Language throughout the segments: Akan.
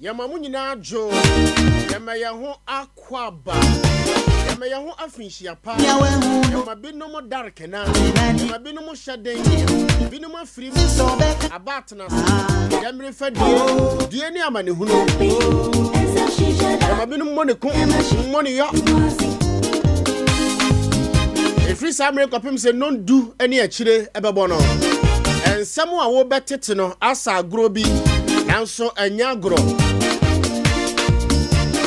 Yɛma mo nyinaa dwo. Yɛma yɛn ho akwaaba. Yɛma yɛn ho afinhyia pa. Yɛma binom dar kena. Yɛma binom hyɛ den. Binom afiri mu aba atena ase. Yɛmmere fa die. Die ne amanehunu. Yɛma binom mmɔ ne ko, mmɔ ne yɔ. Ɛfiri saa mmerɛ kɔpem sɛ nnɔndu ne akyire ɛbɛbɔ no, nsɛm a wobɛtete no asa agorɔ bi, nanso ɛnyɛ agorɔ.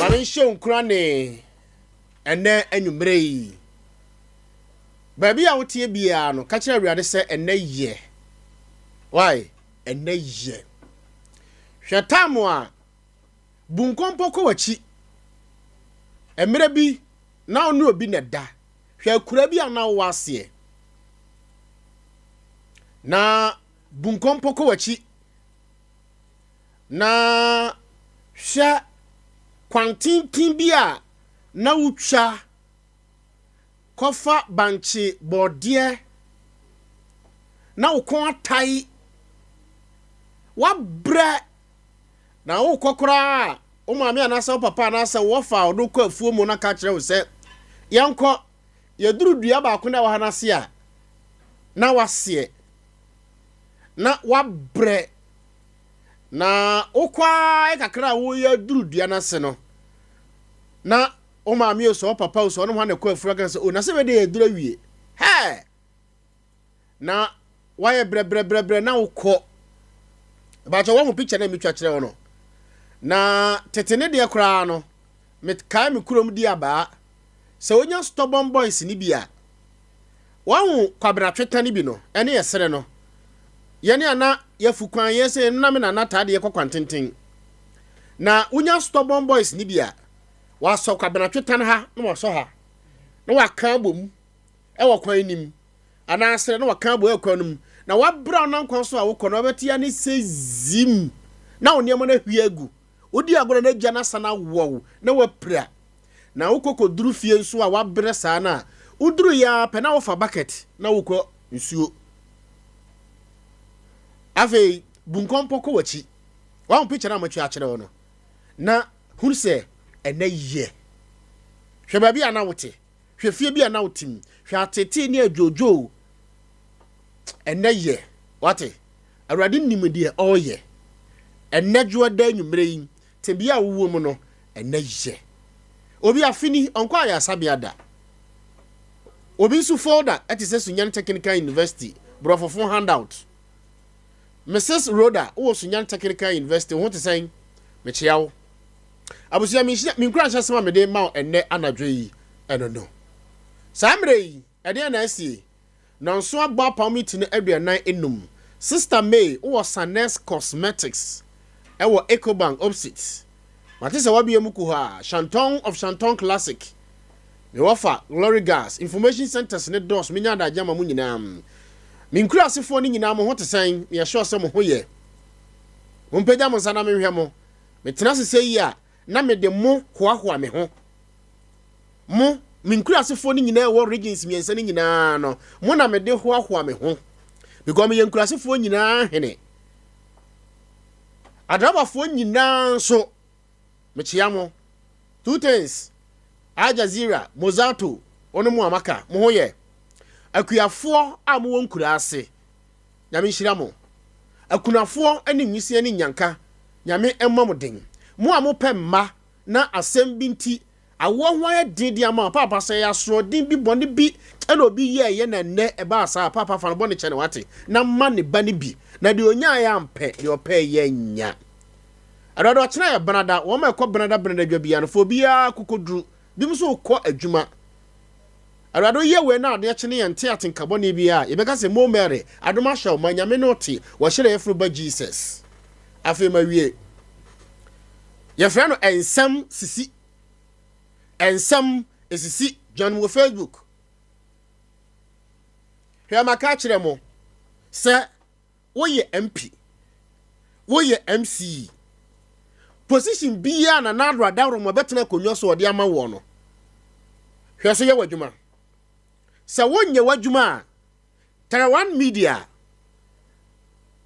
Ma menhyɛ wo nkura ne ɛnɛ anwummerɛ yi. Baabi a woteɛ biara no, ka kyerɛ Awurade sɛ ɛnɛ yɛ. Why? Ɛnɛ yɛ. Hwɛ tam a bu nkɔmpɔ kɔ w'akyi. Mmerɛ bi na wo ne obi na ɛda. Hwɛ akura bi a na wowɔ aseɛ. Na bu nkɔmpɔ kɔ w'akyi. Na hwɛ kwantenten bi a na wotwa kɔfa bankye bɔɔdeɛ na wo kɔn atae. Wabrɛ na wokɔ koraa a, wo maame anaasɛ wo papa anaasɛ wɔfa a ɔde kɔ afuo mu na ka kyerɛ wo sɛ yɛnkɔ yɛduru dua baako na ɛwɔ ha no ase a na waseɛ na wabrɛ na wokɔ ara kakra a woyɛ duru dua no ase no na wo maame o sɛ wo papa o sɛ ɔne ho na ɛkɔ afuo aka sɛ o na sɛ wei yɛduru awie hɛɛ na wayɛ brɛbrɛbrɛbrɛ na wokɔ baakyɛ wɔn ho picture na metwa kyerɛ wo no na tete ne deɛ koraa no mekae me kurom di abaa sɛ wonya stubborn boys ni bi a wɔn kwabena tweta no bi no ɛne ɛsere no yɛne ana yɛfu kwan yɛ sɛ nam nana taa deɛ kɔ kwan tenten na wonya stubborn boys ni bi a wasɔ kwabena tweta no ha na wasɔ ha na waka abom ɛwɔ kwan nim anaasɛ na waka abɔ ɛkwan no mu na wabrɛ wo nan kwan so a wokɔ no wabɛte ya ne sɛ zim na wo nneɛma no ahwie agu wodi agorɔ na agya no asan awɔ na wapira na wokɔ kɔduru fie nso a wabrɛ saa no a woduru yɛ a pɛ na wofa bucket na wokɔ nsuo afei bu nkɔmpɔ kɔ w'akyi wahu picture no a matwa akyerɛ wo no na hunu sɛ ɛnɛ yɛ hwɛ baabi a na wote hwɛ fie bi a na wote mu hwɛ atete ne adwodwo ɛnɛ yɛ wate Awurade nim deɛ ɔreyɛ ɛnɛ dwoɔ da anwummerɛ yi tebea a wowɔ mu no ɛnɛ yɛ obi afini ɔnkɔ ayasabea da obi nso folder ɛte sɛ Sunyani Technical University borɔfofo handout. Mrs Rhoda, wowɔ Sunyani Technical University, wo ho te sɛn? Mekyea wo abusua. Menkura nhyɛ sɛm a mede ma wo ɛnnɛ anadwo yi ɛno no saa mmerɛ yi ɛdeɛ na asie nanso abɔ apam mi ti no 45. Sister May, wowɔ Sanes Cosmetics ɛwɔ Ecobank opposite. Mate sɛ wabea mu ku hɔ a Shanton of Shanton Classic mewɔfa Glory Gas information centers ne dɔs menya adagye ama mo nyinaa. Menkura asefoɔ no nyinaa, mo ho te sɛn? Meyɛ sure sɛ mo ho yɛ. Mompagya mo nsa na menhwɛ mo. Metena ase sɛ yi a na mede mo hoahoa me ho. Mo menkura asefoɔ no nyinaa ɛwɔ regions mmiɛnsa no nyinaa no, mo na mede hoahoa me ho because meyɛ nkurasefoɔ nyinaa hene. Adrabafoɔ nyinaa nso mekyea mo. Two things, Al Jazeera, Mozato, wɔn mu a maka mo ho yɛ akuafoɔ a mowɔ nkura ase, Nyame nhyira mo. Akunafoɔ ne nwisia ne nyanka, Nyame mmɔ mo den. Mo a mopɛ mma na asɛm bi nti awoɔ ho ayɛ den de ama paapa sɛ yɛ asoɔden bi bɔne bi ɛna obi yɛɛyɛ na nnɛ ɛbaa saa, paapa fa no bɔne kyɛ ne wate na ma ne ba no bi na deɛ onyaeɛ ampɛ deɛ ɔpɛ yɛ nya. Awurade ɔkyena yɛ benada wɔn a ɛkɔ benada benada dwa biara no fo obiara kokoduru bi nso kɔ adwuma. Awurade oyɛ wei na adeɛ kye ne yɛn nte atenka bɔne bi a yɛbɛka sɛ mo Mary adom ahyɛ wo ma Nyame ne ɔte wɔhyerɛ yɛfunu ba Jesus. Afei ma wie yɛfrɛ no nsɛm sisi nsɛm esisi dwan wɔ Facebook. Hwɛ, maka akyerɛ mo sɛ woyɛ MP, woyɛ MCE, position biara na Nado Adaworo ma bɛtena akonnwa so ɔde ama wɔ no, hwɛ so yɛ w'adwuma. Sɛ wonyɛ w'adwuma a, Terawan Media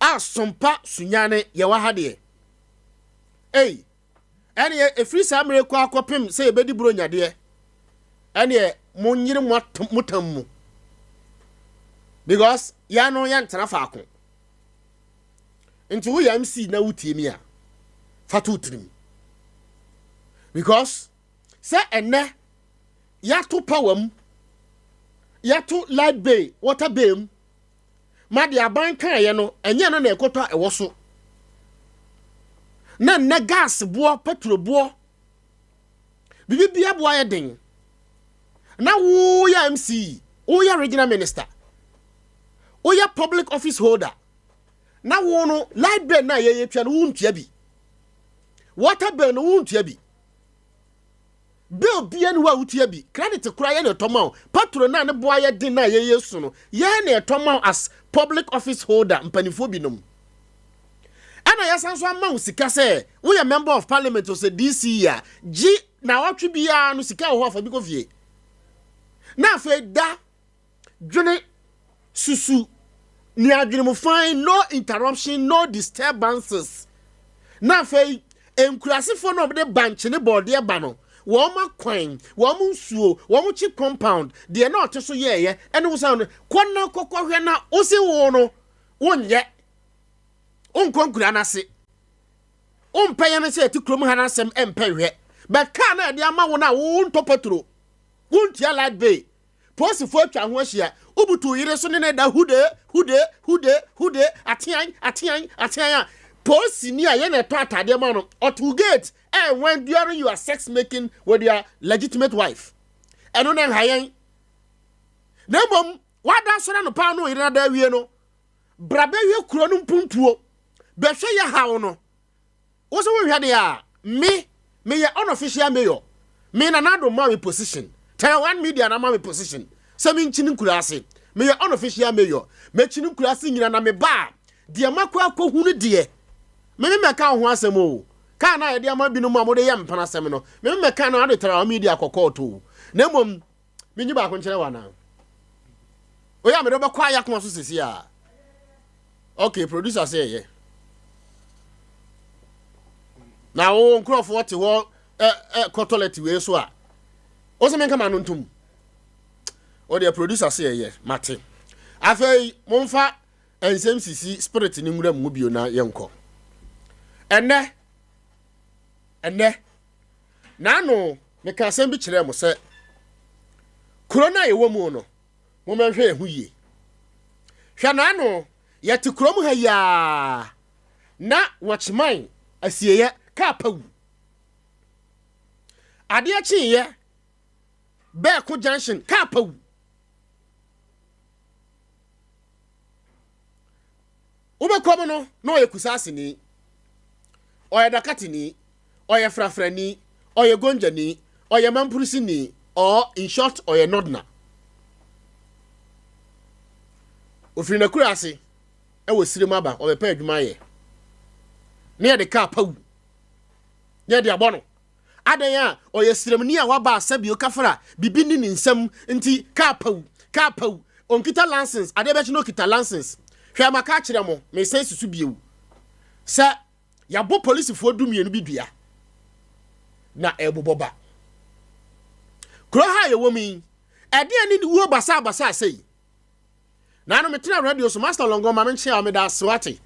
a sompa Sunyane yɛwɔ ha deɛ ei. Ɛneɛ ɛfiri saa mmerɛ kɔ akɔpem sɛ yɛbɛdi Buronya deɛ, ɛneɛ monyere mo tam mu. Because yɛn no yɛntena faako. Nti woyɛ MC na wotie mi a, fa to tirim. Because sɛ ɛnɛ yɛato power mu, yɛato light bay, water bay mu, ma deɛ aban kaeɛ no, ɛnyɛ no na ɛkɔtɔ a ɛwɔ so. Na nnɛ gas boɔ, petrol boɔ, biribi bia boɔ ayɛ den. Na woyɛ MC, woyɛ regional minister, woyɛ public office holder, na wo no light bill na yɛyɛ tua no wontua bi, water bill no wontua bi, bill bia ne hɔ a wotua bi, credit koraa yɛ na ɛtɔ ma wo, petrol na ne boa yɛ den na yɛyɛ su no yɛn na ɛtɔ ma wo as public office holder. Mpanimfoɔ binom ɛna yɛsan so ama wo sika sɛ woyɛ member of parliament o, sɛ DCE a gye na wɔtwe biara no sika wɔ hɔ afa bi kɔ fie. Na afei da dwene susu ni adwene mu fine, no interruption, no disturbances. Na afei nkurasefoɔ no a wɔde bankye ne bɔɔdeɛ ba no, wɔn akwan, wɔn nsuo, wɔn kyi compound deɛ na ɔte so yɛɛyɛ ɛne wosan no kɔ na kɔkɔ hwɛ na wosi wo no wonyɛ wonkɔ nkura n'ase, wompɛ yɛn sɛ yɛte kurom ha n'asɛm ɛmpɛ hwɛ. But kaa na yɛde ama wo no a wontɔ petrol, wontua light bill, polisifoɔ atwa ho ahyia, wobutu yere so ne ne da hude hude hude hude atean atean atean a polisini a yɛn na ɛtɔ atadeɛ ma no ɔto gate ɛnwɛn during your sex making with your legitimate wife. Ɛno na nha yɛn na mmom wada asɔre no paa no yere na da awie no bra bɛhwɛ kuro no mpuntuo, bɛhwɛ yɛ haw no. Wo sɛ wohwɛ deɛ a me meyɛ unofficial mayor, me na nado ma me position, Taiwan media na ma me position sɛ menkyini nkura ase. Meyɛ unofficial mayor, mɛkyini nkura ase nyina na meba a deɛ makɔ akɔhu no deɛ meme mɛka wo ho asɛm o. Kaa na yɛde ama binom a mode yɛ mpana asɛm no, meme mɛka no ade Taiwan media kɔkɔɔto o. Na mmom menyi baako nkyerɛ wo anaa oyɛ a mede wobɛkɔ ayakoma so sesi a. Okay, producer sɛ ɛyɛ na wo nkurɔfoɔ te hɔ ɛ ɛ kɔ toilet wei so a wo sɛ menka ma no ntom o deɛ. Producer sɛ ɛyɛ mate. Afei momfa nsɛm sisi spirit ne nwura mu bio na yɛnkɔ. Ɛnɛ ɛnɛ naano meka asɛm bi kyerɛ mo sɛ kuro no a yɛwɔ mu no, mommɛhwɛ yɛn ho yie. Hwɛ, naano yɛte kurom ha yiaa na wɔkyeman asieyɛ kaa pawu adeɛ kyeeɛ bɛɛko junction kaa pawu. Wobɛkɔ mu no na ɔyɛ kusaaseni, ɔyɛ dakateni, ɔyɛ frafrani, ɔyɛ gonjani, ɔyɛ mampurusini, or in short ɔyɛ northerner. Ofiri n'akura ase ɛwɔ sirim aba ɔbɛpɛ adwuma ayɛ ne yɛde kaa pawu ne yɛde abɔ no adan a ɔyɛ siramni a waba asɛbio kafra bibi ne ne nsam nti kaa pawu kaa pawu. Ɔnkita license, adeɛ bɛkye no ɔkita license. Hwɛ, maka akyerɛ mo, mesan susu bio sɛ yɛabɔ polisifoɔ 12 bi dua na ɛbobɔ ba kuro ha a yɛwɔ mu yi. Ɛdeɛ ne wuo basabasa asɛyi naano metena radio so. Master Lɔngɔ ma menkyea a meda ase wate.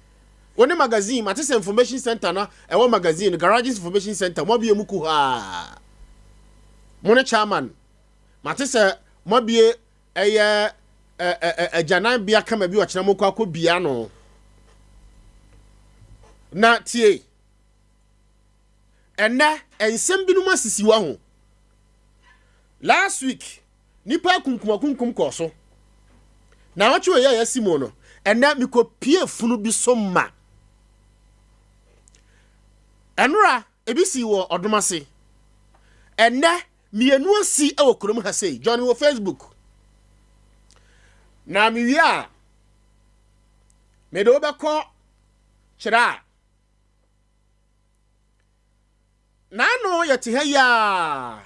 Wo ne magazine mate sɛ information center na ɛwɔ magazine garages information center moabie mu kuhaa mo ne chairman. Mate sɛ moabie ɛyɛ agyananbea kama bi ɔkyena mokɔ akɔ bia no na tie. Ɛnɛ nsɛm binom asisi wɔ ho. Last week nipa akunkum akunkum kɔɔ so na wɔtwe wɔ yɛ a yɛasi mu no. Ɛnɛ mekɔpie funu bi so ma ɛnora ebi si wɔ ɔdom ase. Ɛnɛ mmienu asi wɔ kurom ha sei. Johnny wɔ Facebook na mewie a mede wobɛkɔ kyerɛ a n'ano. Yɛte ha yi a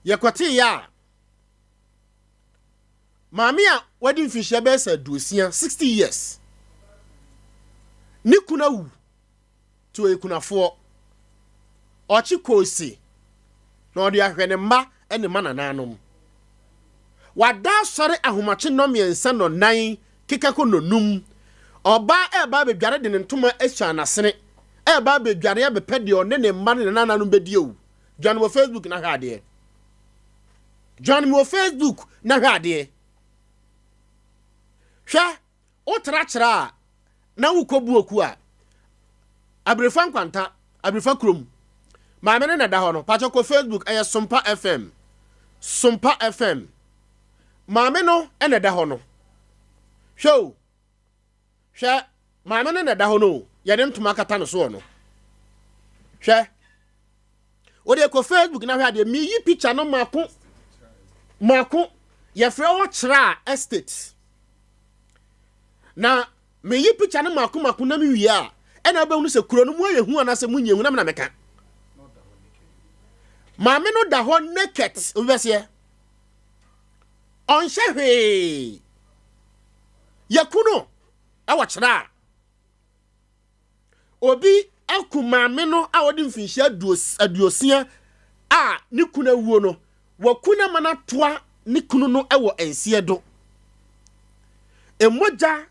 yɛkɔtee yɛ a maame a wadi mfinhyia bɛyɛ sɛ 60, 60 years, ne kunu awu nti ɔyɛ kunafoɔ. Ɔkye koose na ɔde ahwɛ ne mma ne mma nananom. Wada asɔre ahomakye nnɔmmiɛnsa nnɔnnan keka kɔ nnɔnum. Ɔbaa ɛreba abɛdware de ne ntoma asuan n'asene ɛreba abɛdware abɛpɛ deɛ ɔne ne mma ne ne nananom bɛdi o. Join wɔ Facebook na hwɛ adeɛ. Join me wɔ Facebook na hwɛ adeɛ. Hwɛ, wotra kyerɛ a na wokɔ buoku a, Abirifa Nkwanta, Abirifa kurom. Maame no na ɛda hɔ no. Pakyɛ kɔ Facebook, ɛyɛ Sompa FM. Sompa FM. Maame no na ɛda hɔ no. Hwɛ o. Hwɛ, maame no na ɛda hɔ no o. Yɛde ntoma akata no soɔ no. Hwɛ. Wode kɔ Facebook na hwɛ adeɛ. Meyi picture no mako mako. Yɛfrɛ hɔ Kyerɛ Estate. Na meyi picture no mako mako na mewie a, ɛna wobɛhunu sɛ kuro no mu ayɛ hu anaasɛ mu nyɛ hu na mena meka. Maame no da hɔ naked, obi bɛseɛ. Ɔnhyɛ hwee. Yɛku no ɛwɔ kyerɛ a. Obi aku maame no a ɔde mfinhyia aduosia a ne kunu awuo no, waku no ama no atoa ne kunu no wɔ nseɛ do. Mmogya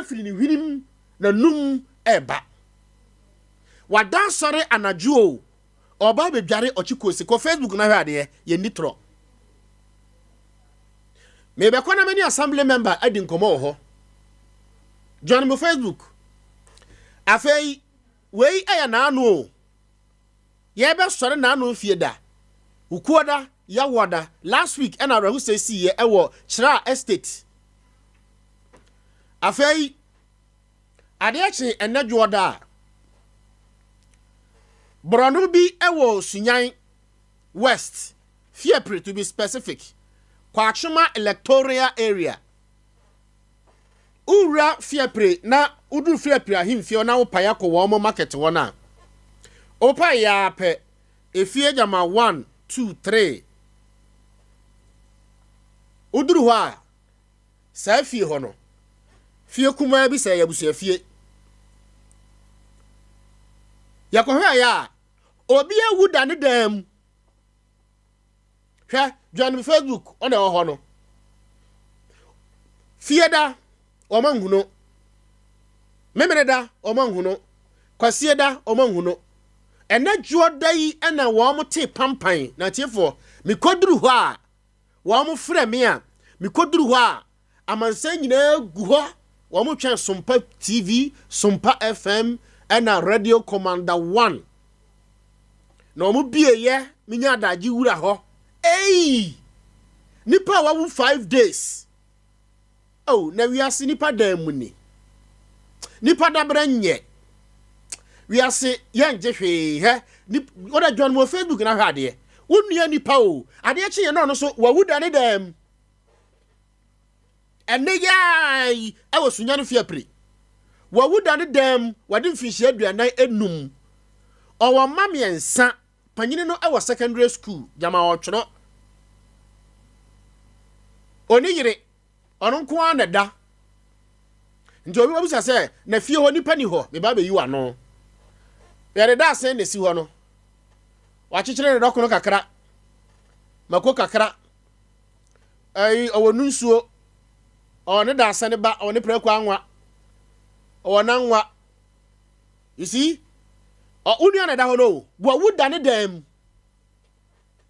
firi ne hwenem n'anum reba. Wada asɔre anadwo o, ɔreba abɛdware ɔkye kosi. Kɔ Facebook na hwɛ adeɛ, yɛnni torɔ. Mebɛkɔ na me ne assembly member adi nkɔmmɔ wɔ hɔ. Join me Facebook. Afei, wei yɛ n'ano o. Yɛbɛsɔre n'ano fie da. Wukuoda, Yawoada, last week ɛna awerɛhosɛ siiɛ ɛwɔ Kyerɛ Estate. Afei, adeɛ kye ɛnɛ dwoɔda a, borɔno bi ɛwɔ Sunyan West, Fiapre to be specific, Kwachoma electoral area. Wowura Fiapre na woduru Fiapre ahemfie na wopae akɔ wɔn market hɔ no a, wopae yɛ ara pɛ, efie gyama 1, 2, 3. Woduru hɔ a, saa fie hɔ no, fie kumaa bi sɛ ɛyɛ abusuafie. Yɛkɔhwɛeɛ a, obi awu da ne dan mu. Hwɛ, join me Facebook, ɔna ɛwɔ hɔ no. Fie da, wɔn anhu no. Memene da, wɔn anhu no. Kwasie da, wɔn anhu no. Ɛnɛ dwoɔ da yi ɛna wɔn te pampan. Na atiefoɔ, mekɔduru hɔ a, wɔn frɛ me a, mekɔduru hɔ a, Amansan nyinaa gu hɔ, wɔretwɛn Sompa TV, Sompa FM, ɛna Radio Commander One. Na wɔn bieeɛ, menya adagye wura hɔ. Ei! Nipa a wawu 5 days. Oh, na wiase nipa dan mu ni. Nipa dabrɛ nyɛ. Wiase yɛngye hwee hɛ. Wɔda join wɔ Facebook na hwɛ adeɛ. Wo nua nipa o. Adeɛ kye yɛn na ɔno so wawu da ne dan mu. Ɛnɛ yi yi ɛwɔ Sunyani Fiapre. Wawu da ne dan mu, wɔde mfinhyia 45. Ɔwɔ mma mmiɛnsa. Panyini no ɛwɔ secondary school, gyama ɔtwerɛ. Oni yere, ɔno nko ara na ɛda. Nti obi bɛbisa sɛ, na fie hɔ nipa ni hɔ, meba abɛyi w'ano. Yɛde da asɛn na esi hɔ no. Wakyekyere ne dɔkono kakra, mako kakra, ɛyi ɔwɔ nu nsuo, ɔwɔ ne da asɛn ba, ɔwɔ ne prɛko anwa, ɔwɔ n'anwa. You see? Ɔ wo nua na ɛda hɔ no o, wawu da ne dan mu.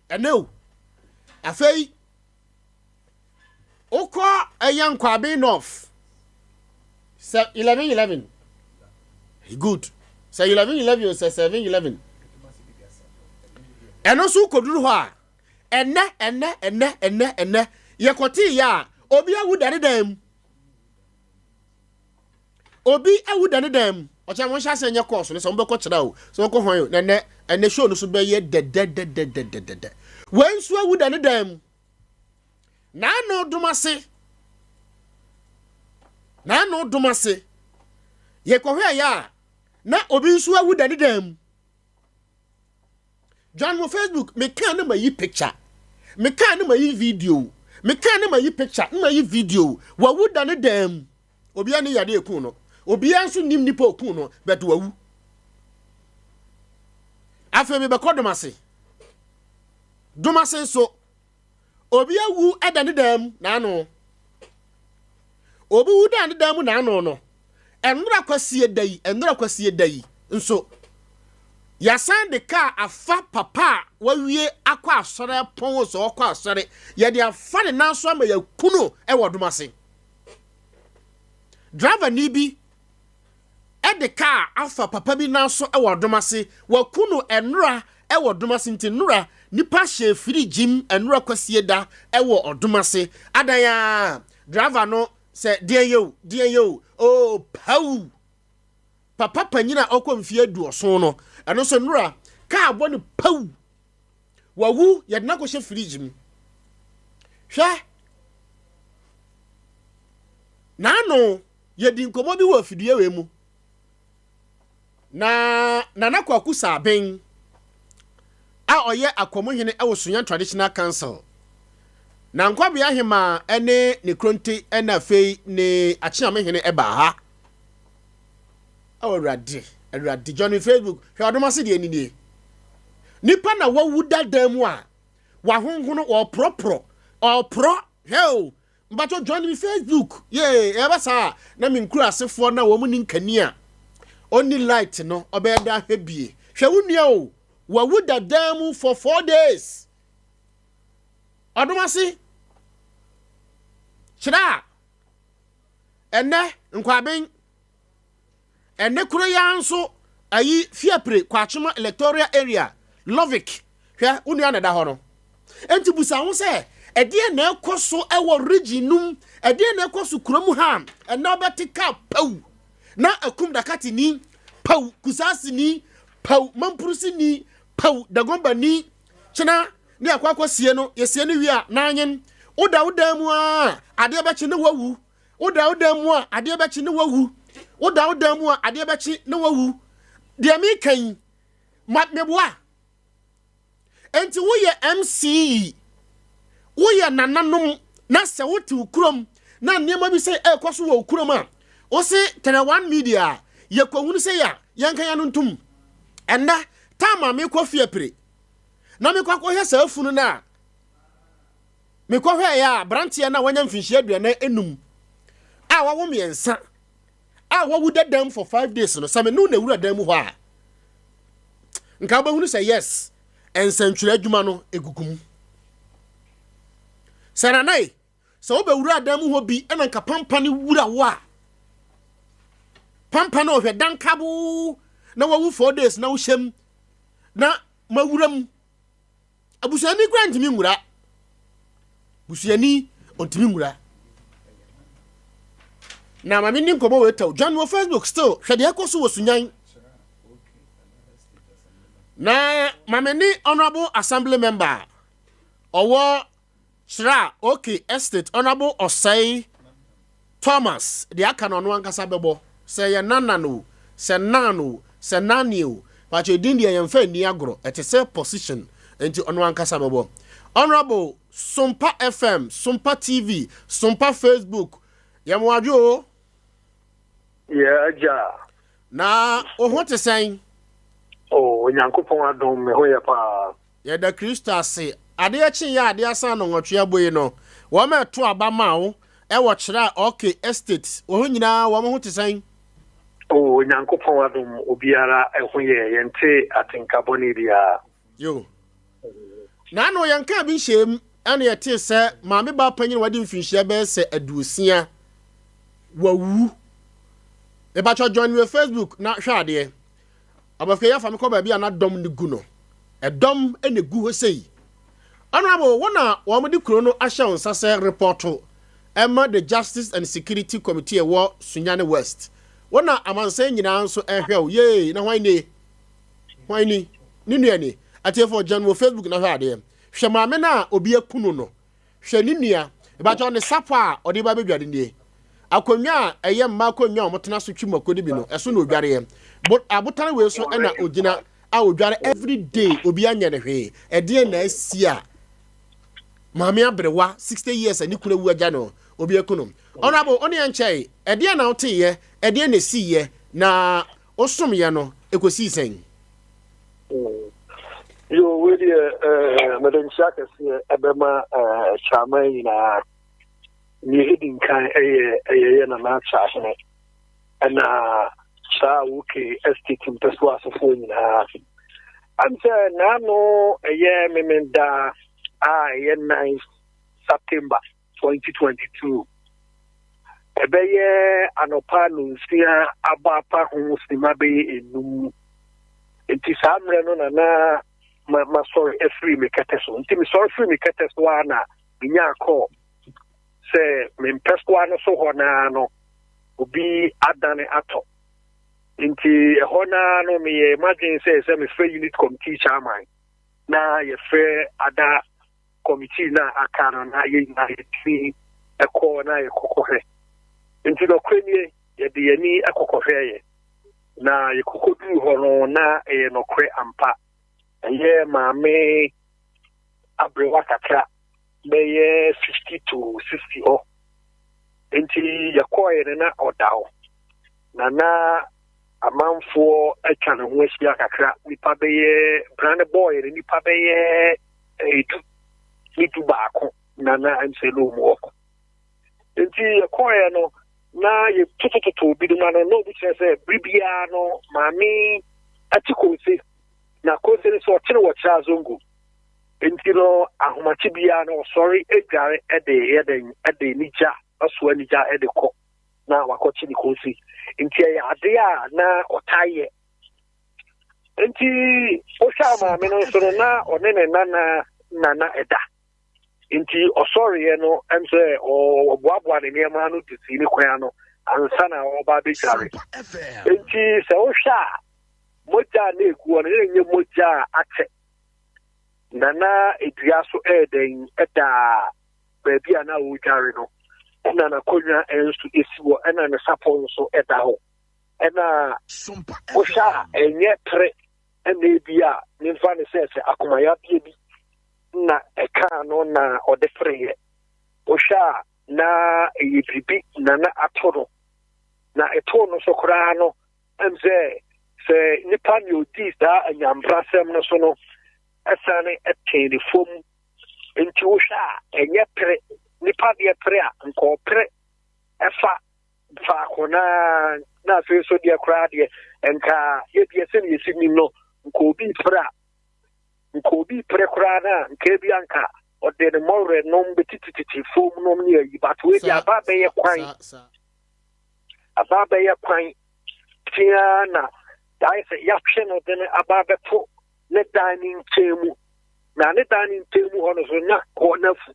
Ɛnɛ o. Afei, wokɔ ɛyɛ Nkwaben North sɛ 11 11, good, sɛ 11 11 o, sɛ 7 11, ɛno nso wokɔduru hɔ a, ɛnɛ ɛnɛ ɛnɛ ɛnɛ ɛnɛ yɛkɔtee yɛ a, obi awu da ne dan mu, obi awu da ne dan mu. Ɔkyɛ mo nhyɛ ase nyɛ kɔɔso no sɛ mobɛkɔ kyerɛ o, sɛ wɔkɔ hɔn o, na ɛnɛ ɛnɛ show no so bɛyɛ dɛdɛdɛdɛdɛdɛdɛ. Wei nso awu da ne dan mu. N'ano dom ase, n'ano dom ase, yɛkɔhwɛ yɛ a, na obi nso awu da ne dan mu. Join mo Facebook. Meka ne ma yi picture, meka ne ma yi video, meka ne ma yi picture ne ma yi video. Wawu da ne dan mu. Obiara ne yade ekun no, obiara nso nim nipa okun no, but wawu. Afei mebɛkɔ Domase. Domase nso, obi awu da ne dan mu n'ano. Obi wu da ne dan mu n'ano no, ɛnora kwasie da yi, ɛnora kwasie da yi nso, yɛasan de kaa afa papa a wawie akɔ asɔre apɔn sɛ ɔkɔ asɔre, yɛde afa ne nan so ama yɛaku no wɔ Domase. Driver ni bi de kaa afa papa bi nan so wɔ Domase, waku no ɛnora wɔ Domase nti nnora nipa hyɛ firigye mu ɛnora kwasie da wɔ Ɔdomase. Adan a driver no sɛ deɛn yɛ o, deɛn yɛ o, oo pawu. Papa panyin a ɔkɔ mfeɛ 70 no, ɛno nso nnora kaa bɔ no pawu. Wawu, yɛde no akɔhyɛ firigye mu. Hwɛ, n'ano yɛdi nkɔmmɔ bi wɔ afidie wei mu na Nana Kwaku Saaben a ɔyɛ Akwamuhene wɔ Sunyani Traditional Council na Nkwabea Hemaa ne ne Kronte na afei ne Akyeamehene baa ha. Oh, Awurade, Awurade, join me Facebook. Hwɛ ɔdom ase deɛ nie. Nipa na wawu dada mu a wahonhono ɔporɔporɔ ɔporɔ hwɛ o Mpakyɛw join me Facebook yee ɛba saa na me nkurasefoɔ na wɔn ni nkanea ɔnni light no ɔbɛyɛ da ahwɛ bie hwɛ wo nua o wawu dadaa mu for 4 days ɔdom ase kyerɛ a ɛnɛ nkwaben ɛnɛ kuro yi ara nso ayi Fiapre Kwachema electoral area Lovic hwɛ wo nua na ɛda hɔ no. Enti busa ho sɛ, ɛdeɛn na ɛkɔ so wɔ region no mu? Ɛdeɛn na ɛkɔ so kurom ha a ɛnɛ wobɛte kaa pawu na akum Dakatini, pawu Kusaasini, pawu Mampurusini, pawu Dagombani, kyena ne akɔ akɔsie no, yɛsie no wie a na anyen. Woda wo dan mu a adeɛ bɛkye ne wawu. Woda wo dan mu a adeɛ bɛkye ne wawu. Woda wo dan mu a adeɛ bɛkye ne wawu. Deɛ meka yi, ma meboa. Enti woyɛ MC yi, woyɛ nananom na sɛ wote wo kurom na nneɛma bi sɛ ɛrekɔ so wɔ wo kurom a, wose Tɛrɛ One Media a, yɛkɔhunu sɛ yɛ a, yɛnka yɛn no ntom. Ɛnnɛ, time a mekɔ fie pere na mekɔ akɔhwɛ saa funu no a, mekɔhwɛeɛ a, aberanteɛ no a wanya mfinhyia 45 a wawo mmiɛnsa a wawu da dan for 5 days no, sɛ me ne na ewura dan mu hɔ a, nka wobɛhunu sɛ yes, nsɛntwerɛ adwuma no egugu mu. Sɛ nanae sɛ wobɛwura dan mu hɔ bi ɛna nka pampa no wura wo a, pampa no ɔhwɛ dan kaboo na wawu 4 days na wohyɛm na mawura mu, abusuani kura ntumi nwura, busuani ɔntumi nwura. Na maame ni nkɔmɔ wɔ etaw join wɔ Facebook still. Hwɛ deɛ ɛkɔ so wɔ Sunyan na maame ni honourable assembly member ɔwɔ Kyerɛ OK Estate, Honourable Ɔsɛe Thomas. Deɛ aka no ɔno ankasa bɛbɔ sɛ yɛ nanan o, sɛ nan o, sɛ nane o, pakyɛ edin deɛ yɛmfa nni agorɔ, ɛte sɛ position nti ɔno ankasa bɛbɔ. Honourable, Sompa FM, Sompa TV, Sompa Facebook, yɛmoadwo o. Yɛ agya. Na wo ho te sɛn? Oh, Onyankopɔn adom, me ho yɛ paa. Yɛda Kristo ase. Adeɛ kyeeɛ a adeɛ asan nnɔnwɔtwe abɔ yi no, wɔn a ɛto aba maa wo wɔ Kyerɛ a OK Estate wɔ hɔ nyinaa wɔn ho te sɛn? Oh, Onyankopɔn adom, obiara ho yɛ, yɛnte atenka bɔne biara. Yo. Naano yɛnkaa bi nhyɛm ɛna yɛtee sɛ maame baa panyin a wadi mfinhyia bɛyɛ sɛ 60 wawu. Mepakyɛ join me wɔ Facebook na hwɛ adeɛ. Abɔfra yi afa me kɔ baabi a na dɔm no gu no. Ɛdɔm na egu hɔ sei. Honorable, wɔn a wɔde kuro no ahyɛ wo nsa sɛ repɔto ɛma the Justice and Security Committee ɛwɔ Sunyani West. Wɔn a amansan nyinaa nso ɛhwɛ wo. Yee, na hwan nie? Hwan ni? Ne nua ni. Atiefo, join wɔ Facebook na hwɛ adeɛ. Hwɛ maame no a obi aku no no. Hwɛ ne nua. Ɛbɛkyɛ ne sapɔ a ɔde ba bɛdware nie. Akonnwa a ɛyɛ mmaa akonnwa a wɔtena so twi mako no bi no, ɛso na odwareɛ. Abotan wei so na ogyina a odware every day, obi anyɛ no hwee. Ɛdeɛn na asi a maame aberewa 60 years a ne kunu awu agya no, obi aku no? Honorable, wo ne yɛn nkyɛe. Ɛdeɛn na woteeɛ? Ɛdeɛn na esiiɛ? Na wosomyɛ no, ɛkɔsii sɛn? Yo, wei deɛ eh, mede nkyea kɛseɛ ɛbɛma eh, Kyaman nyinaa. Nea ɛdi nkan ɛyɛ ɛyɛ yɛ Nana Kyahene ɛna saa UK estate mpɛsoa asefoɔ nyinaa. Ɛm sɛ naano ɛyɛ Memenda a ɛyɛ 9 September 2022. Ɛbɛyɛ anɔpa nonsia abɔ apa ho sima bɛyɛ enum. Nti saa mmerɛ no na na masɔre afiri me kɛtɛ so. Nti mesɔre firi me kɛtɛ so a na menyaa kɔɔ sɛ me mpɛsoa no so hɔ naa no obi adane atɔ. Nti ɛhɔ naa no meyɛ m'adwene sɛ sɛ mefrɛ unit committee chairman na yɛfrɛ ada committee no a aka no na yɛn nyinaa yɛtumi kɔ na yɛkɔkɔhwɛ. Nti nɔkorɛ nie, yɛde yɛn ani kɔkɔhwɛeɛ. Na yɛkɔkɔduu hɔ no na ɛyɛ nɔkorɛ ampa. Ɛyɛ maame aberewa kakra bɛyɛ 50 to 60 hɔ. Nti yɛkɔeɛ no na ɔda hɔ. Na na amanfoɔ atwa ne ho ahyia kakra, nipa bɛyɛ bra no bɔɔyɛ no nipa bɛyɛ edu ne du baako na na ɛnsɛ no mu wɔ hɔ. Nti yɛkɔɔeɛ no na yɛtotototo binom ano na obi kyerɛ sɛ bere biara no maame ate konse na konse no sɛ ɔkyene wɔ kyerɛ azongo. Nti no ahomakye biara no ɔsɔre adware de yɛ dɛn de ne gya asoa ne gya de kɔ na wakɔkye ne konse. Nti ɛyɛ ade a na ɔtaa yɛ. Nti wohwɛ a maame no nso no na ɔne ne nana nana ɛda. Nti ɔsɔreɛ no ɛm sɛ ɔboaboa ne nneɛma ano de sii ne kwan ano ansa na ɔba abɛdware. Nti sɛ wohwɛ a mogya a na ɛgu hɔ no na ɛnyɛ mogya a akyɛ. Na na dua so ɛyɛ dɛn ɛda baabi a na ɔredware no. Ɛna n'akonnwa nso ɛsi hɔ ɛna ne sapɔ nso ɛda hɔ. Ɛna wohwɛ a ɛnyɛ pere ɛna ebi a memfa ne sɛ sɛ akomayadeɛ bi na ɛkaa no na ɔde pereeɛ. Wohwɛ a na ɛyɛ biribi na na ato no. Na ɛtoo no so koraa no, ɛm sɛ sɛ nipa ne ɔdii saa anyambrasɛm no so no ɛsane ɛtee ne fam. Nti wohwɛ a ɛnyɛ pere. Nipa deɛ pere a nka ɔpere ɛfa faako na na afei nso deɛ koraa deɛ nka yɛdeɛ sɛdeɛ yɛsi nim no nka obi pere a nka obi pere koraa na nka ebi anka ɔde ne mmɔwerɛ nom bɛtitititi fam nom ne ayi but wei deɛ aba bɛyɛ kwan aba bɛyɛ kwan tia na ayɛ sɛ yɛatwe no de no aba bɛto ne dan ne nkyɛn mu na ne dan ne nkyɛn mu hɔ no so na hɔ no afu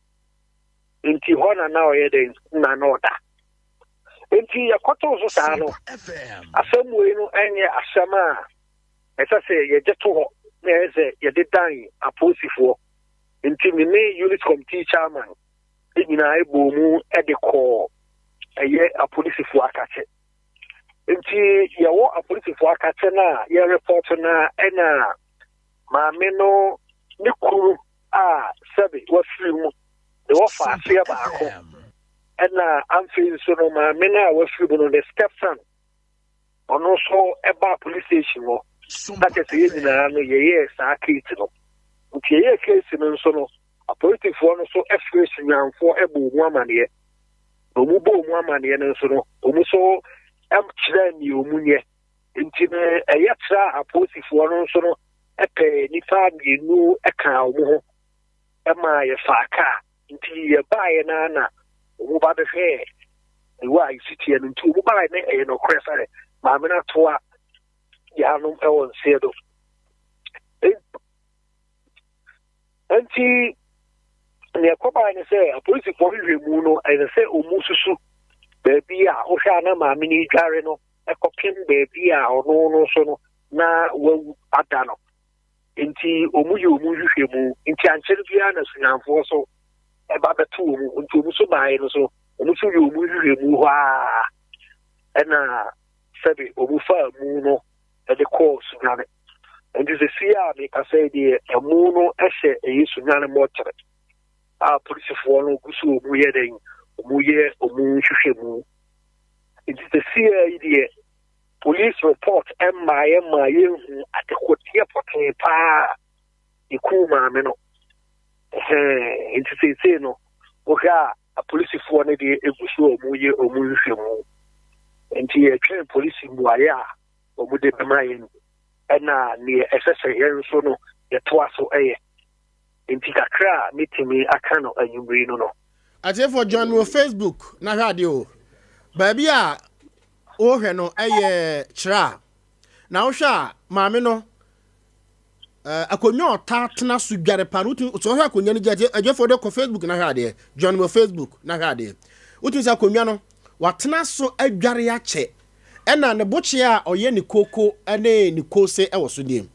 Nti hɔ na na ɔyɛ dɛn na na ɔda. Nti yɛkɔtoo so saa no, asɛm wei no ɛnyɛ asɛm a ɛsɛ sɛ yɛgye to hɔ na ɛyɛ sɛ yɛde dan apolisifoɔ. Nti me ne unit committee chairman nyinaa ɛbɔɔ mu de kɔɔ ɛyɛ apolisifoɔ akakyɛ. Nti yɛwɔ apolisifoɔ akakyɛ no a yɛrepɔto no a ɛna maame no ne kunu a sɛbe wafiri mu de wɔfa aseɛ baako ɛna afei nso no maame no a wafiri mu no ne step son ɔno nso ɛbaa police station hɔ na kyerɛ sɛ yɛn nyinaa no yɛyɛɛ saa case no nti yɛyɛɛ case no nso no apolisifoɔ no nso ɛfrɛ sunyanfoɔ ɛbɔ wɔn amaneɛ na wɔn bɔ wɔn amaneɛ no nso no wɔn nso kyerɛ nea wɔn nyɛ nti no ɛyɛ tra apolisifoɔ no nso no pɛɛ nnipa mmienu kaa wɔn ho ma yɛfaa kaa. Nti yɛbaeɛ no ara na wɔn ba bɛhwɛɛ ewu a ɛsi teɛ no. Nti wɔn baeɛ no ɛyɛ nɔkorɛ sɛ maame no atoa yɛanom wɔ nseɛ do. Nti nea ɛkɔbaeɛ ne sɛ apolisifoɔ hwehwɛ mu no ɛsɛ sɛ wɔn susu baabi a wohwɛ a na maame no dware no kɔpem baabi a ɔno no nso no na wawu ada no. Nti wɔn yɛ wɔn nhwehwɛmu. Nti ankyɛre biara na Sunyanifoɔ nso ɛba bɛto wɔn. Nti wɔn nso baeɛ no so wɔn nso yɛ wɔn nhwehwɛmu hɔ ara ɛna sɛbe wɔn faa mu no ɛde kɔɔ Sunyani. Nti sɛ si a mekasa yi deɛ ɛmu no ɛhyɛ ɛyɛ Sunyani mɔkyere a polisifoɔ no gu so wɔn yɛ dɛn wɔn yɛ wɔn nhwehwɛmu. Nti sɛsiaa yi deɛ police report mmaeɛ maa yɛnhu adekodeɛ pɔtee paa. yɛkuu maame no. Ɛhɛn, nti seesei no, wohwɛ a apolisifoɔ no deɛ ɛgu so a wɔyɛ wɔn nhwehwɛmu. Nti yɛtwɛn polisi mmuaeɛ a wɔde bɛma yɛn ɛna neɛ ɛsɛ sɛ yɛn nso no yɛtoa so yɛ. Nti kakra a mɛtumi aka no anwummere no no. Atiefoɔ join me wɔ Facebook na hwɛ adeɛ o. Baabi a wohwɛ no ɛyɛ kyerɛ a na wohwɛ a maame no eh, akonnwa a ɔtaa tena so dware paa no wotumi sɛ wohwɛ akonnwa no gye atiefoɔ de kɔ Facebook na hwɛ adeɛ join me wɔ Facebook na hwɛ adeɛ wotumi sɛ akonnwa no watena so adware akyɛ Ɛna ne bokyea a ɔyɛ ne kooko ne ne koose wɔ so nie.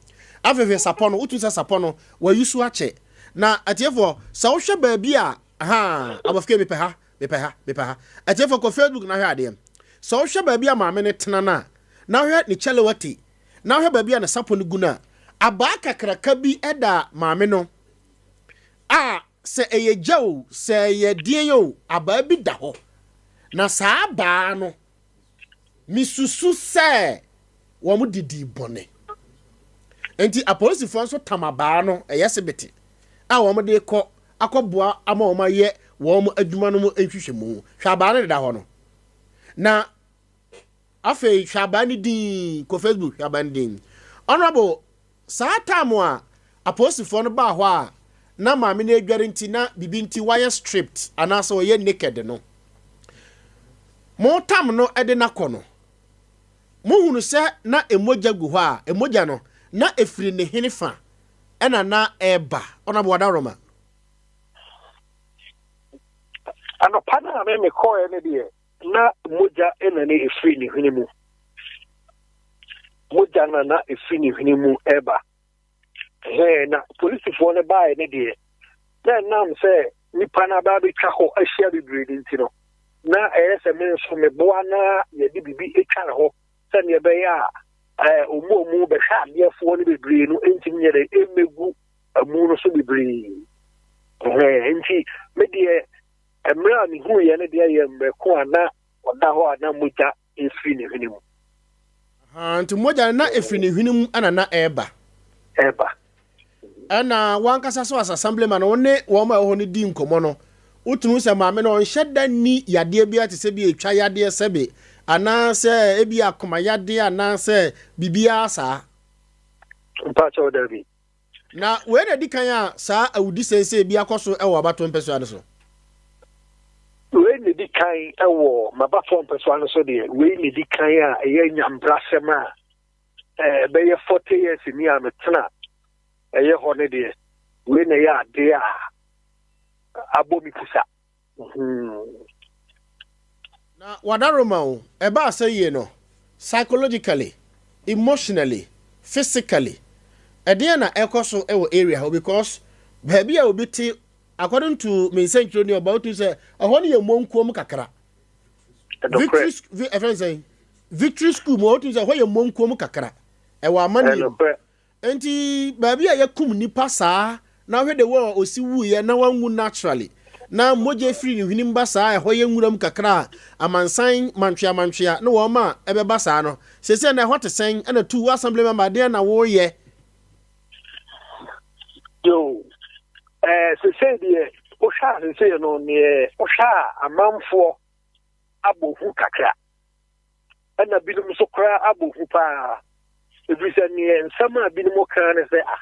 Afei hwɛ sapɔ no, wotumi sɛ sapɔ no, wayi so akyɛ. Na atiefoɔ, sɛ wohwɛ baabi a, ahaa, abɔfra mepɛ ha, mepɛ ha, mepɛ ha. Atiefoɔ kɔ Facebook na hwɛ adeɛ. Sɛ wohwɛ baabi a maame no tena no a, na wohwɛ ne kyɛlewate, na wohwɛ baabi a ne sapɔ no gu no a, abaa kakraka bi da maame no a sɛ ɛyɛ gya o, sɛ ɛyɛ deɛn o, abaa bi da hɔ. Na saa abaa no, Misusu sɛ wɔde dii bɔne. Enti apolisifoɔ nso tam abaa no, ɛyɛ sebete, a wɔde rekɔ akɔboa ama wɔayɛ wɔn adwuma no mu nhwehwɛmu. Hwɛ abaa no deda hɔ no. Na afei hwɛ abaa no din, kɔ Facebook hwɛ abaa no din. Honorable Saa time a apolisifoɔ no baa hɔ a na maame no adware nti na biribi nti wayɛ stripped anaasɛ ɔyɛ naked no, mo tam no de no akɔ no, mo hunu sɛ na mogya gu hɔ a, mogya no na ɛfiri ne hene fa ɛna na ɛreba? Honourable Wadaroma. Anɔpa no a me mekɔɛ no deɛ, na mogya na na ɛfiri ne hwene mu. Mogya na na ɛfiri ne hwene mu ɛba. Ɛhɛn, na polisifoɔ no baeɛ no deɛ, na ɛnam sɛ nnipa no aba abɛtwa hɔ ahyia bebree no nti no, na ɛyɛ sɛ me nso meboa na yɛde biribi atwa ne hɔ sɛdeɛ ɛbɛyɛ a ɛɛ ɔmu ɔmu bɛhwɛ adeɛfoɔ no bebree no ntumi nyɛ dɛ ɛmmɛgu amu no so bebree. Ɛhɛn, nti me deɛ Mmerɛ a mehuiɛ no deɛ yɛ mmerɛ ko a na ɔda hɔ a na mogya refiri ne hwene mu. Ahaa, nti mogya no na ɛfiri ne hwene mu na na ɛreba. Ɛreba. Ɛna wankasa so as assemblyman no, wo ne wɔn a ɛwɔ hɔ no di nkɔmmɔ no, wotumi hu sɛ maame no ɔnhyɛ da nni yadeɛ biara te sɛ bi ɛtwa yadeɛ sɛbe, anaasɛ ebi akoma yadeɛ anaasɛ biribiara saa. Mpakyɛw, dabi. Na wei na ɛdi kan a saa awudisɛnsɛn bi akɔ so wɔ abatoɔ mpɛsoa no so. Wei na ɛdi kan wɔ m'abatoɔ mpɛsoa no so deɛ, wei na ɛdi kan a ɛyɛ nyambrasɛm a ɛbɛyɛ 40 years ni a metena ɛyɛ hɔ no deɛ, wei na ɛyɛ adeɛ a abɔ me pusa. Na wadaroma o, ɛbaa sɛ yie no, psychologically, emotionally, physically, ɛdeɛn na ɛkɔ so wɔ area hɔ because baabi a obi te according to me nsɛntwerɛni ɔba wotumi sɛ ɛhɔ no yɛ mmɔnkuom kakra. Victory ɛfɛn sɛn Victory school mu wotumi sɛ ɛhɔ yɛ mmɔnkuom kakra ɛwɔ amanneɛ mu. Enti baabi a yɛkum nnipa saa na wohwɛ the way a ɔsi wuiɛ na wanwu naturally na mogya firi ne hwenem ba saa a ɛhɔ yɛ nwuram kakra a amansan mantwea mantwea ne wɔn a ɛbɛba saa no seesei na ɛhɔ te sɛn ɛna tu wo assembly member deɛn na woyɛ? Yo, eh, sesei deɛ wohwɛ a sesei no neɛ wohwɛ a amanfoɔ abɔ hu kakra. Ɛna binom nso koraa abɔ hu paa, ɛfiri sɛ neɛ nsɛm a binom ka ne sɛ, ah,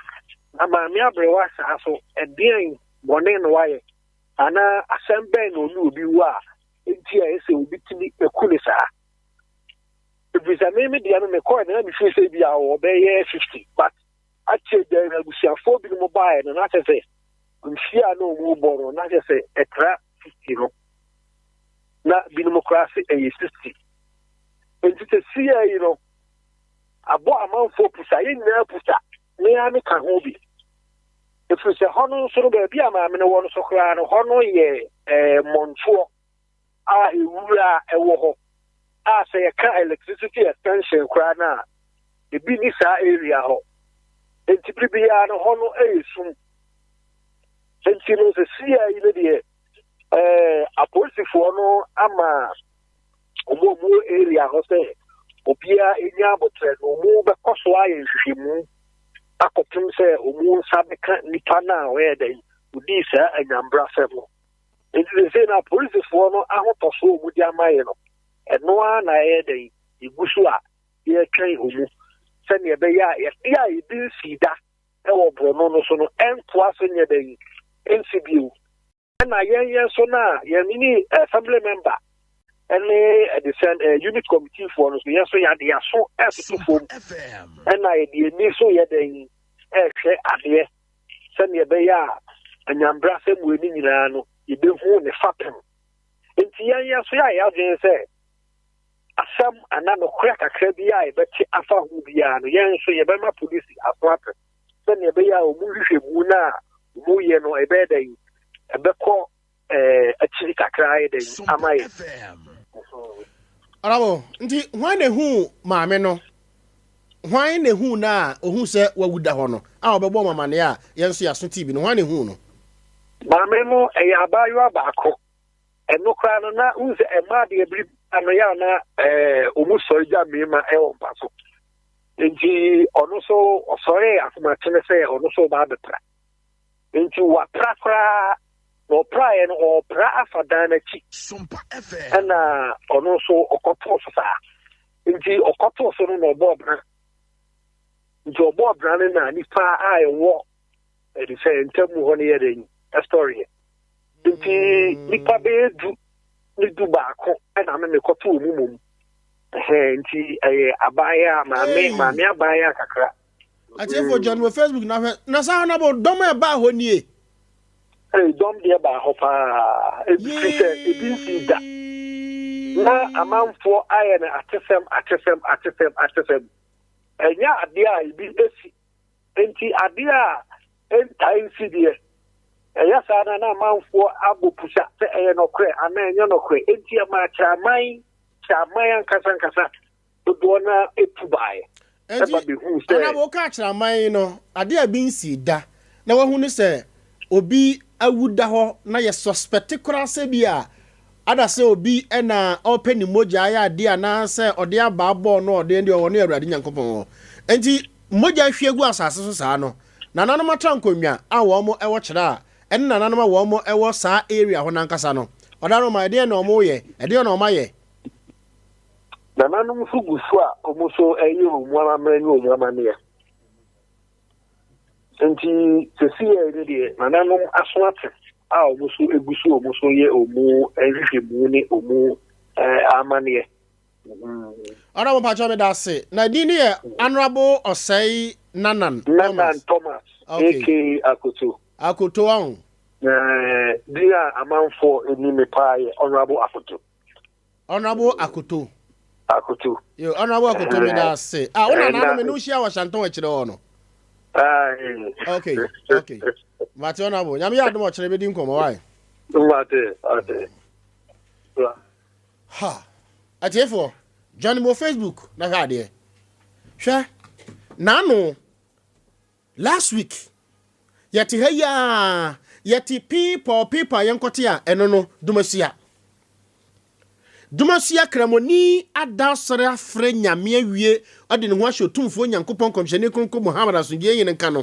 na maame aberewa saa so, ɛdeɛn bɔne na wayɛ? Anaa asɛm bɛn na ɔne obi wɔ a enti a ɛsɛ sɛ obi tumi ku ne saa? Ɛfiri sɛ me me deɛ no mekɔɛ no na mefiri sɛ bi a ɔbɛyɛ 50 but akyɛ dɛ abusuafoɔ binom baeɛ no na kyɛ sɛ mfie a na ɔmu bɔ no na kyɛ sɛ ɛtra 50 no. Na binom koraa se ɛyɛ 60. Enti sesia yi no, abɔ amanfoɔ pusa, yɛn nyinaa pusa, me ara meka ho bi. Ɛfiri sɛ hɔ no nso no, baabi a maame no wɔ no so koraa no, hɔ no yɛ ɛɛ mmɔntoɔ a ewura a ɛwɔ hɔ a sɛ yɛka electricity extension koraa no a, ebi ni saa area hɔ. Enti bere biara no hɔ no yɛ sum. Enti no sesia yi no deɛ, ɛɛ apolisifoɔ no ama wɔn a wɔwɔ area hɔ sɛ obiara nya abotrɛ na wɔn bɛkɔ so ayɛ nhwehwɛmu. Akɔpem sɛ wɔn nsa bɛka nipa no a ɔyɛ dɛn odii saa anyambrasɛm no. Nti seesei no apolisifoɔ no ahotɔsoɔ a wɔde ama yɛ no, ɛno ara na ɛyɛ dɛn yɛgu so a yɛretwɛn wɔn sɛnea ɛbɛyɛ a yɛde a ebi nsii da wɔ borɔno no so no ɛntoa so nyɛ dɛn nsi bio. Ɛna yɛn yɛn nso no a yɛn ne assembly member ɛne ɛde sɛ unit committee foɔ no so yɛn nso yɛade aso ɛtoto fam ɛna yɛde ani nso yɛ dɛn ɛrehwɛ adeɛ sɛnea ɛbɛyɛ a anyambra sɛ mu ani nyinaa no yɛbɛhu ne fapem. Nti yɛn yɛn nso yɛayɛ adwene sɛ asɛm anaa nokorɛ kakra bi a yɛbɛte afa ho biara no, yɛn nso yɛbɛma polisi aso ate sɛnea ɛbɛyɛ a wɔn nhwehwɛmu no a wɔyɛ no ɛbɛyɛ dɛn ɛbɛkɔ ɛɛ akyiri kakra ayɛ dɛn ama yɛ. Ɔrabo, nti hwan na ehu maame no? Hwan na ehu no a ohu sɛ wawu da hɔ no a ɔbɛbɔ wɔn amaneɛ a yɛn nso yɛaso tii bi no? Hwan na ehu no? Maame no ɛyɛ abaayewa baako. Ɛno koraa no na wohu sɛ mmaa deɛ bere biara no yɛ a na wɔn sɔre gya mmarima wɔ mpa so. Nti ɔno nso ɔsɔree asomakyene sɛ ɔno nso ɔba abɛpra. Nti wapra koraa na ɔpraeɛ no ɔrepra afa dan no akyi ɛna ɔno nso ɔkɔtoo so saa. Nti ɔkɔtoo so no na ɔbɔɔ bra. Nti ɔbɔɔ bra no na nipa a ɛwɔ ɛde sɛ ntam hɔ no yɛ dɛn ɛsɔreɛ. Nti nipa bɛyɛ du ne du baako ɛna me mekɔto wɔn mu mmom. Ɛhɛn nti ɛyɛ abaayewa maame maame abaayewa kakra. Atiefo mm. John wɔ Facebook na hwɛ na saa na bɔ dɔm a ɛbaa hɔ nie. Ee dɔm deɛ baa hɔ paa ebi fi sɛ ebi nsi da na amanfoɔ ayɛ no atesɛm atesɛm atesɛm atesɛm ɛnyɛ adeɛ a ebi esi. Enti adeɛ a ɛntaa nsi deɛ, ɛyɛ saa na na amanfoɔ abɔ pusa sɛ ɛyɛ nɔkorɛ anaa ɛnyɛ nɔkorɛ. Enti ɛmaa kyerɛaman, kyerɛaman ankasa ankasa dodoɔ no ara tu baeɛ. Ɛba bɛhuu sɛ. Anaa woka kyerɛaman no, adeɛ a bi nsii da na wahu ne sɛ obi awu da hɔ na yɛ suspect koraa sɛ bi a ada sɛ obi na ɔrepɛ ne mogya ayɛ adeɛ anaasɛ ɔde abaa bɔɔ no ɔde deɛ ɔwɔ ne Awurade Nyankopɔn hɔ. Enti Mogya ahwie agu asase so saa no, nananom atra nkonnwa a wɔn wɔ kyerɛ a ɛne nananom a wɔn wɔ saa area hɔ no ankasa no, ɔda no ma ɛdeɛn na wɔn reyɛ, ɛdeɛn na wɔn ayɛ? Nananom nso gu so a wɔn nso reyɛ wɔn amammerɛ ne wɔn amanneɛ. Nti sɛsiyɛ no deɛ nananom aso ate a wɔn nso gu so wɔn nso yɛ wɔn nhwehwɛmu ne wɔn amanneɛ. Honorable Pacho me da ase. Na din no yɛ Honorable Osei Nanan Thomas. Nanan Thomas, okay. aka Akoto. Akoto ahụ. Eh, din a amanfoɔ ani me paa yɛ Honorable Akoto. Honorable Akoto. Akoto. Yo, Honorable Akoto me da ase. Ah, wo nana no me no hyia wɔ Shanton akyire hɔ no. Okay, okay. Mate Honorable. Nyame yɛ adom ɔkyerɛ bɛdi nkɔmmɔ wae. Mate, mate. Ha! Atiefoɔ, join me wɔ Facebook na hwɛ adeɛ. Hwɛ, naano, last week, yɛte ha yi ara, yɛte piipɔɔ piipɔɔ a yɛnkɔte a ɛno no, Dumasua. Dumasua Kramoni ada asɔre afrɛ Nyame awie ɔde ne ho ahyɛ Otumfoɔ Nyankopɔn Nkɔmhyɛni Kronkron Muhammad asomdwoeɛ nyene nka no.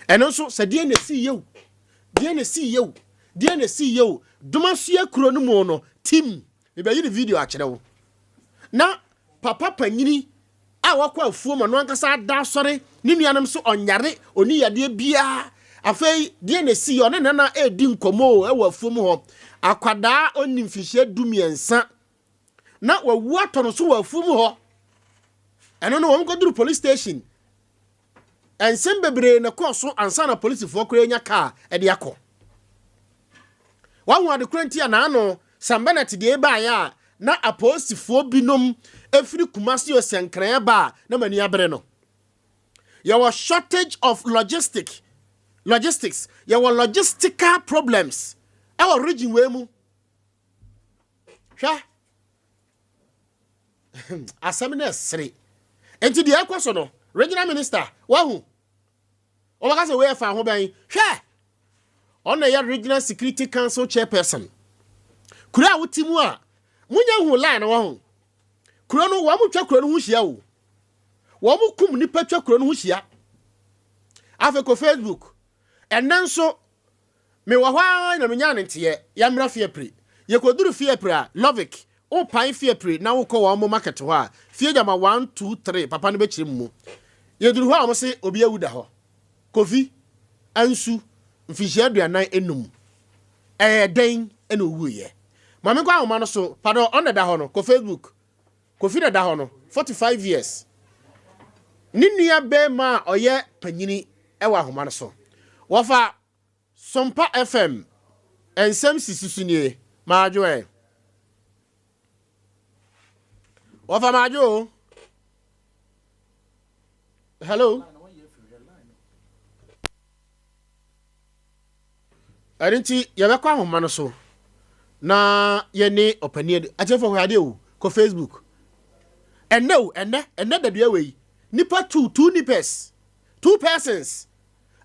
Ɛno nso, sɛ deɛn na ɛsii yɛ o, Deɛn na ɛsii yɛ o? Deɛn na ɛsii yɛ o? Domasua kuro no mu no, tim, mebɛyi ne video akyerɛ wo. Na papa panyini a wakɔ afuo ma no ankasa ada asɔre, ne nuanom so ɔnyare, ɔni yadeɛ biara. Afei, deɛn na ɛsii yɛ? Ɔne nana ɛredi nkɔmmɔ o, ɛwɔ afuo mu hɔ. Akwadaa ɔnni mfinhyia 13 na wawu atɔ no so wɔ afuo mu hɔ. Ɛno no, wɔn kɔduru police station. Nsɛm bebree na ɛkɔɔ so ansa na polisifoɔ koraa anya kaa de akɔ. Wahu ade korɔ nti a naano Sam Bennett deɛ baeɛ a na apolisifoɔ binom firi Kumasi Osiankran ba a na m'ani abere no. Yɛwɔ shortage of logistic, logistics, yɛwɔ logistical problems ɛwɔ region wei mu. Hwɛ. Asɛm no ɛsere. Nti deɛ ɛkɔ so no, regional minister, wahu. Wɔbɛka sɛ wei ɛfa ho bɛn. Hwɛ! Ɔno na ɛyɛ regional security council chairperson. Kuro a wote mu a, munya hu line no wɔ ho. Kuro no, wɔn twa kuro no ho hyia o. Wɔn kum nipa twa kuro no ho hyia. Afei kɔ Facebook. Ɛnnɛ nso, mewɔ hɔ ara na menyaa ne nteɛ, yɛmmra Fiapre. Yɛkɔduru Fiapre a, Lovick, wopae Fiapre na wokɔ wɔn mo market hɔ a, fie gyama one, two, three, papa no bɛkyerɛ mu mu. Yɛduru hɔ a, wɔn se obi awu da hɔ. Kofi, Ansu, mfinhyia 45. Ɛyɛ dɛn na owuiɛ? Ma menkɔ ahoma no so, padɔ, ɔno na ɛda hɔ no, kɔ Facebook. Kofi na ɛda hɔ no, 45 years. Ne nua barima a ɔyɛ panyini wɔ ahoma no so. Wɔfa Sompa FM nsɛm sisi so nie. Maadwo ɛ. Wɔfa maadwo o. Hello. Ɛno nti yɛbɛkɔ ahoma no so na yɛne ɔpanin adi. Atiefo hwɛ adeɛ o, kɔ Facebook. Ɛnɛ o, ɛnɛ, ɛnɛ dadua wei, nipa two, two nippers, two persons,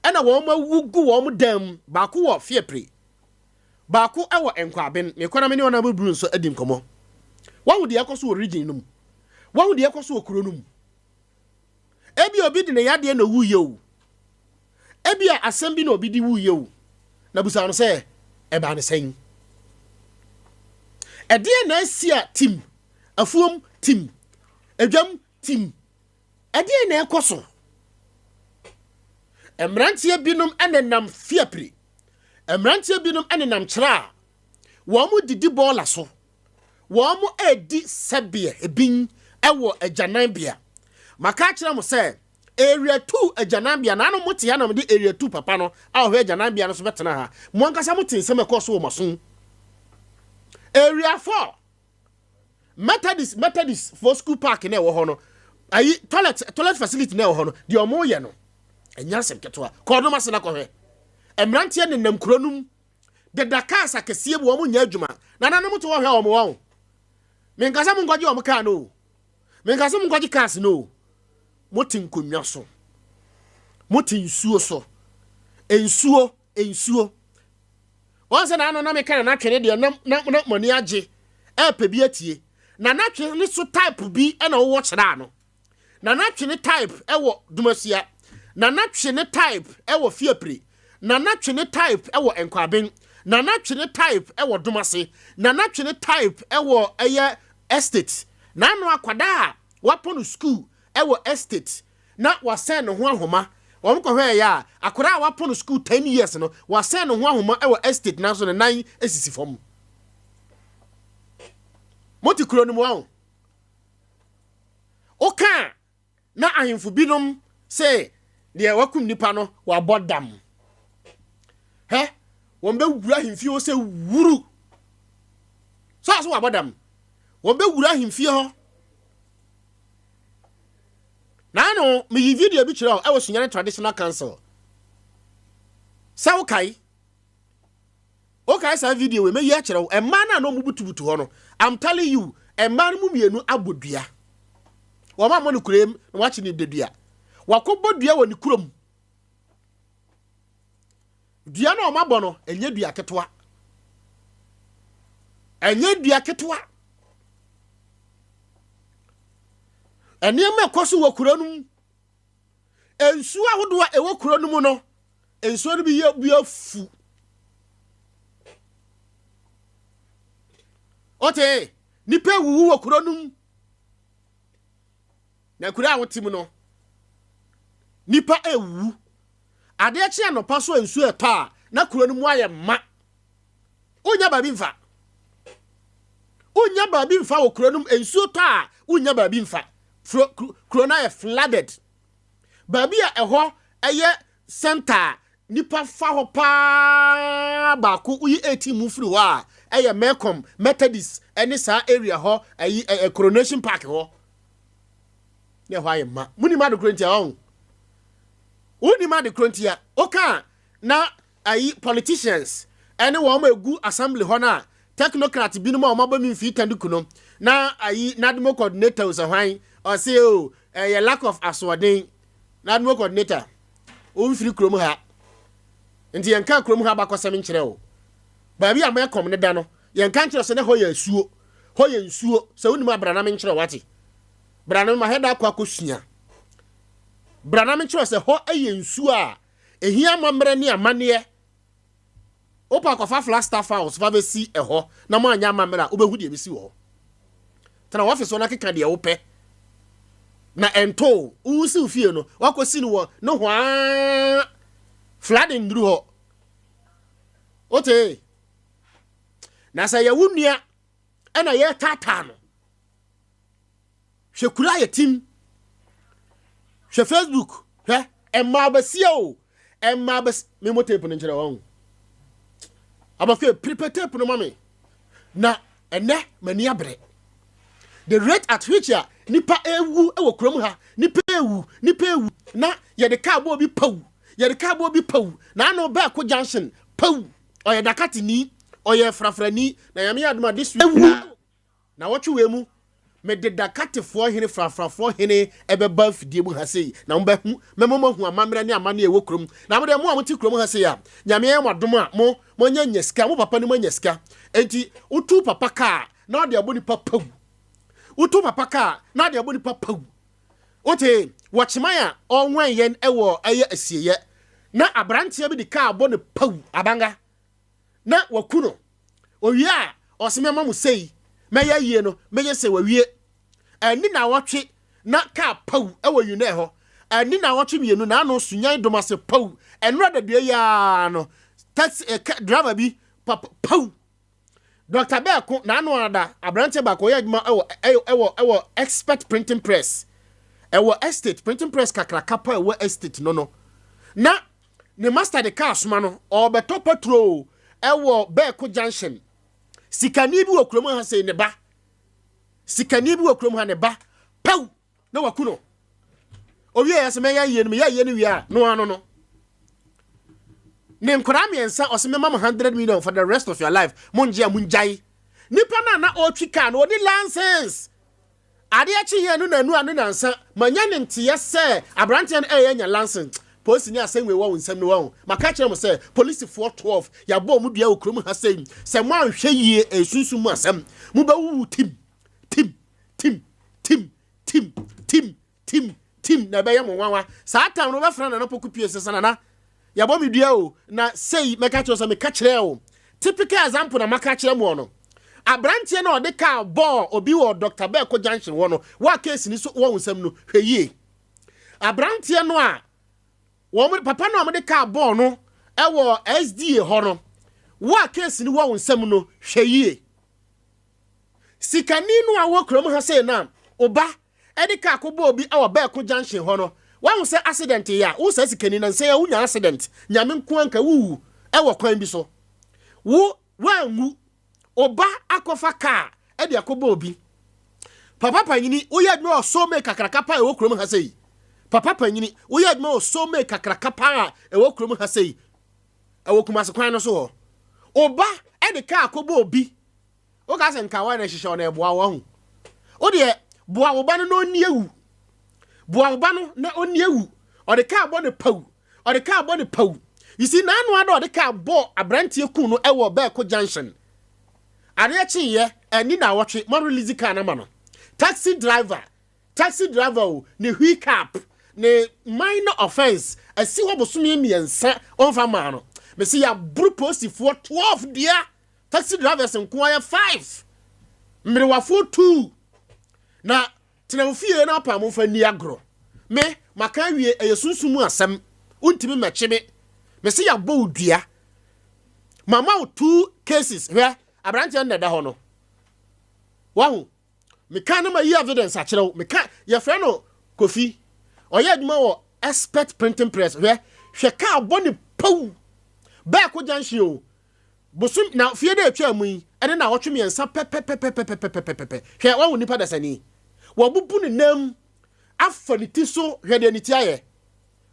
ɛna wɔn awu gu wɔn dan mu, baako wɔ Fiapre, baako ɛwɔ Nkwaben. Mekɔ na me ne wɔn abɛburu nso adi nkɔmmɔ. Wahu deɛ ɛkɔ so wɔ region no mu. Wahu deɛ ɛkɔ so wɔ kuro no mu. Ebia obi de ne yadeɛ na owuiɛ o. Ebia asɛm bi na obi de wuiɛ o. Na busa no sɛ, ɛbaa ne sɛn? Ɛdeɛn na asi a tim, afuom tim, adwam tim? Ɛdeɛn na ɛkɔ so? Mmeranteɛ binom nenam fiapire. Mmeranteɛ binom nenam kyerɛ a wɔn didi bɔɔla so. Wɔredi sɛbeɛ bin wɔ agyananbea. Maka akyerɛ mo sɛ, Area 2 agyananbea, na ano mote ha na mede Area 2 papa no a ɔhwɛ agyananbea no so bɛtena ha. Mo ankasa mote nsɛm a ɛkɔɔ so wɔ mo asom. Area 4, Methodist, Methodist for school park na ɛwɔ hɔ no, ayi toilet, toilet facility na ɛwɔ hɔ no, deɛ wɔyɛ no, ɛnyɛ asɛm ketewa. Kɔ ɔdom ase na kɔhwɛ. Mmeranteɛ nenam kuro no mu deda cars akɛseɛ mu wɔn nyɛ adwuma nananom te hɔ hwɛ wɔn wɔn menka sɛ monkɔgye wɔn kaa no o menka sɛ monkɔgye cars no o mote nkonnwa so mote nsuo so nsuo nsuo wɔn sɛ naano na meka na natwene deɛ na na na mo ani agye ɛɛpɛ bi atie na natwene so type bi ɛna wɔwɔ kyerɛ ano Nana Twene type wɔ Dumasia. Nana Twene type wɔ Fiapre. Nana Twene type wɔ Nkwaben. Nana Twene type wɔ Domase. Nana Twene type wɔ ɛyɛ Estate. N'ano akwadaa a wapɔ no school wɔ Estate na wasɛn ne ho ahoma. Wɔn kɔhwɛɛ yɛ a, akwadaa a wapɔ no school 10 years no, wasɛn ne ho ahoma wɔ Estate nanso ne nan sisi fam. Mote kuro no mu ɔn? Woka a, na ahemfo binom se deɛ wakum nipa no wabɔ dam. Hɛ, wɔn bɛwura ahemfie hɔ sɛ wuru. Sɛ ɔso wabɔ dam. Wɔn bɛwura ahemfie hɔ. Naano, meyi video bi kyerɛ ɛwɔ Sunyani Traditional Council. Sɛ wokae, Wokae saa video wei mɛyi akyerɛ wo. Mmaa no a na wɔbutubutu hɔ no, I'm telling you, mmaa no mu mmienu abɔ dua. Wɔn ammɔ no kurom na wɔakye ne dadua. Wakɔbɔ dua wɔ ne kurom. Dua no a wɔabɔ no, ɛnyɛ dua ketewa. Ɛnyɛ dua ketewa. Nneɛma ɛkɔ so wɔ kuro no mu. Nsuo ahodoɔ a ɛwɔ kuro no mu no, nsuo no bi yɛ bi afu. Ɔte nipa awuwu wɔ kuro no mu. Na kuro a wote mu no, nipa awuwu. Adeɛ kye anɔpa so a nsuo ɛtɔ a, na kuro no mu ayɛ ma. Wonya baabi mfa. Wonya baabi mfa wɔ kuro no mu. Nsuo tɔ a, wonya baabi mfa. Kuro no ayɛ flooded. Baabi a ɛhɔ yɛ center a nipa fa hɔ paa baako woyi 18 mu firi hɔ a ɛyɛ Melcom Methodist ɛne saa area hɔ ɛyi ɛ Coronation Park hɔ ne ɛhɔ ayɛ ma munim ade koro ntia ɔn wonim ade koro ntia woka na ayi politicians ɛne wɔn a egu assembly hɔ no a technocrat binom a wɔn abɔ mi mfii tanduku no na ayi nadmo coordinator sɛ hwan ɔse o ɛyɛ lack of asoɔden nadmo coordinator womfiri kurom ha nti yɛnka kurom ha abakɔsɛm nkyerɛ o baabi a mɛkɔm ne da no yɛnka nkyerɛ sɛ ne hɔ yɛ asuo hɔ yɛ nsuo sɛ wonim abra na menkyerɛ wate bra no ma hɛda akɔ akɔsua bra na menkyerɛ sɛ hɔ yɛ nsuo a. Ɛhia amammerɛ ne amanneɛ. Wopɛ a kɔfa Flagstaff House fa bɛsi ɛhɔ na moanyɛ amammerɛ a, wobɛhu deɛ ɛbɛsi wɔ hɔ. Tena w'ɔfese hɔ na keka deɛ wopɛ na ɛntɔ o. Wosi wo fie no, woakɔsi no wɔ nohoaa, flooding nnuru hɔ. Wote? Na sɛ yɛ wo nua ɛna yɛretaataa no, Hwɛ kura yɛ tim. Hwɛ Facebook. Hwɛ ɛmaa basia o. Ɛmaa bas me mo tape no nkyerɛ wɔn. Abafo prepare tape no ma me. Na ɛnɛ m'ani abere. The rate at which a nipa ewu wɔ kurom ha, nipa ewu, nipa ewu na yɛde kaa bɔ obi pawu, yɛde kaa bɔ obi pawu. Na ano bɛɛko junction pawu. Ɔyɛ dakatini, ɔyɛ frafrani na Nyame yɛ adom a this week ewu. Nawɔtwe wei mu, mede Dakatefoɔ hene Frafrafoɔ hene bɛba afidie mu ha sei, na mobɛhu, mɛma moahu amammerɛ ne amanneɛ a ɛwɔ kurom. Na mo deɛ, mo a mote kurom ha sei a, Nyame ayɛ mo adom a, mo, moanya nya sika, mo papa no moanya sika. Enti, wotu papa kaa a, na ɔde abɔ nipa pawu. Wotu papa kaa a, na ɔde abɔ nipa pawu. Wote, wɔkyeman a ɔwɛn yɛn wɔ ɛyɛ asieeɛ, na aberanteɛ bi de kaa bɔ no pawu, abanga. na waku no. Owie a, ɔse mɛma mo sei, mɛyɛ ayie no, mɛyɛ sei, wawie. Anni naawɔtwe na kaa pawu wɔ Yunɛ hɔ. Anni naawɔtwe mmienu na ano Sunyan Domase pawu. Ɛnora dadua yi ara no, taxi eh, driver bi papa pawu. Dr. Bɛɛko na ano ada aberanteɛ baako ɔyɛ adwuma ɛwɔ ɛwɔ ɛwɔ expert printing press ɛwɔ estate printing press kakraka pa ɛwɔ estate no no na Ne master de kaa soma no ɔrebɛtɔ patrol wɔ Bɛɛko junction. Sikani bi wɔ kurom ha sei ne ba. Sikani bi wɔ kurom ha ne ba. Pɛw na waku no. Owie yɛ sɛ mɛyɛ yie no meyɛ yie no wie a no ano no. Ne nkwadaa mmiɛnsa ɔsɛ mɛma mo 100 million for the rest of your life. Mongye a mongyae. Nipa no a na ɔretwi kaa no ɔni license. Adeɛ kyeeɛ no nanu ano nansa, manya ne nteɛ sɛ aberanteɛ no ɛreyɛ anya lansen. Polisini asɛm wei wɔ wo nsam no wahu. Maka akyerɛ mo sɛ polisifoɔ 12 yɛabɔ wɔn dua wɔ kurom ha sei, sɛ moanhwɛ yie ɛyɛ sunsum mu asɛm. Mobɛwuwu tim, tim, tim, tim, tim, tim, Tim, tim, na ɛbɛyɛ mo nwanwa. Saa tam no wobɛfrɛ Nana Poku pie sɛ, sɛ Nana, yɛabɔ me dua o, na sei mɛka kyerɛ wo sɛ meka kyerɛɛ wo. Typical example na maka akyerɛ moɔ no. Aberanteɛ no a ɔde kaa bɔɔ obi wɔ Doctor Bɛɛko junction hɔ no, wo a case ni so wɔ wo nsam no, hwɛ yie. Aberanteɛ no a wɔn, papa no a wɔde kaa bɔɔ no wɔ SDA hɔ no, wo a case ni wɔ wo nsam no, hwɛ yie. Sikani no a wɔ kurom ha sei no a, wo ba de kaa kɔbɔɔ obi wɔ Bɛɛko junction hɔ no, woahu sɛ accident yɛ a, wo saa sikani no, nsɛn a wonya accident, Nyame nko ara nka wowu wɔ kwan bi so. Wo, woanwu. Wo ba akɔfa kaa de akɔbɔ obi. Papa panyini, woyɛ adwuma wɔ Somee kakraka paa a ɛwɔ kurom ha sei. Papa panyini, woyɛ adwuma wɔ Somee kakraka paa a ɛwɔ kurom ha sei. Ɛwɔ Kumasi kwan no so hɔ. Wo ba de kaa kɔbɔ obi. Woka sɛ nkawa na ɛhyehyɛ wo na ɛboa wo ahu. Wo deɛ boa wo ba no na ɔnni awu. Boa wo ba no na ɔnni awu. Ɔde kaa bɔ no pawu. Ɔde kaa bɔ no pawu. You see, n'ano ada ɔde kaa bɔ aberanteɛ kun no ɛwɔ Bɛɛko junction. Adeɛ kyeeɛ, ɛnni naawɔtwe, mo release kaa no ama no. Taxi driver, taxi driver o, ne wheel cap, ne minor offence, asi hɔ bosome mmiɛnsa ɔmfa maa no. Mese yɛaboro polisifoɔ 12 dua. Taxi drivers nko ara yɛ five, mmerewafoɔ two. Na tena wo fie na apam mfa nni agorɔ. Me, maka awie, ɛyɛ sunsum mu asɛm. Wontumi mmɛkye me. Mese yɛabɔ wo dua. Mama wo two cases. Hwɛ, aberanteɛ no na ɛda hɔ no. Wahu? Meka na mayi evidence akyerɛ wo. Meka, yɛfrɛ no Kofi. Ɔyɛ adwuma wɔ Expert Printing Press. Hwɛ, hwɛ kaa bɔ ne pawu. Bɛɛko junction o. Bosom, na fie da a etwaa mu yi ne naawɔtwe mmiɛnsa pɛpɛpɛpɛpɛpɛpɛpɛ. Hwɛ, wahu nipa dasani. Wabubu ne nan mu afa ne ti so, hwɛ deɛ ne ti ayɛ.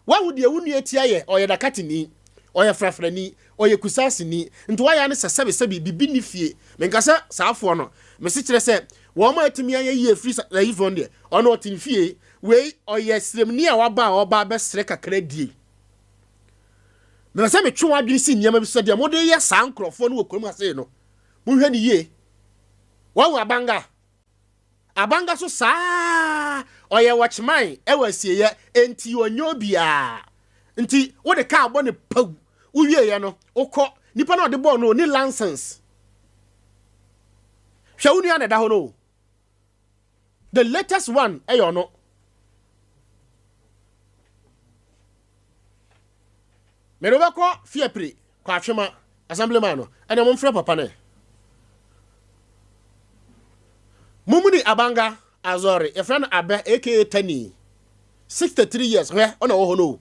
Wahu deɛ wo nua ti ayɛ, ɔyɛ dakateni, ɔyɛ frafrani, ɔyɛ kusaaseni. Nti wayɛ ara ne sɛ sɛbesɛbe biribi nni fie. Menka sɛ saafoɔ no, mese kyerɛ sɛ wɔn a atumi ayɛ yie firi sa ayifoɔ no deɛ, ɔno ɔte ne fie. Wei ɔyɛ sremni a waba a ɔreba abɛsrɛ kakra die. Mepɛ sɛ metwe w'adwene si nneɛma bi so sɛ deɛ mode yɛ saa nkurɔfoɔ no wɔ kurom ha sei no, monhwɛ no yie. Wahu Abanga? Abanga so saa ɔyɛ watchman wɔ asieeɛ, enti ɔnyɛ obiara. Nti wode kaa bɔ ne paw, wowieɛ no, wokɔ, nipa no a ɔde bɔɔ no ɔni license. Hwɛ wo nua na ɛda hɔ no o. The latest one ɛyɛ ɔno. Mede wobɛkɔ Fiapre kɔ Atwema assemblyman no ɛnna momfrɛ papa no. Mumuni Abanga Azɔre yɛfrɛ no Abɛ aka Tani 63 years hwɛ ɔna wɔ hɔ no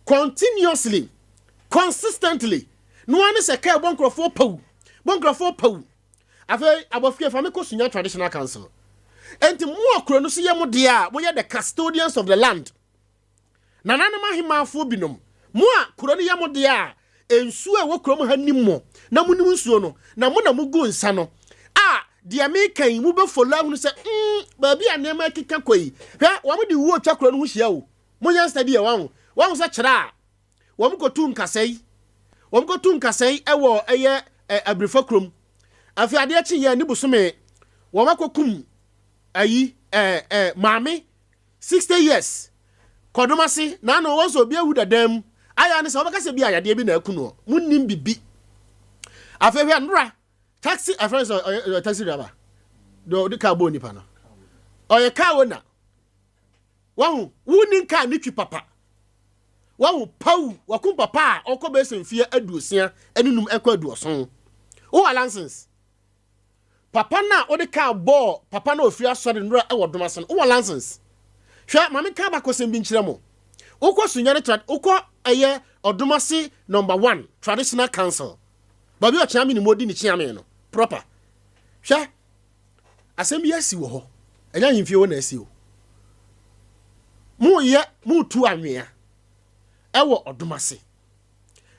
continuously consistently no ara ne sɛ kaa bɔ nkurɔfoɔ pawu bɔ nkurɔfoɔ pawu. Afei abɔfra fa me kɔ Sunya Traditional Council. Enti mo a kuro no so yɛ mo deɛ a moyɛ the custodians of the land. Nananom ahemaafoɔ binom, mo a kuro no yɛ mo deɛ a nsuo a ɛwɔ kurom ha nim mo na monim nsuo no na mo na mogu nsa no a deɛ meka yi mobɛfolo ahunu sɛ mm, baabi a nneɛma akeka kɔ yi hwɛ wɔn de wuo twa kuro no ho hyia o. Monyɛ study ɛ wɔn wɔn sɛ kyerɛ a Wɔn kɔtu nkasɛe. Wɔn kɔtu nkasɛe wɔ ɛyɛ Abirifa kurom. Afei adeɛ kye yɛ ne bosome wɔn akɔkum ayi ɛ ɛ maame 60 years kɔdom ase na ano wɔn sɛ obi awu dadan mu ayɛ ne sɛ wɔbɛka sɛ bi ayadeɛ bi na aku noɔ mo nim bibi. Afei hwɛ nnora taxi afɛn sɛ ɔyɛ taxi driver deɛ ɔde kaa bɔɔ nipa no ɔyɛ car owner. Wahu wonni kaa ne twi papa. Wahu pawu wakum papa a ɔkɔ bɛyɛ sɛ mfeɛ aduosia ne num ɛkɔ aduɔson. Wowɔ license? Papa no a wode kaa bɔɔ papa no a ɔfiri asɔre nnora ɛwɔ dom ase no, wowɔ license? Hwɛ, ma menka abakɔsɛm bi nkyerɛ mo. Wokɔ Sunyani tra, wokɔ ɛyɛ Ɔdomase number one traditional council, baabi a Ɔkyeame ne mu ɔdi ne kyeame no proper. Hwɛ, Asɛm bi asi wɔ hɔ. Ɛnyɛ ahemfie hɔ na asi o. Moyɛ motu anwea ɛwɔ ɔdom ase.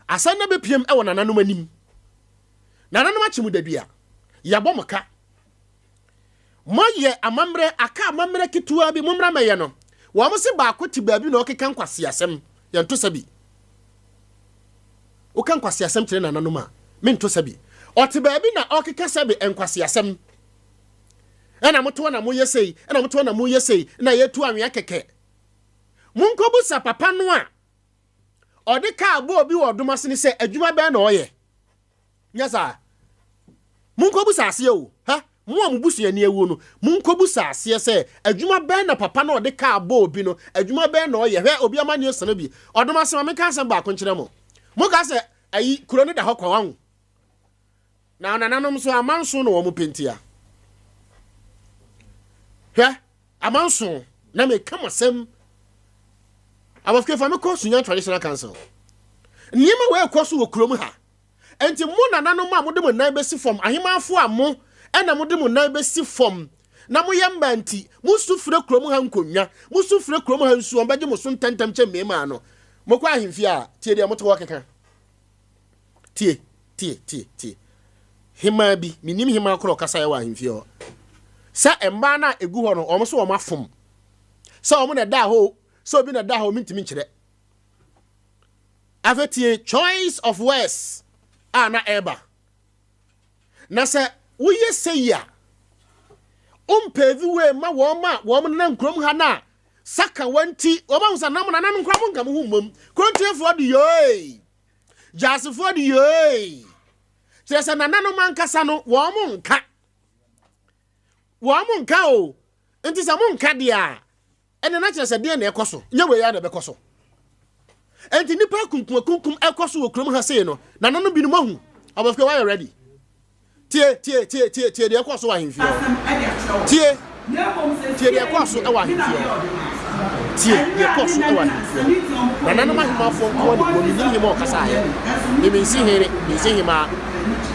Asɛm no bɛpiem ɛwɔ nananom anim. Nananom akye mo dadua. Yɛabɔ mo ka. Moayɛ amammerɛ, aka amammerɛ ketewa bi, mommra mɛyɛ no. Wɔn se baako te baabi na ɔkeka nkwaseasɛm. Yɛnto sa bi. Woka nkwaseasɛm kyerɛ nananom a, mento sa bi. Ɔte baabi na ɔkeka sɛbe nkwaseasɛm. Ɛna motoɔ na moyɛ sei, ɛna motoɔ na moyɛ sei, na yɛtu anwea kɛkɛ. Monkɔbusa papa no a ɔde kaa bɔɔ bi wɔ ɔdom ase ne sɛ adwuma bɛn na ɔyɛ. Nyɛ saa. Monkɔbusa aseɛ o. Hɛ, mo a mo busuani awuo no, monkɔbusa aseɛ sɛ, adwuma bɛn na papa no a ɔde kaa bɔɔ obi no, adwuma bɛn na ɔyɛ? Hwɛ, obi amanneɛ sene bi. Ɔdom ase, ma menka asɛm baako nkyerɛ mo. Moka sɛ, ayi, kuro no da hɔ kwa, wahu. Na nananom nso, amanson na wɔn pɛ ntia. Hwɛ, amanson, na meka mo asɛm. Abɔfra fa me kɔ Sunya Traditional Council. Nneɛma wei ɛkɔ so wɔ kurom ha. Enti mo nananom a mode mo nan bɛsi fam, ahemmanfoɔ a mo na mode mo nan bɛsi fam na moyɛ mmaa nti, mosu frɛ kurom ha nkonnwa, mosu frɛ kurom ha nsuo, wɔbɛgye mo so ntɛmntɛm kyɛn mmarima no. Mokɔ ahemfie a, tie deɛ mote hɔ keka. Tie, tie, tie, tie. Hemaa bi, menim hemaa korɔ ɔkasaeɛ wɔ ahemfie hɔ. Sɛ mmaa no a ɛgu hɔ no, wɔn so wɔn afom. Sɛ wɔn na ɛda hɔ o, sɛ obi na ɛda hɔ o, mentumi nkyerɛ. Afei tie choice of words a na ɛreba. Na sɛ woyɛ sei a, wompave way ma wɔn a wɔn nenam kurom ha no a sakawa nti wɔn ahu sɛ nam nananom koraa monka mo ho mmom. Kurontiefoɔ de yoi, gyasefoɔ de yoi. Kyerɛ sɛ nananom ankasa no wɔn nka. Wɔn nka o. Nti sɛ monka deɛ a, Ɛnna na kyerɛ sɛ deɛn na ɛkɔ so? Nyɛ wei ara na ɛbɛkɔ so. Enti nnipa akunkumakunkum ɛkɔ so wɔ kurom ha sei no, nananom binom ahu. Abɔfra wayɛ ready. Tie, tie, tie, tie, tie deɛ ɛkɔ so wɔ ahemfie hɔ. Tie, tie deɛ ɛkɔ so wɔ ahemfie hɔ. Tie deɛ ɛkɔ so wɔ ahemfie hɔ. Nananom ahemafoɔ nko ara na ɛwɔ menim hema ɔkasaeɛ. Memensi hene, mensi hemaa.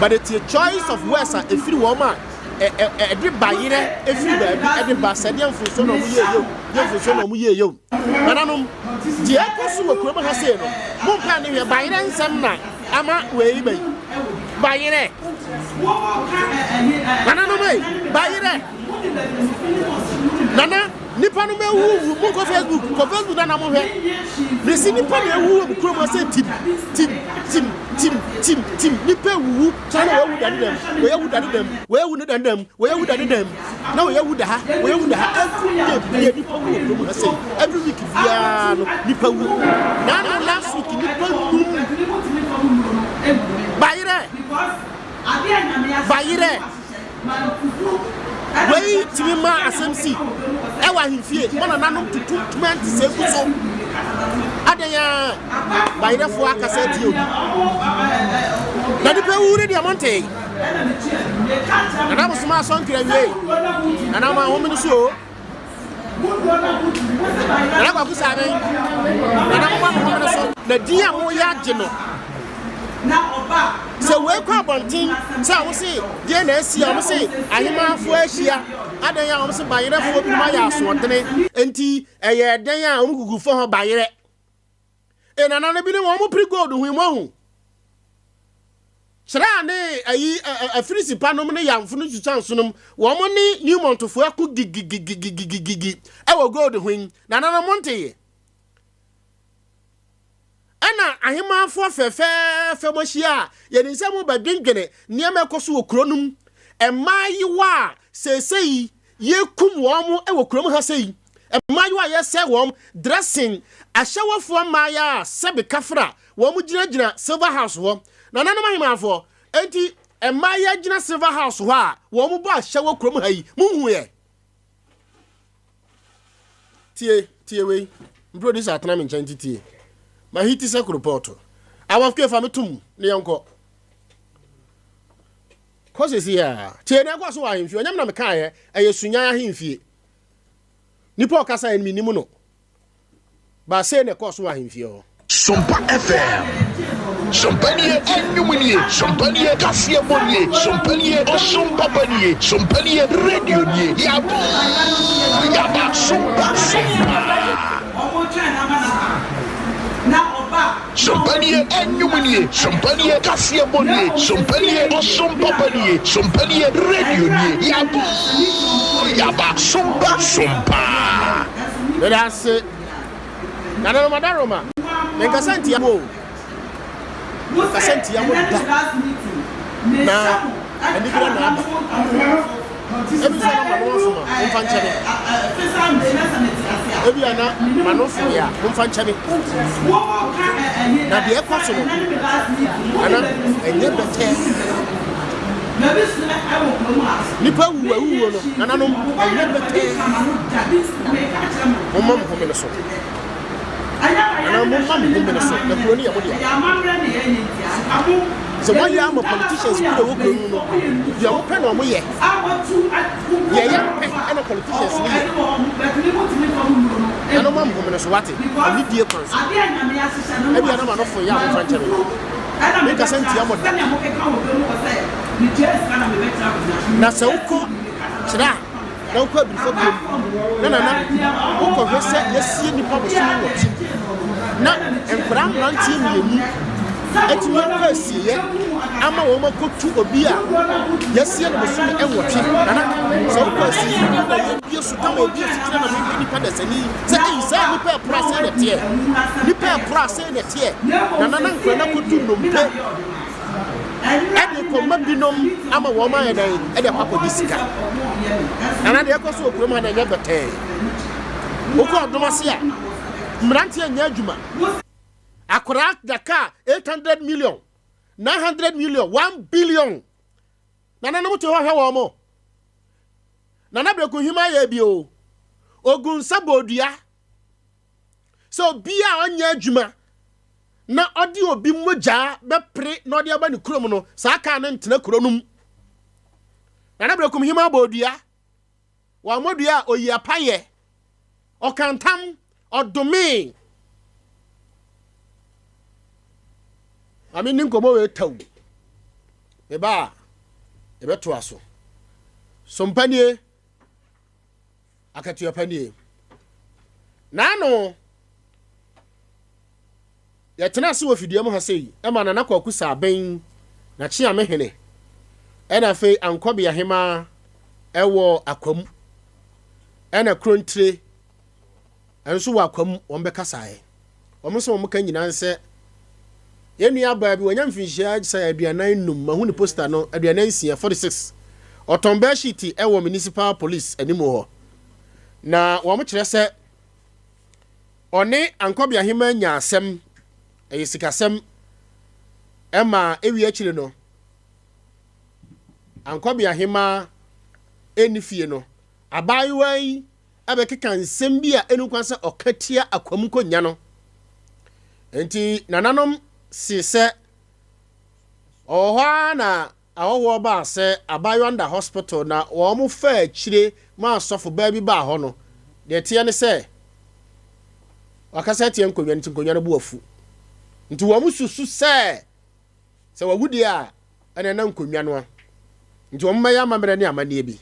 But tie choice of words a ɛfiri wɔn a ɛde ba yerɛ ɛfiri baabi ɛde ba sɛ deɛ mfonsoɔ na ɔmo yɛ yɛ o deɛ mfonsoɔ na ɔmo yɛ yɛ o nananom deɛ ɛkɔ so wɔ kurom ha sei no mo mpa ne hwɛ bayerɛ nsɛm na ama wei ba yi bayerɛ nananom ei bayerɛ nana nipa no mɛwuwu mo nkɔ facebook kɔ facebook na na mo hwɛ mesi nipa na ewu wɔ kurom ha sɛ tim tim tim tim tim tim nipa ewuwu Kyɛ na wɔawu da ne dɛm, wɔawu da ne dɛm, wɔawu ne dɛm dɛm, wɔawu da ne dɛm, na wɔawu da ha, wɔawu da ha. Every day bia nipa wu wɔ kurom ha sei, every week biara no nipa wu. Naano last week nipa num bayerɛ bayerɛ. Wei tumi ma asɛm si ɛwɔ ahemfie ma nananom tutu ntoma ntesɛɛ gu so. Adɛn a bayerɛfoɔ akasa atia obi na nipa wu ne deɛ montee. Nana Bosoma asɔnkere awiei. Nana ma ahome no so o. Nana Kwaku Saben, Nana moma mo homene so na din a moyɛ agye no. Sɛ wei kɔ abɔnten sɛ a wose deɛ na asi a wɔse ahemaafoɔ ahyia adɛn a wɔse bayerɛfoɔ binom ayɛ asoɔdene nti ɛyɛ dɛn a wɔn gugu fɔ hɔ bayerɛ. E nana no binom wɔn piri gold ho moahu. Kyerɛ a ne ayi afirisi pa nom ne yamfo no susanso nom wɔn ne Newmontfo ako gigigigigigigi ɛwɔ gold ho yi nananom mo nteye. Ɛna ahemaafoɔ fɛfɛɛfɛ mo ahyia a yɛnim sɛ mo bɛdwendwene nneɛma ɛkɔ so wɔ kuro nom mmaayewa a seesei yɛkum wɔn wɔ kurom ha sei mmaayewa a yɛsɛ wɔn dressing ahyɛwɔfoɔ mmaayewa a sɛbe kafra Wɔn gyina gyina Silver House hɔ. Nananom ahemmanfoɔ, enti mmaa yi agyina Silver House hɔ a wɔn bɔ ahyɛ wɔ kurom ha yi, mo nhu yɛ? Tie, tie wei. Mproducer atena me nkyɛn nti tie. Ma hiti sɛ koropɔɔto. Awɔfke fa me tom ne yɛnkɔ. Kɔ sisi a. Tie na ɛkɔ so wɔ ahemfie. Ɔnyɛ me na mekaeɛ, ɛyɛ Sunyan ahemfie. Nipa ɔkasa yɛ no menim no. Ba sei na ɛkɔɔ so wɔ ahemfie hɔ. Sompa FM. Sompa nie, ɛnwom nie, Sompa nie, kaseɛbɔ nie, Sompa nie, ɔsom papa nie, Sompa nie, radio nie, Yaba oo, yaba, Sompa, Sompa. Sompa nie, ɛnwom nie, Sompa nie, kaseɛbɔ nie, Sompa nie, ɔsom papa nie, Sompa nie, radio nie, Yaba oo, yaba, Sompa, Sompa. Meda ase. Nananom Adaroma, menkasa ntia mo o. Menkasa ntia mo da. Na anibere na aba. Ebi nso na mano afom a, momfa nkyɛ me. Ebi a na mano fom a, momfa nkyɛ me. Na deɛ ɛkɔ so no, nana, ɛnyɛ bɛtɛɛ. Nnipa wu awuwuo no, nananom, ɛnyɛ bɛtɛɛ. Momma mo home no so. Anaa momma mo home no so, na kuro no yɛ mo dea. Sɛ moayɛ ama politicians bi na ɛwɔ kuro no mu no, deɛ wɔpɛ na wɔyɛ. Deɛ yɛmpɛ ɛna politicians no yɛ. Nana momma mo home no so, wate? Anidie kwan so. Ebia na m'ano fo yɛ a momfa nkyɛ me. Menkasa ntia mo da. Na sɛ wokɔ kyerɛ a, na wokɔ abirifa kurom, na nana wokɔhwɛ sɛ yɛasie nnipa bosome nwɔtwe, na nkwadaa mmeranteɛ mmienu atumi akɔ asieeɛ ama wɔn akɔtu obi a yɛasie no bosome nwɔtwe. Nana, sɛ wokɔ asieeɛ na yɛbie so kama ebie so kyerɛ na mehwɛ nipa dasani sɛ ei saa nipa ɛpora sei na ɛteɛ, nipa ɛpora sei na ɛteɛ, nana na nkwadaa no akɔtu nnompe ɛde kɔma binom ama wɔn ayɛ dɛn ɛde akɔ akɔgye sika. Nana deɛ ɛkɔ so wɔ kurom ha na ɛnyɛ bɛtɛɛ. Wokɔ ɔdom ase a, mmeranteɛ nyɛ adwuma. Akwadaa da kaa 800 million, 900 million, 1 billion. Nananom te hɔ hwɛ wɔn mo. Nana Brekuhima yɛ bi o. Ogu nsa bɔ dua. Sɛ obi a ɔnyɛ adwuma na ɔde obi mogya bɛpere na ɔde aba ne kurom no, saa kaa no ntena kuro no mu. Nana Brekuhima bɔ dua. Wammɔ dua a oyi apayɛ. Ɔka ntam, ɔdomee. Maame ni nkɔmmɔ wei taw. Me ba a, yɛbɛtoa so. Sompa nie, akatua pa nie. Naano, yɛtena ase wɔ fidua mu ha sei, ɛma Nana Kwaku Saaben, Nakyeame hene, ɛna afei Ankɔbea hemaa ɛwɔ Akwamu, ɛna Kurontire nso wɔ Akwamu, wɔn bɛkasaeɛ. Wɔn nso wɔn ka nyinaa nsɛ yɛn nua baa bi wɔnya mfinhyia sɛ 45, mahu ne poster no, 46, 46, ɔtɔn bɛɛhyiti ɛwɔ municipal police anim hɔ, na wɔn kyerɛ sɛ. Ɔne Ankɔbea Hemaa nyaa asɛm, ɛyɛ sikasɛm, ɛma ewie akyire no, Ankɔbea Hemaa ɛnni fie no, abaayewa yi ɛbɛkeka nsɛm bi a ɛnu kwan sɛ ɔka tia Akwam nkonya no. Enti nananom see sɛ ɔwɔ hɔ ara na Ahɔhoɔ baa sɛ abaayewa no da hospital na wɔn faa akyire maa sɔfo baa bi baa hɔ no, deɛ ɛteɛ ne sɛ wakasa atia nkonnwa no nti nkonnwa no bo afu. Nti wɔn susu sɛ sɛ wawu deɛ a ɛna na nkonnwa no a nti wɔn bɛyɛ amammerɛ ne amanneɛ bi.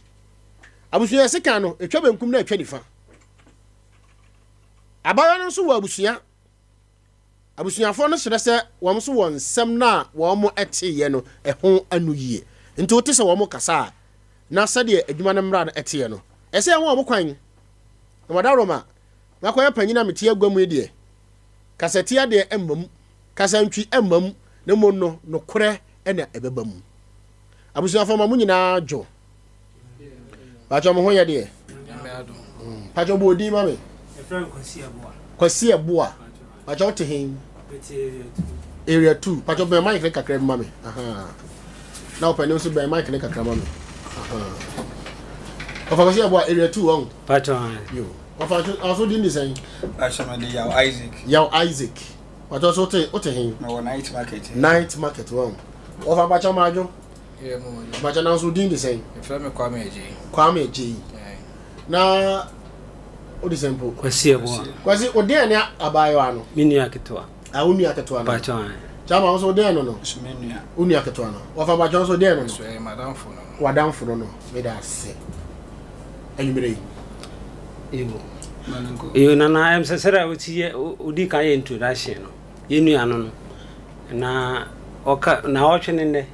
Abusua sekan no ɛtwa benkum na ɛtwa nifa. Abaayewa no nso wɔ abusua. Abusuafoɔ no kyerɛ sɛ wɔn nso wɔ nsɛm no a wɔteeɛ no ho anoyie. Nti wote sɛ wɔkasa a, na sɛdeɛ adwuma no mmara no teɛ no, ɛsɛ yɛma wɔn kwan. Na Wadaroma, makɔyɛ panyin a mete agua mu yi deɛ, kasatia deɛ ɛmma mu, kasantwi ɛmma mu, na mmom no, nokorɛ na ɛbɛba mu. Abusuafoɔ ma mo nyinaa dwo. Pakyɛ mo ho yɛ deɛ? Pakyɛ bɔ odin ma me. Kwasi Ɛboa. Pakyɛ wote he? Area 2. Pakyɛ bɛn mic ne kakra bi ma me. Na ɔpɛ ne nso bɛn mic ne kakra ma me. Ɔfa Kwasi Ɛboa area 2 ɔn. Pakyɛ. Yo. Ɔfa ɔso din de sɛn? Pakyɛ me de Yaw Isaac. Yaw Isaac. Pakyɛ so wote wote he? Mewɔ night market. Night market wɔn. Ɔfa pakyɛ maadwo. Mpakyɛ nanso wo din de sɛn? Yɛfrɛ me Kwame Agyei. Kwame Agyei. Na wode sɛn mpo? Kwasi Aboa. Kwasi, wo deɛn ne abaayewa no? Me nua ketewa. Ah, wo nua ketewa no. Mpakyɛ an. Kyama, wo nso wo deɛn no no? Nso me nua. Wo nua ketewa no. Wɔfa mpakyɛ wo nso wo deɛn no no? Nso ɛyɛ madamfo no no. Wadamfo no no. Meda ase. Anwummerɛ yi. Yo. Yo, nana, ɛm sɛ sɛdeɛ wosi yɛ, wodi kan yɛ introduction no. Yɛn nua no no, na ɔka naawɔtwe ne nnɛ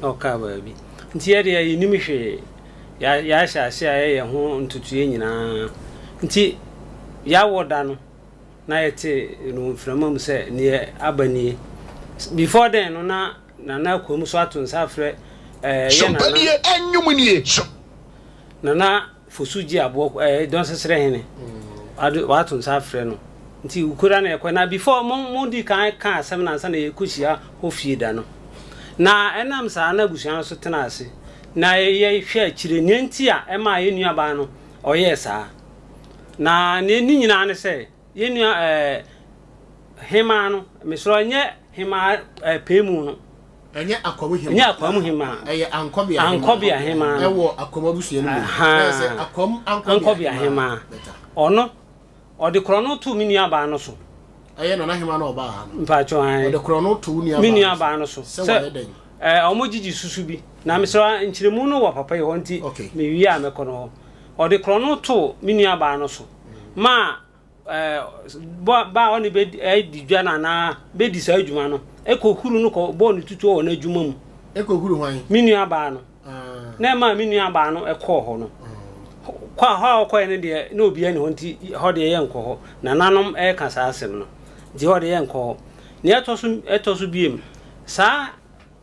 na ɔkaa baabi. Nti yɛ deɛ yɛnim hwee. Yɛahyɛ ase a yɛyɛ ho ntotoeɛ nyinaa. Nti yɛawɔ da no na yɛte no mframa mu sɛ neɛ aba nie. Before then no na Nana Akwam so ato nsa afrɛ eh, yɛ Nana. Sompanie nnwom nie. Nana Fosu gye aboɔ ɛɛ Dɔnseserɛ hene wado wato nsa afrɛ no nti wokura na yɛkɔ na before mo mo di kan ka asɛm no ansa na yɛkɔ hyia hɔ fie da no na ɛnam saa na abusua no so tena ase na yɛhwɛ akyire nea nti a ɛmaa yɛn nuabaa no ɔyɛɛ saa na nea ne nyinaa ne sɛ yɛn nua ɛɛ hemaa no mesrɛ nyɛ hemaa ɛɛ pɛɛ mu no Ɛnyɛ Akwamu Hemaa. Ɛnyɛ Akwamu Hemaa. Ɛyɛ Ankɔbea Hemaa. Ankɔbea Hemaa no. Ɛwɔ Akwamu abusua no mu. Ahaa. Sɛ Akwamu Ankɔbea Hemaa. Ɔno, ɔde korɔno too me nuabaa no so. Ɛyɛ Nana Hemaa na ɔbaa ha no. Mpakyɛw ae. Ɔde korɔno too wo nuabaa no so. Me nuabaa no so. Sɛ wayɛ dɛn? Ɛɛ, wɔn gyigye susu bi. Na mesrɛ nkyerɛmu no wɔ papa yi hɔ nti, Okay. mewie a mɛkɔ no hɔ. Ɔde korɔno too me nuabaa no so maa ba a ɔne bɛdi dwa no anaa bɛdi saa adwuma no kɔhuru no kɔbɔɔ no tutuo wɔ n'adwuma mu. Ɛkɔhuru hwan? Me nuabaa no. Ah. Na ɛmaa me nuabaa no kɔɔ hɔ no. Kɔ a hɔ a ɔkɔɛ no deɛ na obiara ni hɔ nti hɔ deɛ yɛnkɔ hɔ. Nananom ɛreka saa asɛm no nti hɔ deɛ yɛnkɔ hɔ. Nea ɛtɔ so ɛtɔ so biem saa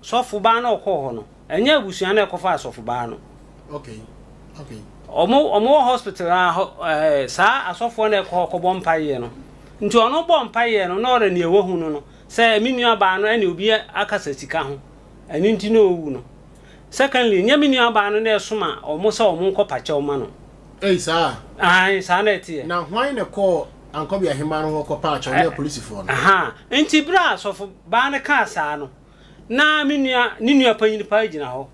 Sɔfo baa no ɔkɔɔ hɔ no, ɛnyɛ abusua na ɛkɔfaa sɔfo baa no. Okay. Okay. Ɔmo ɔmo wɔ hospital a hɔ ɛɛ saa asɔfoɔ na ɛkɔ hɔ kɔbɔ mpaeɛ no. Nti ɔno bɔ mpaeɛ no na ɔrɛ nea wahu no no sɛ me nua baa no ɛne obi akasa sika ho ɛno nti na ɔwu no. Secondly, nyɛ me nua baa no na ɛsoma ɔmo sɛ ɔmo nkɔ pakyɛw ma no. Ei saa? Ae, saa na ɛteɛ. Na hwan na ɛkɔɔ Ankɔbea Hemaa no hɔ kɔpaa kyɛw ne apolisifoɔ no? Ahaa, nti berɛ a sɔfo baa no kaa saa no, na me nua, ne nua panyin paa gyina hɔ.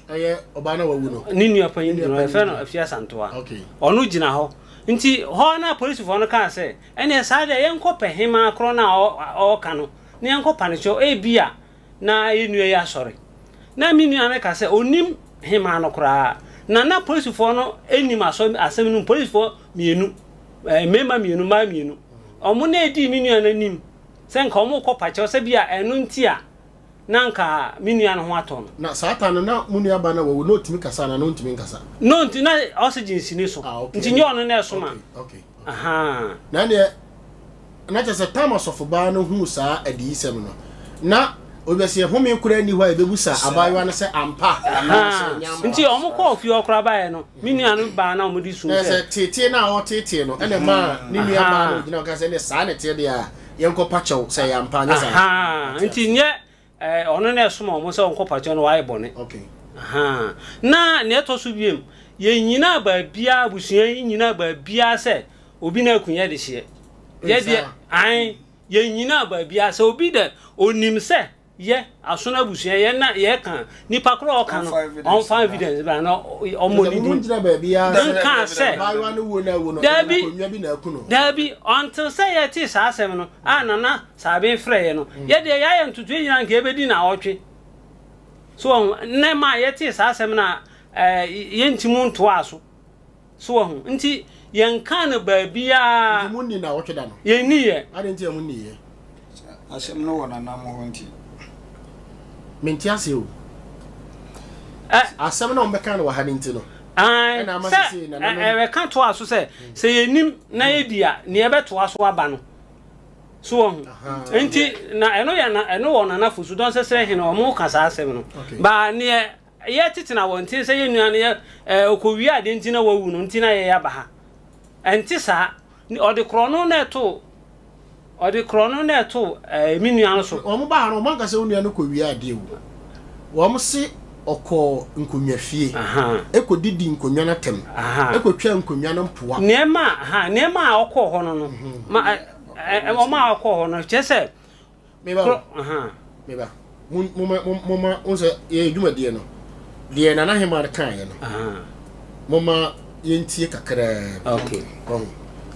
Ɛyɛ ɔbaa no a wawu no? Ne nua panyin gyina hɔ, yɛfrɛ no Afia Asantewa. Okay. Ɔno gyina hɔ. Nti hɔ na apolisifoɔ no kaa sɛ, ɛneɛ saa deɛ yɛnkɔ pɛ hemaa korɔ no a ɔɔka no, na yɛnkɔ pa no kyɛw, ebia na yɛn nua yi asɔre. Na me nua no ka sɛ ɔnnim hemaa no koraa. Na na polisifoɔ no nnim asɔ asɛm no mu. Polisifoɔ mmienu, eh, mmarima mmienu, mmaa mmienu. Wɔn na ɛdii me nua no anim sɛ nka wɔn rekɔ pakyɛw sɛ bi a ɛno nti a na nka me nua no ho atɔ no. Na saa ta no na mo nua ba no a wawu na ɔtumi kasa anaa na ɔntumi nkasa? No nti na oxygen si ne so. Ah, okay. Nti nyɛ ɔno na ɛsoma. Okay, okay. Ahaa. Na ɛneɛ, na kyerɛ sɛ tam asɔfobaa no huu saa adiyisɛm no, na Obi bɛsɛ home koraa nni hɔ a yɛbɛbusa abaayewa no sɛ ampa anaasɛ ɛnyɛ ampa. Nti wɔn kɔɔ fie hɔ koraa baeɛ no, me nua no baa na wɔde sum Na sɛ. sɛ teetee no a ɔreteetee no ɛna ɛmaa ne nua baa no gyina hɔ ka sɛ ɛnneɛ saa na ɛteɛ deɛ a, yɛnkɔpa kyɛw sɛ ɛyɛ ampa anyɛ saa. Ahaa, nti nyɛ ɛɛ ɔno na ɛsoma wɔn sɛ wɔnkɔpa kyɛw no wayɛ bɔne. Okay. Ahaa, na nea ɛtɔ so biem, yɛnnyinaa baabiara, abusua yi nnyinaa baabiara sɛ obi na aku yɛn dehyeɛ. Yɛ deɛ, ae, Yɛnnyinaa baabiara. Sɛ obi dɛ onim sɛ yɛ asono abusua yɛ na yɛka nipa korɔ a ɔka no ɔmfa evidence bra na ɔmmɔ ne din nka sɛ daabi daabi until sɛ yɛtee saa asɛm no a Nana Saaben frɛeɛ no yɛ deɛ yɛayɛ ntotoeɛ nyinaa nka yɛbɛdi naawɔtwe so wɔn nnɛ ma yɛtee saa asɛm no a yɛntim ntoaa so. So wahu? Nti yɛnkaa no baabiara. Nti monni nnawɔtwe da no? Yɛnniiɛ. Adɛn nti a monniiɛ? Asɛm no wɔ nana mo hɔ nti. Mente aseɛ o. Ɛ. Asɛm no a wɔbɛka no wɔ ha no nti no. Ae, Ɛna ama sɛ sesei nananom. ɛ, ɛka toa so sɛ, sɛ yɛnnim na yɛdi a, nea ɛbɛtoa so aba no. So wahu? Ahaa. Nti, na ɛno yɛ na, ɛno wɔ Nana Fosu, Dɔnsɛsrɛ hene, wɔka saa asɛm no. Okay. Ba, neɛ Yɛ tete na wɔnte sɛ yɛn nua no yɛ ɛɛ ɔkɔwie adeɛ nti na wawu no nti na yɛyɛ aba ha. Ɛnte saa. Ɔde korɔno na ɛtoo ɔde korɔno na ɛtoo ɛɛ me nua no so. Wɔn baa ha no wɔn anka sɛ wo nua no kɔwie adeɛ o. Wɔn se ɔkɔɔ nkonnwa fie ɛkɔ didi nkonnwa no atɛm ɛkɔ twaa nkonnwa no mpoa. Nneɛma a nneɛma a ɔkɔɔ hɔ no no ma ɛ ɛ wɔn a ɔkɔɔ hɔ no kyerɛ sɛ Meba o, meba. Moma, moma, wo sɛ yɛyɛ dwumadie no, deɛ Nana Hemaa kaeɛ no, moma yɛntie kakraa bi. Okay. Ɔho.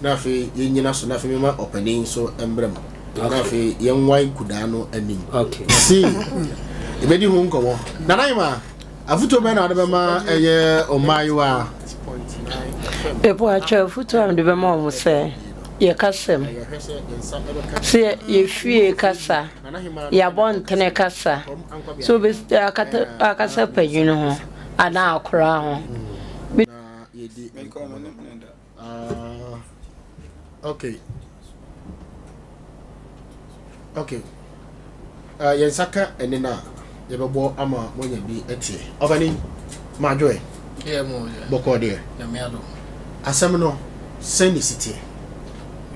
Na afei yɛnyina so, na afei mema ɔpanin nso mbrɛ mu. Na afei yɛnwae nkudaa no anim. Okay. See, yɛbɛdi ho nkɔmmɔ. Nana Hemaa, afotuo bɛn na wode bɛma ɛyɛ ɔmmaayewa? Mepɔatwɛ afotuo a mede bɛma wɔn sɛ yɛ kasa mu. Sɛ yɛ fie kasa, yɛ abɔntene kasa, sɛ wobɛsi akata akasa panyin ho anaa akwadaa ho. Ah, okay. Okay. Uh, yɛn nsa ka ɛne no a yɛbɛbɔ ama moanya bi atie. Ɔbani, madwoe. Bɔkɔɔ deɛ. Asɛm no, sɛn na ɛsi teɛ?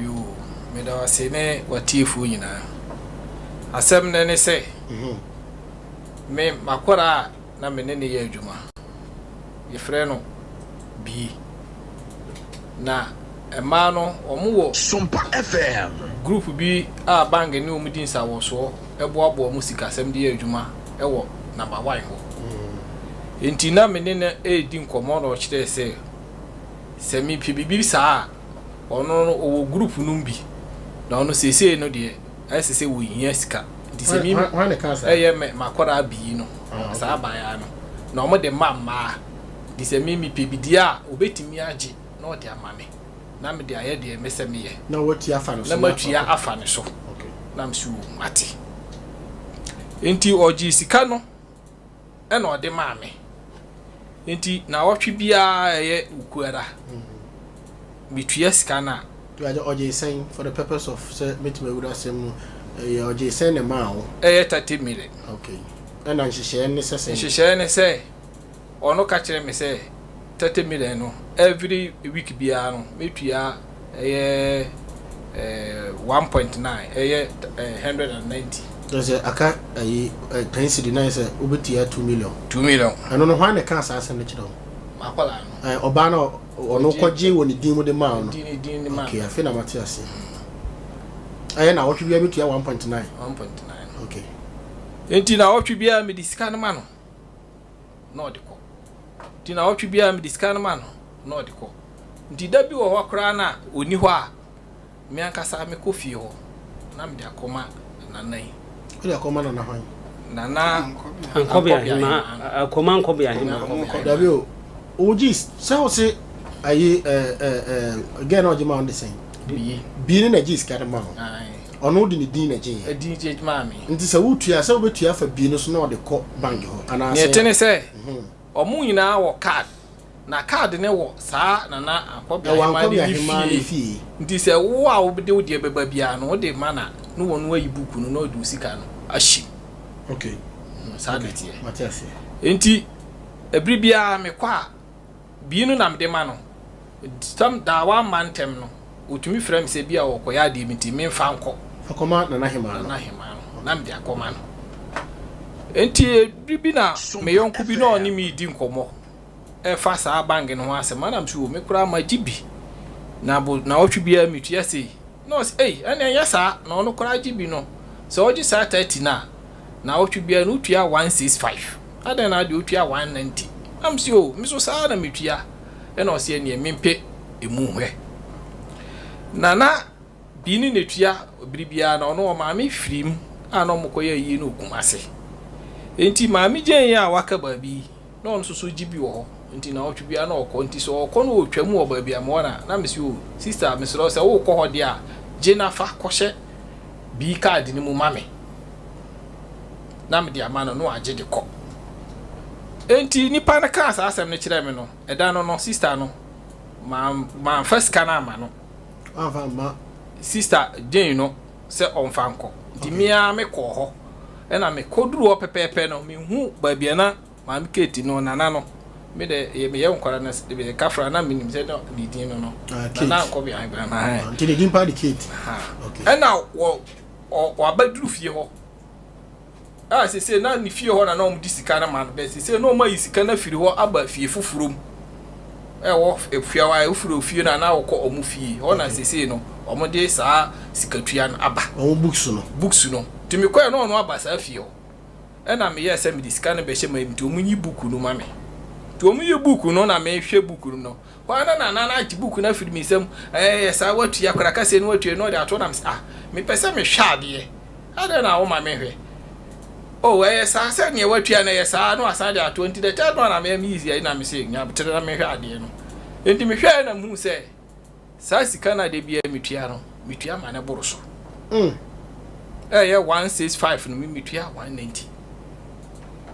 Yoo, meda wo ase ne w'atiefoɔ nyinaa. Asɛm no ne sɛ, mhm. me m'akwadaa a na me ne no yɛ adwuma, yɛfrɛ no Bie. Na mmaa no, wɔwɔ Sompa FM. group bi a bank ne wɔn di nsawɔsoɔ boaboa wɔn sikasɛm de yɛ adwuma wɔ number one hɔ. Enti na me ne no redi nkɔmmɔ na ɔkyerɛɛ sɛ, sɛ mepɛ biribi saa a, ɔno no ɔwɔ group no mu bi, na ɔno seesei no deɛ ayɛ sɛ sɛ wɔhia sika. Nti sɛ me ɛyɛ me m'akwadaa bii no, ah, saa abaayewa no, na wɔde ma mmaa. Nti sɛ me mepɛ bi deɛ a, ɔbɛtumi agye na ɔde ama me, na mede ayɛ deɛ mesɛ meyɛ. Na watua afa ne so. Na matua afa ne so. Na mese o, mate. Nti ɔgyee sika no ɛna ɔde maa me. Nti naawɔtwe biara ɛyɛ Wukuada, metua sika no a. Ɔgyee sɛn for the purpose of sɛ mɛtumi awura asɛm mu, ɛyɛ ɔgyee sɛn na ɛmaa wo? Ɛyɛ 30 million. Okay. Ɛna nhyehyɛeɛ ne sɛ sɛn? Nhyehyɛeɛ ne sɛ ɔno ka kyerɛɛ me sɛ 30 million no every week biara no mɛtua ɛyɛ 1.9 ɛyɛ 190. Kyerɛ sɛ aka ayi 10 cedi na ayɛ sɛ wobɛtua 2 million. 2 million. Ɛno no hwan na ɛkaa saa asɛm no kyerɛ wo? M'akwadaa no. Ɔbaa no ɔno kɔgye wɔ ne din mu de maa wo no. Ɔgye ne din de maa Okay, afei na mate ase. Ɛyɛ naawɔtwe biara bɛtua 1.9. 1.9. Okay. Enti naawɔtwe biara mede sika no ma no na ɔde kɔ. Nti naawɔtwe biara mede sika no ma no na ɔde kɔ. Nti da bi wɔ hɔ koraa no a ɔnni hɔ a, me ankasa mekɔ fie hɔ na mede akɔma Nana yi. Wode akɔma Nana hwan? Nana Ankɔbea Hemaa. Akɔma Ankɔbea Hemaa. Dabi o, wogye sɛ wo se ayi ɛɛ ɛɛ gɛɛ na ɔgye ma wo de sɛn? Bii. Bii no na gye sika no ma wo. Ɔno de ne din na gye yɛ. Ɛdin gye maa me. Nti sɛ wotua sɛ wobɛtua afa bii no so na ɔde kɔ bank hɔ anaasɛ. Nea ɛte ne sɛ, wɔn nyinaa wɔ card. Na card no wɔ saa Nana Ɛwɔ Ankɔbea Ankɔbea Hemaa no Hemaa ne no fie. fie. Nti sɛ wo a wode wo deɛ bɛba biara no, wode ma no a, ne wɔn ayi book no na wɔde wo sika no ahyɛ mu. Okay. Saa na ɛteɛ. Mate aseɛ. Enti ɛbere biara mekɔ a bii no na mede ma no. Tam da wamma ntɛm no, ɔtumi frɛ me sɛ bi a ɔkɔyɛ adeɛ bi nti memfa nkɔ. Fa kɔma Nana Hemaa no. Nana Hemaa no, na mede akɔma no. Enti ɛbere bi na me yɔnko bi na ɔne me redi nkɔmmɔ ɛfa saa bank no ho asɛm. Ɛna mese o me koraa magye bi na bo naawɔtwe biara metua sei. Na ɔse ei ɛnneɛ ɛnyɛ saa na ɔno koraa gye bi no sɛ ɔgye saa 30 no a naawɔtwe biara no wotua 165 adɛn na adeɛ wotua 190 na mese o me so saa na metua ɛna ɔse ɛnneɛ mempɛ ɛmu hwɛ na na bi ne na tua bere biara na ɔno ɔmaame firi mu a na ɔmokɔyɛ ayie no Kumase enti maame Jane a waka baabi yi na ɔno nso so gye bi wɔ hɔ nti naawɔtwe biara na ɔkɔ nti sɛ ɔkɔ na ɔtwa mu wɔ baabi a mewɔ no a na mese o sister mesrɛ wo sɛ wokɔ hɔ deɛ a gye na fa kɔhyɛ bii card no mu ma me na mede ama no na wagye de kɔ. Enti nipa no kaa saa asɛm no kyerɛɛ me no ɛda no no sister no mamfa sika no amma no. Wamfa amma sister Jane no sɛ ɔmfa nkɔ nti me ara mekɔɔ hɔ ɛna mekɔduru hɔ pɛpɛɛpɛ no mehu baabi a na Maame Kate no nana no me dɛ yɛ meyɛ nkwara na meyɛ kafra na menim sɛ na ne din no no ah, Kate. Nana nkɔ bea bea na ah, nti ne din paa de Kate. Okay. Ɛna wɔ wabɛduru fie hɔ a sese na ne fie hɔ na na wɔn de sika no ma no bɛ sese na wɔn ayi sika no afiri hɔ aba fie foforɔ mu ɛwɔ efie hɔ a efiri ofie no a na wɔkɔ wɔn fie hɔ na sese no wɔn de saa sikatua no aba. Wɔn books no. Books no tumi kɔɛ na wɔn aba saa fie hɔ. Ɛna meyɛɛ sɛ mede sika no bɛhyɛ m'ayam nti wɔn nyi buku no ma me. Nti wɔn yi buku no na mehwɛ buku no no. Hɔ ara na nana no agye buku no afiri me nsam. Ɛyɛ saa watua koraa kaseɛ no watua na ɔde ato na mesɛ ah mepɛ sɛ mehwɛ adeɛ. Adɛn na woma mehwɛ? Oh ɛyɛ saa sɛ neɛ watua no ɛyɛ saa na wasan de ato nti the third one na meyɛ me easy na mese nya aboterɛ na mehwɛ adeɛ no. Nti mehwɛɛ na mehuu sɛ Saa sika no a da biara metua no, metua ma no boro so. Mm. Ɛyɛ 165 no, me metua 190.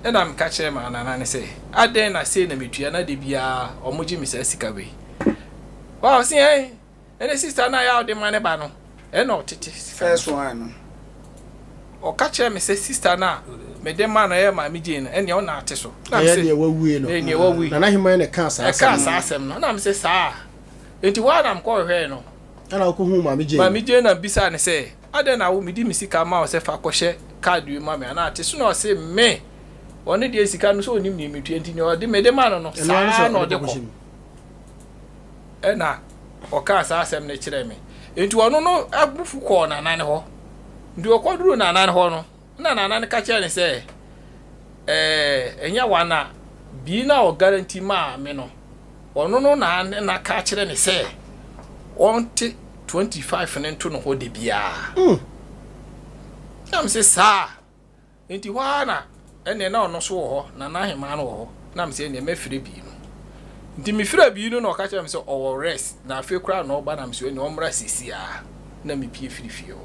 Ɛna meka kyerɛ ma nana no sɛ, adɛn na sei na metua na da biara wɔgye me saa sika wei. Wa ɔse ɛn, ɛne sista no a yɛ a ɔde ma ne ba no, ɛna ɔtete sika no. First one no. Ɔka kyerɛ me sɛ sista no a mede ma no ɛyɛ maame Jane no, ɛnea ɔna ate so. Ɛyɛ deɛ wawue no. Ɛyɛ deɛ wawue. Nana Heman na ɛkaa saa asɛm no. Ɛkaa saa asɛm no. Ɛna mese saa. Enti hɔ ara na mekɔhwehwɛɛ no. Ɛnna wokohuu Maame Jane. Maame Jane na mibisaa no sɛ, Adɛn na wo, mede me sika ma wo sɛ fa kɔhyɛ kaad wei ma me anaa? Te so na ɔse me, ɔno deɛ sika no sɛ ɔnim deɛ metua nti nea ɔde mede ma no no, Ɛno saa ara ne sɛ ara na ɔde ɔde kɔkɔhyɛ kɔ. mu. Ɛnna ɔkaa saa asɛm no kyerɛɛ me. Enti ɔno no abufu kɔɔ Nana no hɔ. Nti ɔkɔduruu Nana no hɔ no, ɛnna Nana no ka kyerɛɛ no sɛ, Ɛɛ, ɛnyɛ wana, bii no a ɔgaranti maa me no, Ɔno no na ne na ka kyerɛ no sɛ ɔnte 25 no nto no hɔ da biara. Mm. Na mese saa. Nti hɔ ara na ɛneɛ na ɔno so wɔ hɔ, na n'ahemaa no wɔ hɔ. Na mese ɛneɛ mɛfrɛ bii no. Nti mefrɛ bii no na ɔka kyerɛ me sɛ ɔwɔ rest, na afei koraa na ɔba na mese ɛneɛ ɔmmra seesei ara. Na mepie firi fie hɔ.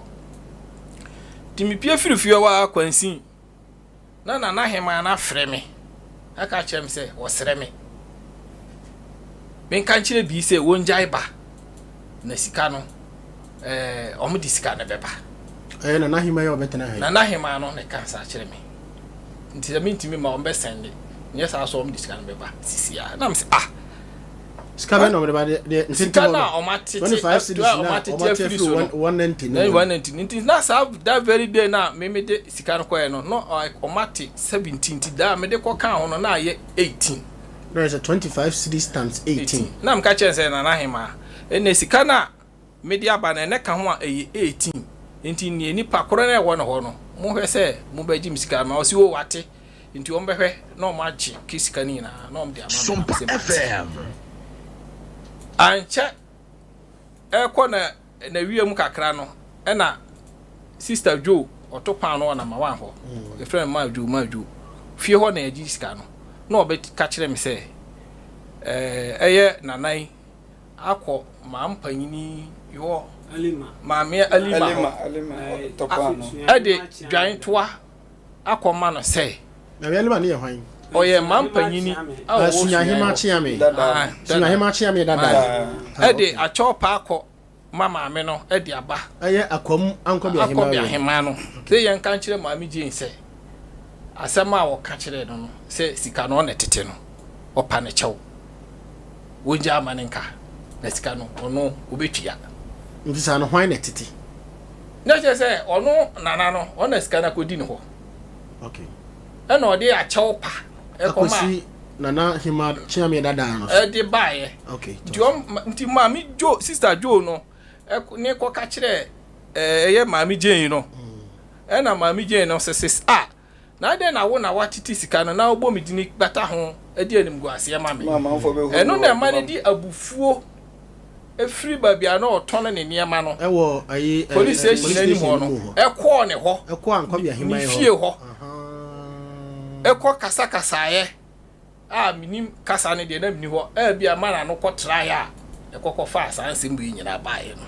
Nti mepie firi fie hɔ ara kwansin. Na Nana Hemaa no afrɛ me aka akyerɛ me sɛ wɔsrɛ me menka nkyerɛ bii sɛ wɔngyae ba na sika no ɛɛ wɔn de sika no bɛba. Ɛyɛ Nana Hemaa yi a ɔbɛtena ha yi. Nana Hemaa no na ɛka saa kyerɛ me nti sɛ mentumi ma wɔn bɛsɛnde nyɛ saa so wɔn de sika no bɛba sisi a na mesɛ ah. Sika bɛn na wɔde ba deɛ deɛ ntenten hɔ no. Sika na wɔn atete 25 cedis na wɔn atete afiri so no. 190 no. 190 nti na saa that very day na me me de sika no kɔɛ no na wɔn ate 17 nti da a me de kɔ kan ho no na ayɛ 18. Na yɛ sɛ 25 cedis times 18. Na meka kyerɛ sɛ Nana Hemaa ɛnna sika na me de aba no ɛnɛ ka ho a ɛyɛ 18 nti nea nipa korɔ na ɛwɔ ne hɔ no mohwɛ sɛ mobɛgye me sika ma ɔsi o wate. Nti wɔn bɛhwɛ na wɔn agye ke sika no nyinaa na wɔn de ama me na Sompa mese mate. FM. Ankyɛ ɛrekɔ na na wia mu kakra no ɛna sister Joe ɔto paano wɔ number one hɔ yɛfrɛ no maa Joe maa Joe fie hɔ na yɛgye sika no na ɔbɛka kyerɛ me sɛ ɛɛ ɛyɛ nana yi akɔ maa mpanyini hɔ maame Alima hɔ ɛde dwan toa akɔma no sɛ. Na Alima no yɛ hwan? Ɔyɛ mampanyini a ɔwɔ Sunyahema Kyeame. Sunyahema Kyeame dada. Ɛde akyɛw pa akɔ ma maame no de aba. Ɛyɛ Akwam Ankɔbeahema no. Sɛ yɛnka nkyerɛ Maame Jane sɛ. Asɛm a ɔka kyerɛɛ no no sɛ sika no ɔna ɛtete no, ɔpa no kyɛw. Wongyaa ma no nka, na sika no ɔno ɔbɛtua. Nti saa no hwan na ɛtete? Na kyerɛ sɛ ɔno nana no ɔna sika no akɔdi ne hɔ. Okay. Ɛna ɔde akyɛw pa ɛkɔma. Akɔsi nana hema kyeameɛ dadaa no so. Ɛde baeɛ. Okay. Nti ɔm nti maame Joe sister Joe no ne kɔka kyerɛ ɛyɛ maame Jane no. Ɛna maame Jane no sɛ sis a na adɛn na wo na woatete sika no na wobɔ me dini bata ho de animguaseɛ ma me. Ɛno na ɛma no de abufuo firi baabi a na ɔtɔn ne nneɛma no, Ɛwɔ ayi ɛ police ɛ station police anim station hɔ no no, mu hɔ. ɛkɔɔ ne hɔ, Ɛkɔ Ankɔbea ne Heman hɔ. fie hɔ, Ahaa. ɛkɔ kasakasaeɛ a menim kasa no deɛ na menni hɔ, ebia ma n'ano kɔtraeɛ a ɛkɔ kɔfaa saa nsɛm wei nyinaa baeɛ no.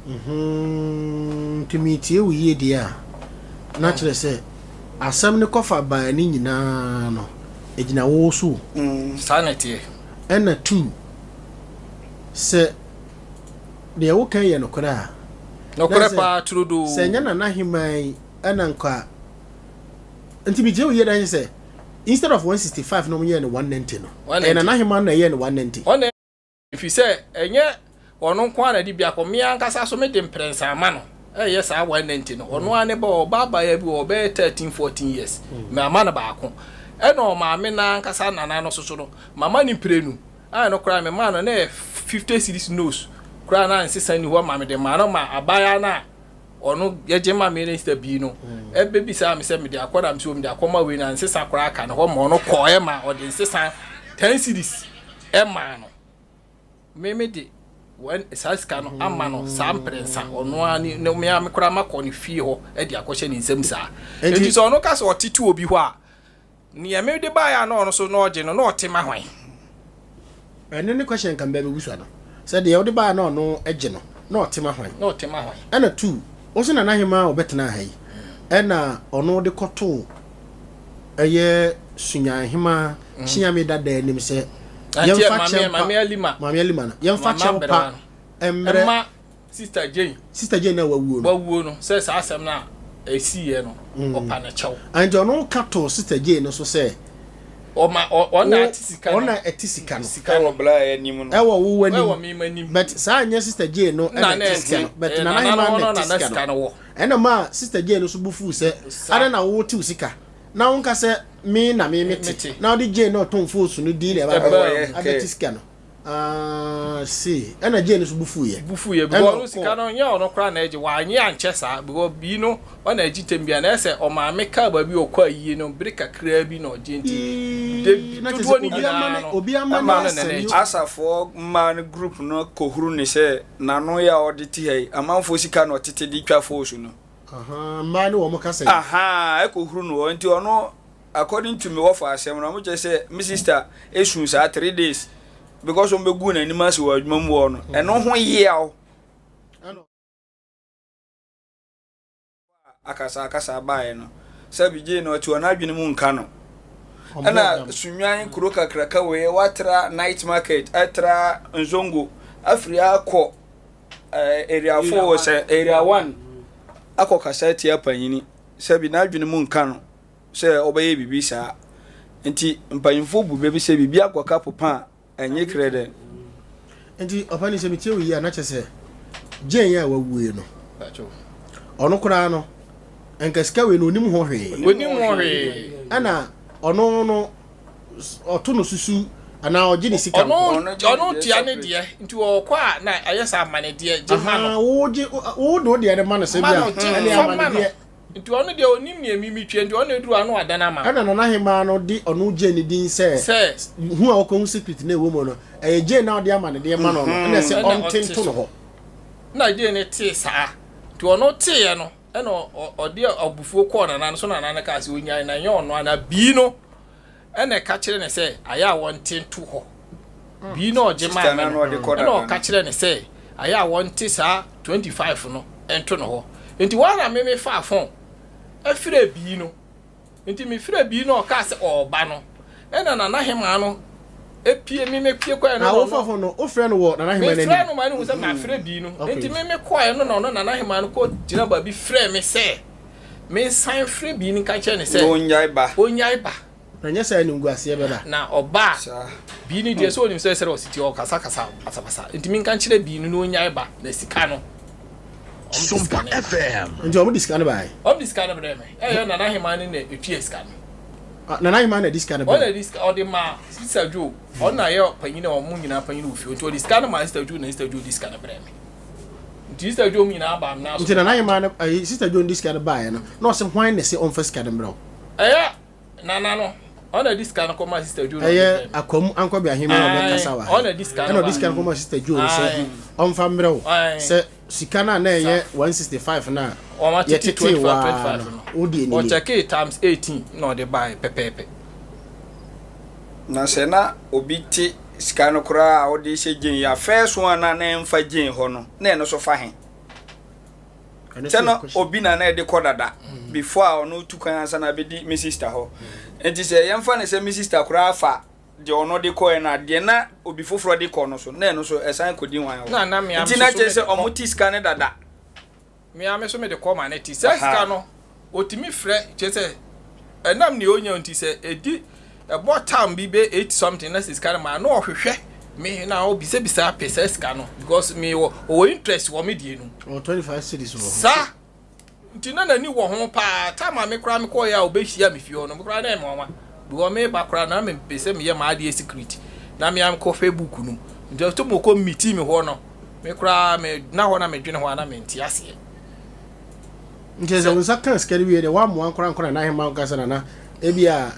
Mm-hmm, nti metie wo yie deɛ a, na kyerɛ sɛ asɛm no kɔfa baa ne nyinaa no, ɛgyina wo so o. Saa na ɛteɛ. Ɛna two, sɛ deɛ woka yi yɛ nokorɛ a, na Nokorɛ sɛ paa turodoo. sɛ ɛnyɛ Nana Hemaa yi ɛna nka nti metie wo yie da sɛ instead of 165 na wɔyɛɛ no 190 no, ɛyɛ 190. Nana Hemaa na ɛyɛɛ no 190. Ɔna ɛfiri sɛ ɛnyɛ ɔno nko ara na ɛde biako, me ankasa so mede mprɛnsa ama no ɛyɛ saa 190 no, ɔno ara ne ba ɔba abaayewa bi wɔ ɔbɛyɛ 13 14 years, mama no baako, ɛna ɔmaame no ankasa nana no soso no mama no mprenu, a ɛno koraa memaa no na ɛyɛ 50 cedis notes koraa na nsesa nni hɔ ma mede maa no ma abaayewa no a ɔno yɛgye ma me ne sista bii no ɛbɛbisaa me sɛ mede akɔ na mesɛ mede akɔma wei na nsesa koraa ka ne hɔ ma ɔno kɔɛ ma ɔde nsesa 10 cedis ɛmaa no. Me me de wɔn saa sika no ama no saa mprɛnsa ɔno ara ne ne me ara me koraa makɔ ne fie hɔ de akɔhyɛ ne nsam saa. Enti sɛ ɔno ka sɛ ɔtete obi hɔ a, nea me de baeɛ a na ɔno so na ɔgye no na ɔte ma hwan? Ɛno ne question nka mebɛ bɛbusua no sɛ deɛ wode baeɛ na ɔno gye no na ɔte ma hwan? Na ɔte ma hwan? Ɛna tu wo se Nana Hemaa a ɔbɛtenaa ha yi ɛna ɔno de kɔtoo ɛyɛ Sunyan Hemaa Kyeame dada anim sɛ yɛmfa kyɛw pa Maame Alima no yɛmfa kyɛw pa mmerɛ Sister Jane Sister Jane na wawuo no wawuo no sɛ saa asɛm no a ɛsiiɛ no ɔpa no kyɛw. Nti ɔno ka too Sister Jane no so sɛ ɔma ɔna ɛte sika no ɔna ɛte sika no ɛwɔ bla anim no ɛwɔ wo anim ɛwɔ me anim but saa nyɛ Sister Jane no ɛna ɛte sika no but Nana Hemaa na ɛte sika no ɛna maa Sister Jane no so bo fuu sɛ adɛn na wo te wo sika na wonka sɛ me na me mete na wode Jane na ɔtɔn foosu no din na ɛba abɛte sika no Ah, see. Ɛna Jane nso bo fuiɛ. Bo fuiɛ because ɔno sika no nyɛ ɔno koraa na ɛgye wanye ankyɛ saa because bii no ɔna ɛgye tɛm bia na ɛsɛ ɔmaame kaa baabi ɔkɔ ayie no bere kakraa bi na ɔgye nti de dodoɔ no nyinaa no obi ama no asɛm Asafoɔ mmaa no group no kɔhuru ne sɛ n'ano yɛ a ɔde te ha yi amanfoɔ sika na ɔtete de twa foosu no. Ahaa, mmaa ne wɔn kasa yi. Ahaa, ɛkɔhuru no hɔ nti ɔno According to me wɔfa asɛm no ɔmo kyerɛ sɛ me sister esu saa 3 days because ɔmo bɛ gu n'anim ase wɔ adwuma mu hɔ no ɛno ho yeaw akasa akasa baeɛ no sɛ bigye no ɔte hɔ n'adwene mu nka no ɛna Sunwan kuro kakraka wei watra night market atra Nzongo afiri akɔ eh, area 4 sɛ area 1 akɔ kasa atia panyini sɛbi n'adwene mu nka no sɛ ɔbɛyɛ biribi saa. Nti mpanyimfoɔ bu bɛ bi sɛ biribi akɔka popa a, ɛnye krɛ dɛ. Nti ɔpani sɛ metie wo yie a na kyerɛ sɛ Jane a wawue no ɔno koraa no nka sika wei no onim ho hwee. Onim ho hwee. Ɛna ɔno no ɔto no susu anaa ɔgye ne sika nko. Ɔno tua ne deɛ nti ɔkɔ a na ayɛ sɛ amanedeɛ gye ma no. Wogye wo de wo deɛ no ma no sɛ bi a ɛne amanedeɛ. Nti ɔno deɛ ɔnim neɛ me metwa nti ɔno ɛduru ano adan ama me. Ɛna Nana Hemaa no de ɔno Jane no din sɛ Sɛ. hu a ɔkɔhu secret no a ɛwɔ mu no ɛyɛ Jane na ɔde ama no deɛ ma no no ɛna ɛsɛ Ɛna ɔnte ɔte nto so. no hɔ. Ɛna Jane no tee saa nti ɔno teeɛ no ɛna ɔde abufuo kɔɔ Nana no so na Nana no kaa sɛ ɔnyae na ɛnyɛ ɔno ara na bii no ɛna ɛka kyerɛ no sɛ ayɛ a wɔnte nto hɔ. Bii na ɔgye maa me no ɛna ɔka kyerɛ no sɛ ayɛ a wɔnte saa 25 no nto no hɔ. Nti hɔ ara na me mefaa fon frɛɛ bii no. Nti mefrɛɛ bii no ɔkaa sɛ ɔreba no ɛna Nana Hemaa no pie me mepie kɔɛ no na wofa fon no wofrɛ no wɔ Nana Hemaa no anim? Mefrɛ no ma no hu sɛ mafrɛ bii no. Nti me mekɔɛ no na ɔno Nana Hemaa no kɔ gyina baabi frɛɛ me sɛ. Mensan frɛ bii no nka nkyerɛ no sɛ. Na ɔnnyae ba. Ɔnnyae ba. Na nyɛ saa animguaseɛ bɛba. Na ɔba a, bii no deɛ sɛ ɔnim sɛ sɛdeɛ ɔsi teɛ ɔkasakasa basabasa nti menka nkyerɛ bii no na ɔnnyae ba na sika no wɔn de sika no ba. Nti wɔn de sika no baeɛ? Wɔn de sika no brɛɛ me. Ɛyɛ Nana Ahemaa no na ɛtua sika no. Ah, Nana Ahemaa na ɛde sika no brɛɛ? Ɔna ɛde sika, ɔde maa Sista Joe. Ɔno na ɛyɛ panyin a wɔn nyinaa panyin wɔ fie nti ɔde sika no maa Sista Joe na Sista Joe de sika no brɛɛ me. Nti Sista Joe mu nyinaa baa me nan so. Nti Nana Ahemaa no, ɛyi Sista Joe de sika no baeɛ no, na ɔse hwan na ɛse ɔmfa sika no mbrɛ wo? Ɛyɛ Nana no, ɔno na ɛde sika no kɔmaa Sista Joe na ɔde Ɛyɛ brɛɛ me. Akwamu Ankɔbe Ahemaa a ɔbɛkasa wɔ ha Ɔno yi, na ɛde sika no ɛna ɔde sika no baeɛ. kɔmaa Sista Joe no sɛ ɔmfa mbrɛ wo sɛ sika no a na ɛyɛ 165 no a Wɔn atete yɛtetee 25 wo ara 25 no, no. wo deɛ ni nie. Ɔkyɛkee times 18 na ɔde baeɛ pɛpɛɛpɛ. Na sɛ na obi te sika no koraa a ɔde hyɛ gyen yi a, first one a na ɛmfa gyen hɔ no, na ɛno nso fa he? Sɛ na obi na na ɛde kɔ dada before a ɔno tu kwan ansa na abɛdi me sister hɔ. Nti sɛ yɛmfa no sɛ me sister koraa fa deɛ ɔno de kɔɛ no a, deɛ na obi foforɔ de kɔ no so, na ɛno nso ɛsan kɔdi hwan hɔ? Na na me ara Nti na nso so kyerɛ mede sɛ kɔ. ɔmo te sika no dada. Me ara me nso mede kɔ ma no te. Saa sika no, ɔtumi frɛ, kyerɛ sɛ ɛnam nea ɔnya nti sɛ ɛdi ɛbɔ tam bi bɛ eight something na sɛ sika no ma na ɔhwehwɛ me na ɔbisabisa pɛ saa sika no because me wɔ ɔwɔ interest wɔ me deɛ no mu. Ɔwɔ 25 cedis wɔ hɔ. Saa nti na n'ani wɔ ho paa time a me koraa mekɔɔyɛ a ɔbɛhyia me fie hɔ no me koraa na ɛyɛ me nwanwa because me ba koraa na mepɛ sɛ meyɛ m'adeɛ secret na me ara mekɔhwɛ book no mu nti ɔtɔ mu ɔkɔ meeting me hɔ no Me koraa me na hɔ na me dwene ho a na me nte aseɛ. Nti sɛ wo nsa ka sika no wie deɛ woammoa nkorankora nana ahema nka sɛ nana ebi a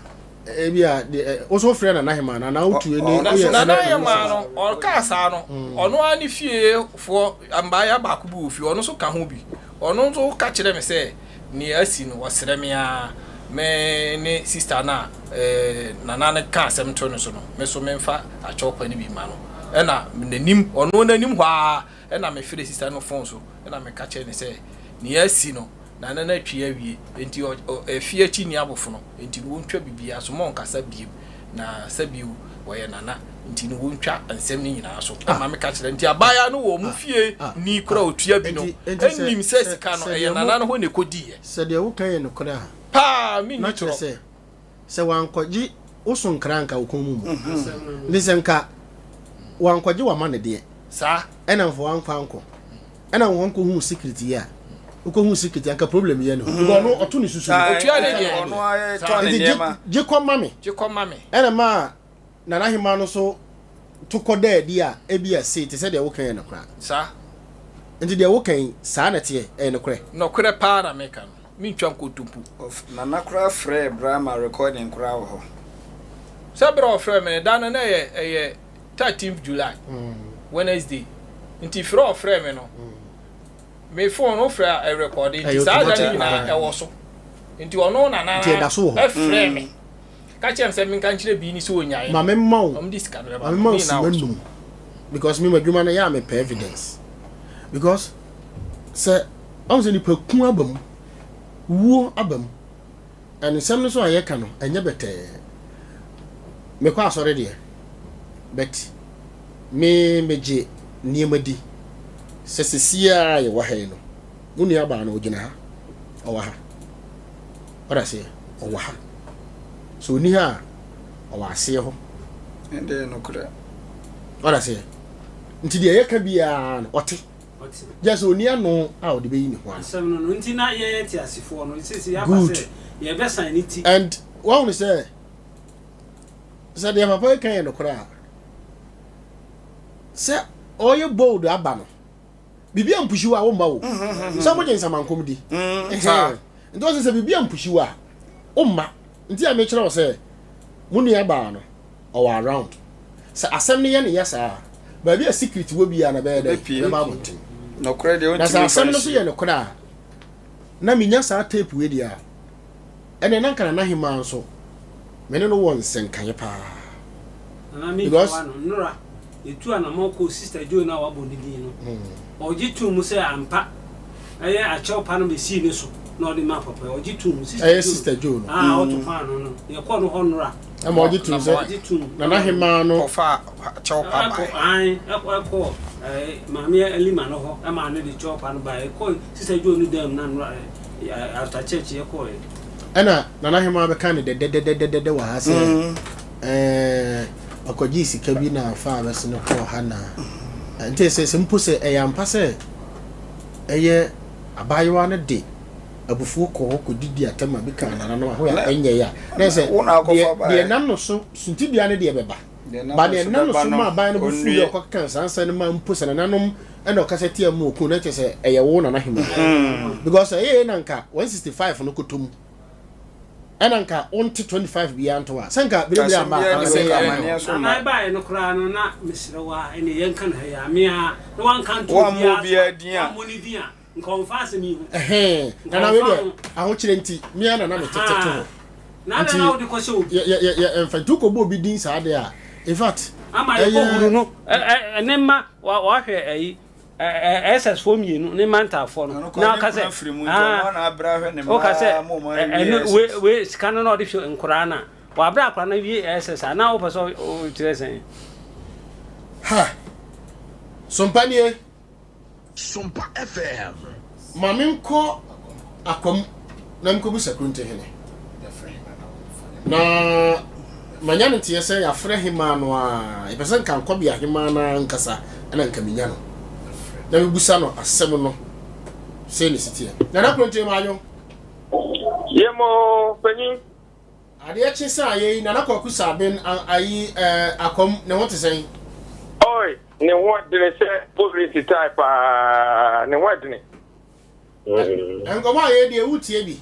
ebi a deɛ wo so wofrɛ nana ahema no anaa wotue ne woyɛ nana ahema no ɔkaa saa no ɔno ara ne fie foɔ mbaaya baako bi wɔ fie ɔno nso ka ho bi ɔno nso ka kyerɛ me sɛ nea asi no ɔsrɛ me ara me ne sista no a eh, nana no ka asɛm to no so no me so memfa akyɛw pa no bi ma no ɛna n'anim ɔno n'anim hɔ ara ɛna mefrɛ sista no fon so ɛna meka kyerɛ no sɛ nea asi no nana no atwi awie enti ɛfi akyi ni abofono enti no wɔntwa biribiara so ma ɔnkasa biem na sɛbio wɔyɛ nana nti no wɔntwa nsɛm no nyinaa so ah. ɛma meka kyerɛ nti abaayewa no wɔ ɔmo ah. fie ah. ni kora otua bi no ɛnim sɛ sika no ɛyɛ nana no hɔ na ɛkɔdiiɛ. Sɛ deɛ woka yɛ nokorɛ a paa menni na kyerɛ torɔ. sɛ sɛ wankɔgye wo so nkra anka wo kɔn mu mmu. Nti sɛ nka wankɔgye wama no deɛ Saa. ɛna nfa wankɔ ankɔ ɛna wankɔ hu secret yi a wokɔ hu secret yi anka problem yi ɛni hɔ because ɔno ɔto ne susu no. Otua ne deɛ. Ɔno ara tɔ ne Nti gye nneɛma. gye kɔ ma me. Gye kɔ ma me. Ɛna maa Nana Hemaa no nso to kɔ da adi a ebia sei te sɛ deɛ woka yɛ nokorɛ a. Saa. Nti deɛ woka yi saa na ɛteɛ ɛyɛ nokorɛ? Nɔkorɛ paa na meka no. Mentwa nkontompo. Of Nana koraa frɛɛ bra ma recording koraa wɔ hɔ. Sɛ berɛ a ɔfrɛɛ me no, da no na ɛyɛ ɛyɛ 13th July, Wednesday. Nti frɛ a ɔfrɛɛ me no, me phone no wofrɛ a ɛrekɔde, nti Ɛyɛ saa da no automatic, nyinaa ah. ɛwɔ so. Nti ɔno Nana Nti ɛda so wɔ hɔ. frɛɛ me, ka kyerɛɛ me sɛ menka nkyerɛ Bini sɛ ɔnyae Ma no, me mma wo, wɔde sika no bɛba ma me no, mma ne wo nyinaa sima wɔ so. num because me m'adwuma no yɛ a mepɛ evidence because sɛ ɔhu sɛ nipa ku aba mu, wuo aba mu, and nsɛm no nso a yɛka no ɛnyɛ bɛtɛɛ. Mekɔ asɔre deɛ, but me megye nneɛma di sɛ sesie a yɛwɔ ha yi no, mo nuabaa no ɔgyina ha, ɔwɔ ha, ɔda aseɛ, ɔwɔ ha. Sɛ ɔni ha a, ɔwɔ aseɛ hɔ. Ɛnde yɛ nokorɛ. Ɔda aseɛ. Nti deɛ yɛka biara no, ɔte. Gyɛ sɛ ɔnni ano a ɔde bɛyi ne ho ano. Asɛm no no nti na yɛyɛ teasefoɔ no, seesei yɛaba Good. sɛ yɛrebɛsan ne ti. And woahunu sɛ, sɛ deɛ papa yi ka yɛ nokorɛ a, sɛ ɔyɛ bold aba no, biribi ampushi wo a womma o. Sɛ mogye nsamankom di. Saa. Nti ɔsɛ sɛ biribi ampushi wo a, womma. Nti a mekyerɛ wo sɛ, mo nuabaa no, ɔwɔ around. Sɛ asɛm no yɛ ne ya saa a, baabi a secret wɔ biara no ɛbɛyɛ dɛn? Ɛbɛba abɔnten. Nokorɛ deɛ Na sɛ ɔntumi mfa asɛm no nso nsie. yɛ nokorɛ a, na menya saa tape wei deɛ a, ɛnneɛ na anka Nana Hemaa nso, me ne no wɔ nsɛnkaeɛ paa. Nana me Because. ntoa no, nnora yɛtuu anamɔn kɔɔ Sister Joe no a wabɔ ne din no, ɔgye too mu sɛ ampa ɛyɛ akyɛw pa no bɛsii ne so na ɔde maa papa yi, ɔgye too mu, Sister Ɛyɛ Joe Sister Joe no. ah, ɔto paano no, yɛkɔɔ no hɔ nnora. Ɛma ɔgye tom sɛ Ɔgye tom. Nana Hemaa no. Kɔfaa kyɛw pa Ɛkɔ baeɛ. ae, ɛkɔ ɛkɔɔ ɛɛ Maame Alima no hɔ ɛmaa no de kyɛw pa no baeɛ. Ɛkɔɔ Sister Joe no dan mu na nnora ɛ. After church yɛkɔɔɛ. Ɛna Nana Hemaa bɛka no dɛdɛdɛdɛdɛdɛ wɔ ha sɛ ɛɛ ɔkɔgyee sika bi na afa a bɛse no kɔɔ ha na nti sɛ sɛ mpo sɛ ɛyɛ ampa sɛ ɛyɛ abaayewa no de abufuo kɔ hɔ kɔdidi atɛm a bi ka nananom a ho yɛ ɛnyɛ yɛ a na sɛ deɛ deɛ nam no so suntidua no deɛ bɛba. Ba deɛ ɛnam no so maa aban no bo fuu yɛ ɔkɔkeka saa nsɛm no maa mpo sɛ nananom ɛna ɔkasa tia mu okun na kyerɛ sɛ ɛyɛ wo nana hema because ɛyɛ yɛ na nka 165 no kɔtɔ mu ɛna nka wonte 25 biara nto a sɛ nka berebere ama amanneɛ yɛ no nana ɛbaeɛ no koraa no na mesrɛ wo a ɛne yɛnka no ha yi a mea na wanka nto obiara so a wammɔ ne din a Nka ɔmfa asɛm yi ho. Ɛhɛn, nana wei deɛ ahokyerɛ nti, me ara na na metete to hɔ. Na adɛn na wode kɔhyɛ obi? Yɛ yɛ yɛ mfa nti wokɔbɔ obi din saa deɛ a, in fact. Ama yɛkɔhunu no, ne mma wahwɛ ayi SS foɔ mmienu ne mma ntaafoɔ no. Na ɔka sɛ, ɔka sɛ ɛno wei wei sika no na ɔde hwɛ nkoraa no a, wabrɛ akora no wie SS a, na wopɛ sɛ ɔkyerɛ sɛn? Ha! Sompa nie. Sompa FM. Ma menkɔ Akwam na menkɔbisa Kuntehene. Na manya no nteɛ sɛ yɛafrɛ hemaa no a, yɛpɛ sɛ nka nkɔbea hemaa no ankasa na nka menya no na mebusa no asɛm no sei ne siteɛ. Nana Kuntehene maadwo. Yɛ mo panyin. Adeɛ kye sɛ ayɛ yi Nana Kwaku Sabin ayi eh, Akwam ne ho te sɛn? Oi, ne ho ɛdene sɛ polisi tae paa, ne ho ɛdene. Nkɔmɔ a yɛredi ewu tie bi.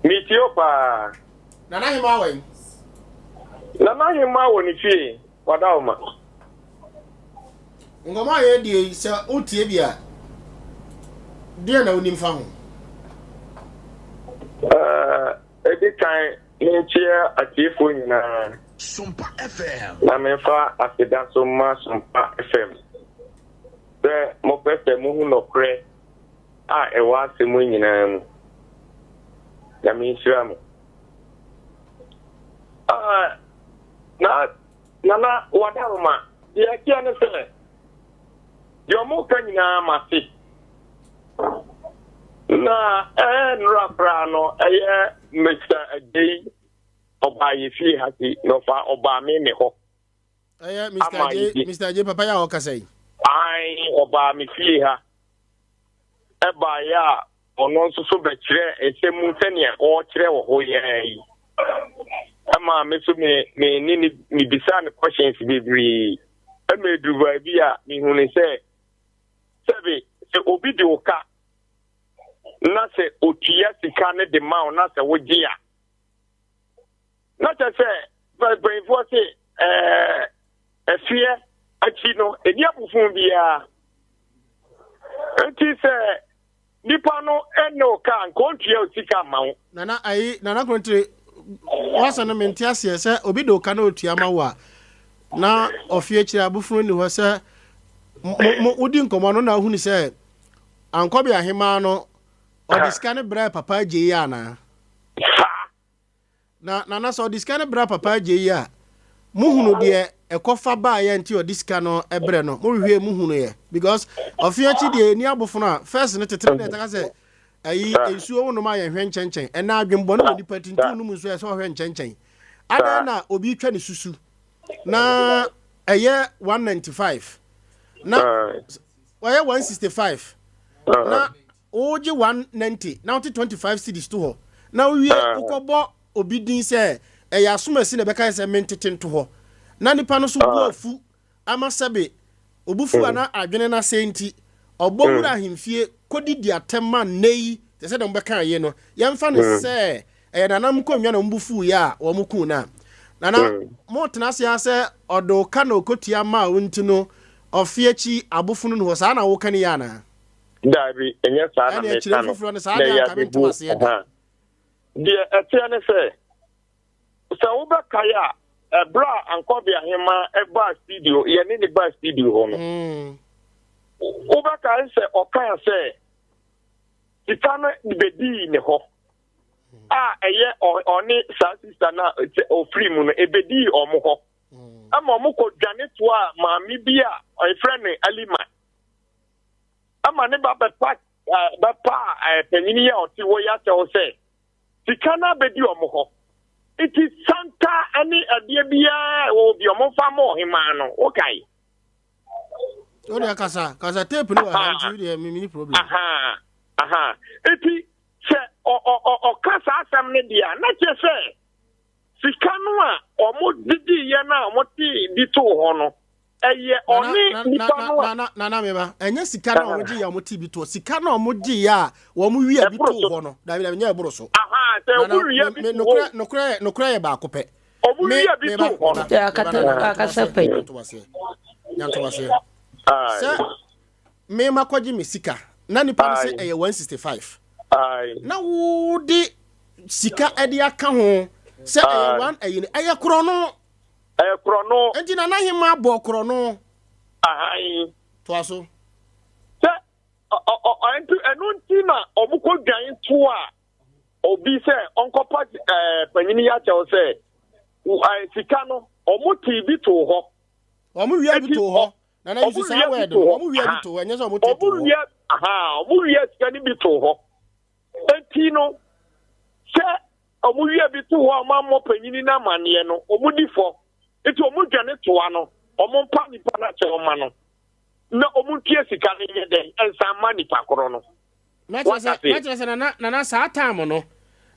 Metie o paa. Nana Hemaa wɔ yi? Nana Hemaa wɔ ne fie, wada wo ma. Nkɔmɔ a yɛredi yi sɛ wotie bi a, deɛ na wonim fa ho? Edi kan, menkyia atiefoɔ nyinaa. Sompa FM. Na memfa aseda so mma Sompa FM sɛ mopɛ sɛ mohu nɔkorɛ a ɛwɔ asɛm yi nyinaa mu. Nyame nhyira mo. Ah, na Nana Wadaroma, deɛ ɛteɛ ne sɛ, deɛ ɔmo ka nyinaa mate. Na ɛɛ nnora koraa no, ɛyɛ Mr. Adjei ɔbaa yɛ fie ha si na ɔfa ɔbaa me me hɔ. Ɛyɛ Mr. Adjei, Mr. Adjei papa yɛ a ɔkasa yi. Ae, ɔbaa me fie ha. Ɛbaeɛ a ɔno nso so bɛkyerɛ nsɛm mu sɛnea ɔrekyerɛ wɔ hɔ yɛ yi. Ɛma me so me me ne ne mebisaa no questions bebree. Ɛma eduru baabi a mehunu sɛ sɛbe sɛ obi de wo ka na sɛ otua sika no de ma wo na sɛ wogye a na kyerɛ sɛ mpanyinfoɔ se ɛɛ ɛfeɛ akyi no ɛni abofo biara nti sɛ nipa no ɛne wo ka nka ɔntua wo sika ma wo. Nana ayi nana kontire wasa no mente aseɛ sɛ obi de wo ka na otua ma wo a na ɔfe akyire abofo ni hɔ sɛ mo wodi nkɔmmɔ no na wohunu sɛ ankɔbe ahemaa no ɔde sika no brɛ papa agye yi anaa? Na nana sɛ ɔde sika no brɛ papa agye yi a, mohunu deɛ ɛkɔfa baeɛ nti ɔde sika no brɛ no? Mohwehwɛ mu hunu yɛ? Because ɔfe akyi deɛ ɛni abofono a, first no tetene deɛ ɛtaka sɛ ayi nsuo wo nom a yɛnhwɛ nkyɛnkyɛn. Ɛnna adwenbɔne wɔ nipa ti nti wonom nsuo ɛsɛ ɔhwɛ nkyɛnkyɛn. Adɛn na obi twa ne susu na ɛyɛ 195 na ɔyɛ 165 na Wogye 190 na wote 25 cedis to hɔ na wowie wokɔbɔ obi din sɛ ɛyɛ asomasi na ɛbɛka sɛ mentete nto hɔ na nipa no so bo afu ama sɛbe obufu a na adwene no asɛe nti ɔbɔ wura ahemfie kɔdidi atɛm ma nnɛ yi te sɛ deɛ mobɛka ye no yɛmfa no sɛ ɛyɛ nana nkonnwa na wɔn fuiɛ a wɔn kuu no a nana motena ase ara sɛ ɔde wo ka na ɔkɔtua maa wo nti no ɔfe akyi abofono no hɔ saa na woka no yɛ anaa? Daabi, ɛnyɛ saa na meka no. Na ɛyɛ abebuo. Deɛ ɛteɛ ne sɛ, sɛ wobɛkae a, ɛberɛ a Ankɔbe Ahemaa baa studio, yɛne ne baa studio hɔ no, mm. wobɛkae sɛ ɔkaa sɛ sika no bɛdii ne hɔ a ɛyɛ ɔne saa sista no a ɔfiri mu no ɛbɛdii ɔmo hɔ mm. ama ɔmo kɔ dwane toa maame bi a ɔyɛfrɛ no Alima ama ne ba bɛpa bɛpa panyin yi a ɔte hɔ yi akyɛw sɛ sika no abɛdi wɔn hɔ. Nti santa ne adeɛ biara ɛwɔ hɔ bi wɔn mfa ma ɔhemaa no, wokae? O deɛ kasa kasa tape no wɔ ha nti o deɛ mimi ni problem. Aha aha nti sɛ ɔ ɔ ɔka saa asɛm no deɛ a na kyerɛ sɛ sika no a wɔn didiiɛ no a wɔn te bi too hɔ no ɛyɛ ɔne nipa no a. Nana nana meba ɛnyɛ sika no a wɔn gye yɛ a wɔn te bi too sika no a wɔn gye yɛ a wɔn wia bi too hɔ no dabi dabi nyɛ ɛboro so. Aha sɛ wɔn wia bi too hɔ. Nokorɛ nokorɛ yɛ baako pɛ. Ɔmo wia bi too hɔ no. Akasa pɛ. Nyantowaseɛ. Sɛ mema kɔgye me sika na nipa no sɛ ɛyɛ 165 na wode sika ɛde aka ho sɛ ɛyɛ one ɛyi no ɛyɛ korɔno. Ɛyɛ korɔno. Nti na n'ahema bɔ korɔno. Toa so. Sɛ ɛno nti na ɔmo kɔ dwan to a obi sɛ ɔnkɔpa ɛɛ panyin yi akyɛw sɛ ɛɛ sika no wɔn tee bi too hɔ. Wɔn wia bi too hɔ. Nana yi saa wɛɛd no wɔn wia bi too hɔ ɛnyɛ sɛ wɔn tee too hɔ. Wia aha wɔn wia sika no bi too hɔ. Eti no sɛ wɔn wia bi too hɔ a wɔn ammɔ panyin no amaneɛ no wɔn di fɔ. Eti wɔn dwane toa no wɔn mpa nipa no akyɛw ma no na wɔn ntua sika no nyɛ dɛn nsan ma nipa korɔ no. Na kyerɛ sɛ na kyerɛ sɛ nana nana saa time no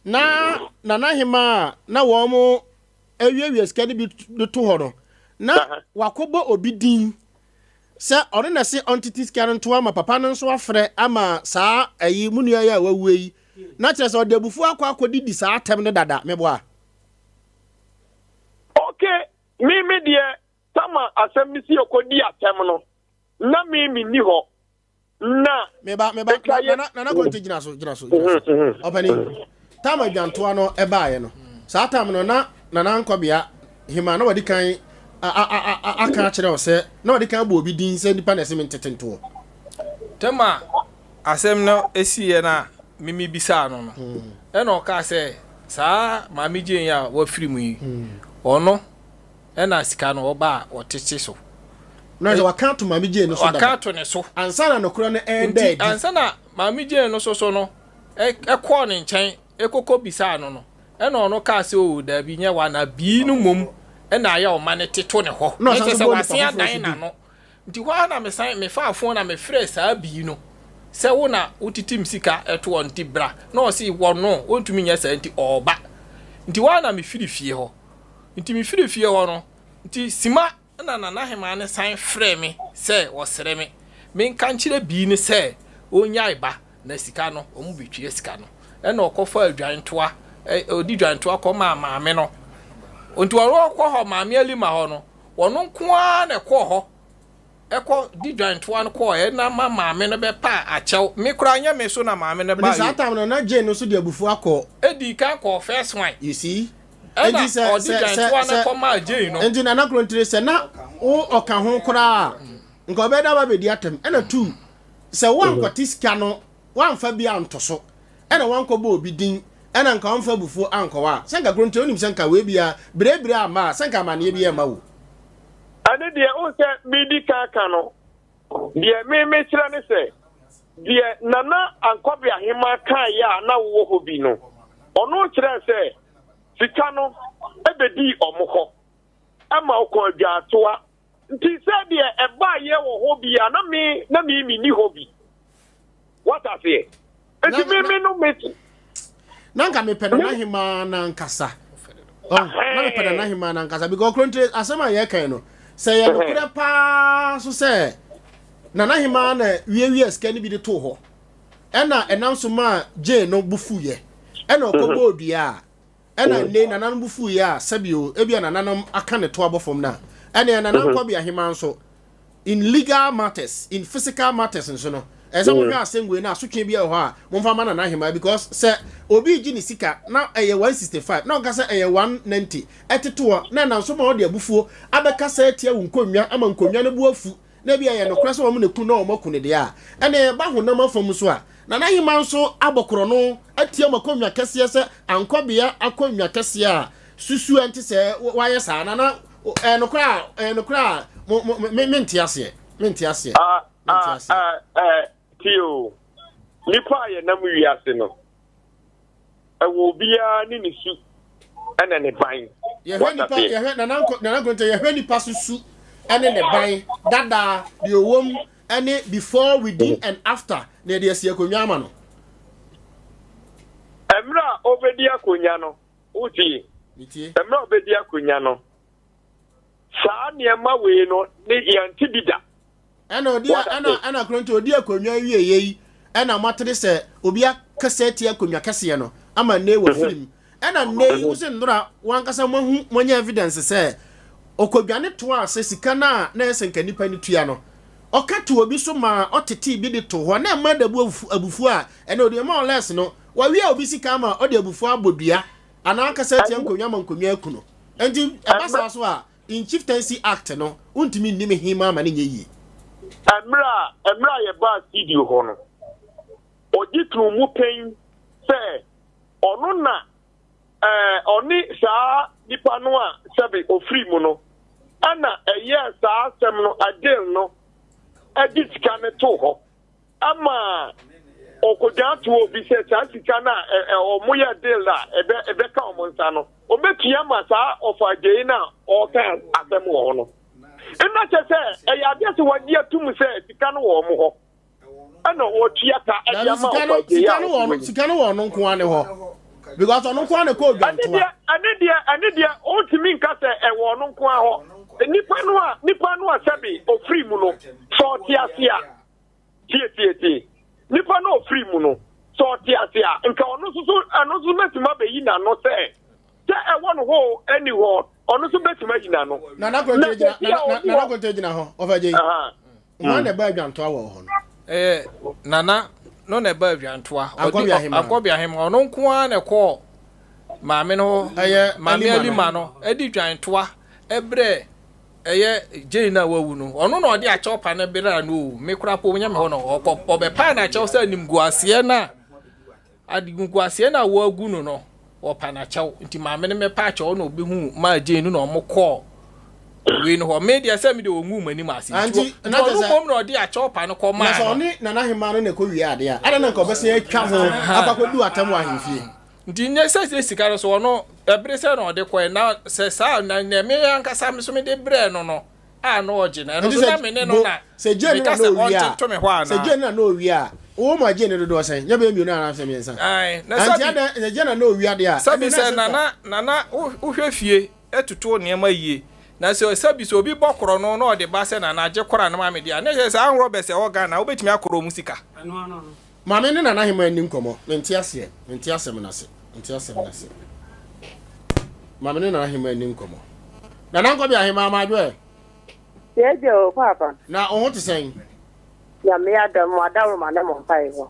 na nana hema a na wɔn awiawia sika no bi de to hɔ no na wakɔbɔ obi din sɛ ɔno na ɛse ɔntete sika no nto ama papa no nso afrɛ ama saa ayi mu nua yi a wawue yi na kyerɛ sɛ ɔde abufuo akɔ akɔdidi saa atɛm no dada meboa. Okay, me me deɛ sama asɛm no si ɔkɔdi atɛm no na me menni hɔ na. Meba meba nana nana kɔnte gyina so gyina so gyina so mm-hmm. ɔpɛni tam adwantoa no ɛbaeɛ no saa tam no na nana nkɔbea hema na wɔde kan aka akyerɛ wo sɛ na wɔde kan abɔ obi din sɛ nipa na ɛsɛ me ntete ntoɔ. Tɛm a asɛm no esiiɛ no a mimi bisaa no no hmm. ɛna ɔkaa sɛ saa maame Jane a wafiri mu yi hmm. ɔno ɛna sika no ɔba a ɔtete so. Na sɛ waka ato Maame Jane no so dada. Waka ato ne so. Ansa na nokorɛ no ɛreda adi. Nti ansa na Maame Jane no so so no ɛkɔɔ ne nkyɛn ɛkɔkɔ bisaa no no ɛna ɔno kaa sɛ oo daabi nyɛ wa na bii no mmom ɛna ayɛ ɔma no teto ne hɔ. Na ɔsan so bɔɔ nipa wasen foforɔ adan so din. n'ano. Nti hɔ ara na mesan mefaa fon na mefrɛɛ saa bii no sɛ wo na wotete me sika ɛto hɔ nti bra na ɔse wɔno ɔntumi nyɛ saa nti ɔɔba. Nti hɔ ara na mefiri fie hɔ. Nti mefiri fie hɔ no, nti sima na Nana Hemaa no san frɛɛ me sɛ ɔsrɛ me menka nkyerɛ Bii no sɛ ɔnnyae ba na sika no wɔn bɛtua sika no. Ɛna ɔkɔfaa dwantoa, ɔde dwantoa kɔmaa maame no. Nti ɔno ɔkɔ hɔ, maame Alima hɔ no, ɔno nko ara na ɛkɔɔ hɔ ɛkɔ di dwantoa no kɔɔ ɛna ma maame no bɛpa akyɛw. Me koraa nyɛ me so na maame no Nti baa saa yo. time no na Jane no nso de abufuo akɔ. Ɛdii kan kɔɔ first one. You see? Ɛna Enti sɛ ɔde sɛ sɛ dwantoa no sɛ kɔmaa Jane no. enti Nana Krontire sɛ na wo ɔka ho koraa a nka ɔbɛyɛ dɛ aba abɛdi atɛm. Ɛna tu sɛ woankɔte sika no woamfa bi anto so ɛna woankɔbɔ obi din ɛna nka ɔmfa abufuo ankɔwɔ a sɛ nka Krontire wonim sɛ nka wei biara birebire amma a sɛ nka amaneɛ biara mma wo. Ɛne deɛ wohu sɛ medi kan ka no, deɛ me mekyerɛ ne sɛ, deɛ Nana Ankɔbe Ahemaa kaeɛ a na wowɔ hɔ bi no, ɔno kyerɛɛ sɛ sika no bɛdii wɔn hɔ ma ɔkɔɔ adwaatoa. Nti sɛ deɛ ɛbaeɛ wɔ hɔ bi a na me na me menni hɔ bi. Wate aseɛ? Nti me me no me. Na nka mepɛ Nana Hemaa n'ankasa. Oh, na mepɛ Nana Hemaa n'ankasa because Krontire asɛm a yɛkan no sɛ yɛ nokorɛ paa so sɛ Nana Hemaa na wiawia sika no bi de too hɔ. Ɛna ɛnam so maa Jane no bo fuiɛ. Ɛna ɔkɔbɔɔ dua a, ɛna nnei nananom bo fuiɛ a, sɛbio, ebia nananom aka ne to abɔ fam no a, ɛneɛ Nana Nkwabi Ahemaa nso, in legal matters, in physical matters nso no, ɛsɛ sɛ mohwɛ asɛm wei na asotwe bi wɔ hɔ a, momfa ma Nana Ahemaa because sɛ obi regye ne sika na ɛyɛ 165 na ɔka sɛ ɛyɛ 190 ɛtete hɔ na ɛnam so ma ɔde abufuo abɛkasa atia wo nkonnwa ama nkonnwa no bo afu na ebia ɛyɛ nokorɛ sɛ wɔn na ɛku na wɔn aku no deɛ a, ɛnneɛ ɛba honam afa mu nso a, Nana Hemaa nso abɔ korɔno atia mo akonnwa kɛseɛ sɛ ankɔbea akonnwa kɛseɛ a susu ɛnte sɛ wayɛ saa. Nana, ɛyɛ nokorɛ a, ɛyɛ nokorɛ a, mo, mo, me, mente aseɛ. Mente aseɛ. Ah, Mente ah, aseɛ. ah, eh, tie o. Nnipa a yɛnam wiase no, ɛwɔ obiara ne ne su ɛna ne ban. Yɛhwɛ nipa yɛhwɛ nana nko nana nkonta yɛhwɛ nipa so su ɛne ne ban dada deɛ ɔwɔ mu ɛne before within and after na yɛde asi akonnwa ama no. Mmerɛ a ɔbɛdi akonnwa no wotie mmerɛ a ɔbɛdi akonnwa no saa nneɛma wei no ne yɛnte bi da. Ɛna ɔdi ɛna ɛna kuro nti ɔdi akonnwa wie yɛ yi ɛna moatere sɛ obi akasa atia akonnwa kɛseɛ no ama nne wɔ firi mu ɛna nne yi wosɛ nnora wankasa moahu moanya evidence sɛ ɔkɔdwane toa sɛ sika no a na ɛsɛ nka nipa no tua no ɔka to obi so ma ɔtetee bi de to hɔ na ɛma dabu abufuo a ɛna ɔde ɛma ɔlɛs no wawia obi sika ama ɔde abufuo abɔ dua anaa akasa atia nkonnwa ma nkonnwa aku no nti ɛba saa so a In Chieftaincy Act no, wontumi nni me hemmaa ma no nyɛ yie. Mmerɛ a mmerɛ a yɛbaa studio hɔ no, ɔgye too mu pɛn sɛ ɔno na ɛɛ ɔne saa nipa no a sɛbe ɔfiri mu no ɛna ɛyɛɛ saa asɛm no deal no ɛde sika no too hɔ. Ɛma ɔkɔgyaa too obi sɛ saa sika no a wɔyɛ deal a ɛbɛka wɔn nsa no, wɔbɛtua ma saa ɔfa agyei no a ɔreka asɛm wɔ hɔ no. Nna kyɛ sɛ ɛyɛ adeɛ sɛ wɔagye atum sɛ sika no wɔ wɔn hɔ ɛna wɔtua ka ɛde ama ɔfa agyei a ɔte Sika no wɔ ɔno nko ara ne hɔ because ɔno nko ara na ɛkɔ odwantoa. Ɛne deɛ ɛne deɛ ɔntumi nka sɛ ɛwɔ ɔno nko ara hɔ. Nipa no a nipa no a sɛbe ofiri mu no sɛ ɔte ase a Tie, tie, tie. Nipa no a ɔfiri mu no, sɛ ɔte ase a, nka ɔno nso so, ɛno nso bɛtumi abɛyi n'ano sɛ, sɛ ɛwɔ no hɔ o, ɛnni hɔ, ɔno nso bɛtumi ayi n'ano. Nana Konte gyina, Nana, Nana Konte gyina hɔ, ɔfa gye yi. Hwan na ɛba adwantoa wɔ hɔ no? Ɛyɛ Nana no na ɛba adwantoa. Ankɔbi Ahema. Ankɔbi Ahema, ɔno nko ara na ɛkɔɔ maame no hɔ. Ɛyɛ maame Alima no, ɛde dwantoa ɛbrɛ Ɛyɛ Jane no a wawu no, ɔno na ɔde akyɛw pa no beraa no o, me koraa po nyɛ me hɔ no, ɔkɔ ɔbɛpaa no akyɛw sɛ animguaseɛ no a animguaseɛ no a wɔagu no no, wɔpa no akyɛw. Nti maame no mɛpa akyɛw na ɔbɛhu maa Jane no na ɔmo kɔɔ wei no hɔ. Me deɛ sɛ me deɛ ɔngu m'anim ase. Nti ɔno mmom na ɔde akyɛw pa no kɔ maa no. Na sɛ ɔne Nana Hemaa no na ɛkɔ wie adeɛ a, adɛn na nka ɔbɛsan atwa ho akɔ akɔdu atam wɔ ahemfie? Nti nyɛ sɛ sɛ sika no so ɔno ɛbere sɛ na ɔde kɔɛ na sɛ saa na nea me ankasa me so mede brɛɛ no no a na ɔgye no ɛno so na me ne no na meka sɛ ɔnte nto me hɔ anaa. Sɛ Jane na na owia a wo ma Jane dodoɔ sɛn nyɛ bɛyɛ mmienu anaa sɛ mmiɛnsa. Ae na sɛbi adɛn sɛ Jane na na owia deɛ a sɛbi sɛ nana nana wohwɛ fie toto nneɛma yie na sɛ sɛbi sɛ obi bɔ korɔ no na ɔde ba sɛ nana gye kora no ma me deɛ a na ɛsɛ sɛ ahorɔ bɛ sɛ ɛwɔ Ghana wobɛtumi akorɔ mu sika. Maame ne Nana Hemaa nni nkɔmmɔ. Mente aseɛ. Mente asɛm no ase. Mente asɛm no ase. Maame ne Nana Hemaa nni nkɔmmɔ. Nana Nkɔbea Hemaa Madwo ɛ? Yɛgye o, Paapa. Na wo ho te sɛn? Nyame adom, mo adaworoma ne mo mpaebɔ.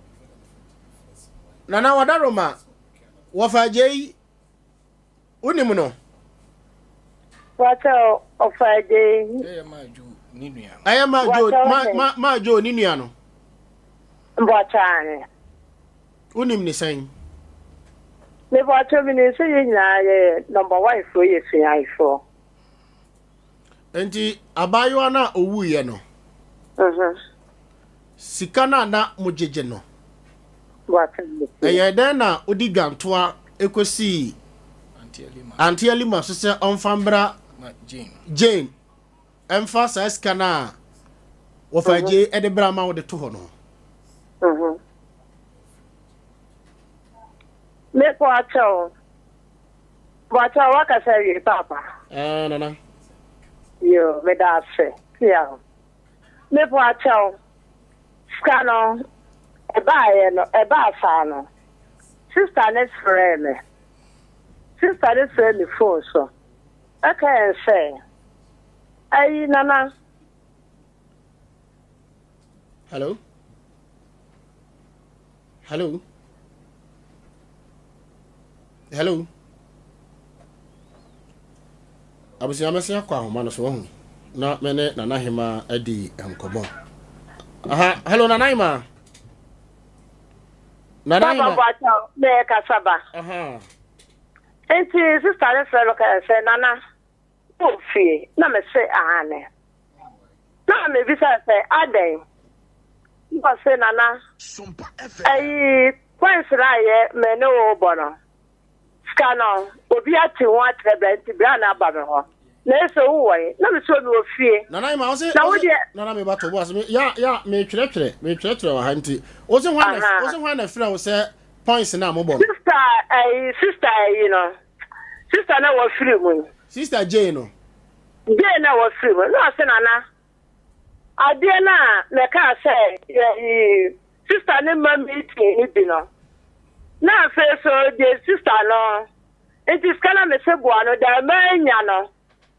Nana w'adaworoma, wɔfa agyei Wonim no? Wakyɛ ɔfa agye. Ɛyɛ maa Joe ne nua no. Ɛyɛ maa Joe ma ma maa Joe ne nua no. Mbɔkyɛ ahe. Wonim ne sɛn? Mebɔkyɛ menim sɛ yɛn nyinaa yɛ number one foɔ yɛ suaefoɔ. Nti abaayewa no a owuiɛ no, sika no a na mogyegye no, ɛyɛɛ dɛn na wode dwantoa kɔsii Auntie Alima so sɛ ɔmfa mbra Jane ɛmfa saa sika no a wɔfa gye de bra ma wode to hɔ no? Mepɔ akyɛw. Bɔkyɛ wakasa awie paapa. Ɛɛ nana. Yoo meda ase tia o. Mepo akyɛw sika no ɛbaayɛ no ɛbaa saa no sister no frɛɛ me sister no frɛɛ me phone so ɛka yɛn sɛ ayi nana. Hello. Hello. Hello. Abusua mɛsen akɔ ahoma no so wahu na me ne Nana Hema adi nkɔmmɔ. Aha, hello Nana Hema. Nana Hema. Papa Boakyɛw, me kasa ba. Aha. Nti sister ne frɛ no ka sɛ Nana wɔ fie na me se aane. Na me bisa sɛ adɛn? Na ɔse Nana, ayi coins no a yɛ me ne wo bɔ no, sika no obi ate ho akyerɛ bra nti bra na aba me hɔ. Na ese wo wɔ he? Na me se me wɔ fie. Nana Emma, ɔse, Na wo ɔse, deɛ. Nana me ba to bo ase, me, ya, ya, me twerɛtwerɛ, me twerɛtwerɛ wɔ ha nti, ɔse hwan na, Aha. ɔse hwan na frɛ wo sɛ points no a mobɔ no? Sister ayi, sister ayi no, sister na wafiri mu yi. Sister Jane no. Jane na wafiri mu, na ɔse Nana, Adeɛ no a mɛkaa sɛ yɛyi sista no mma meeting no bi no, na afei so deɛ sista no nti sika na mese boa no da manya no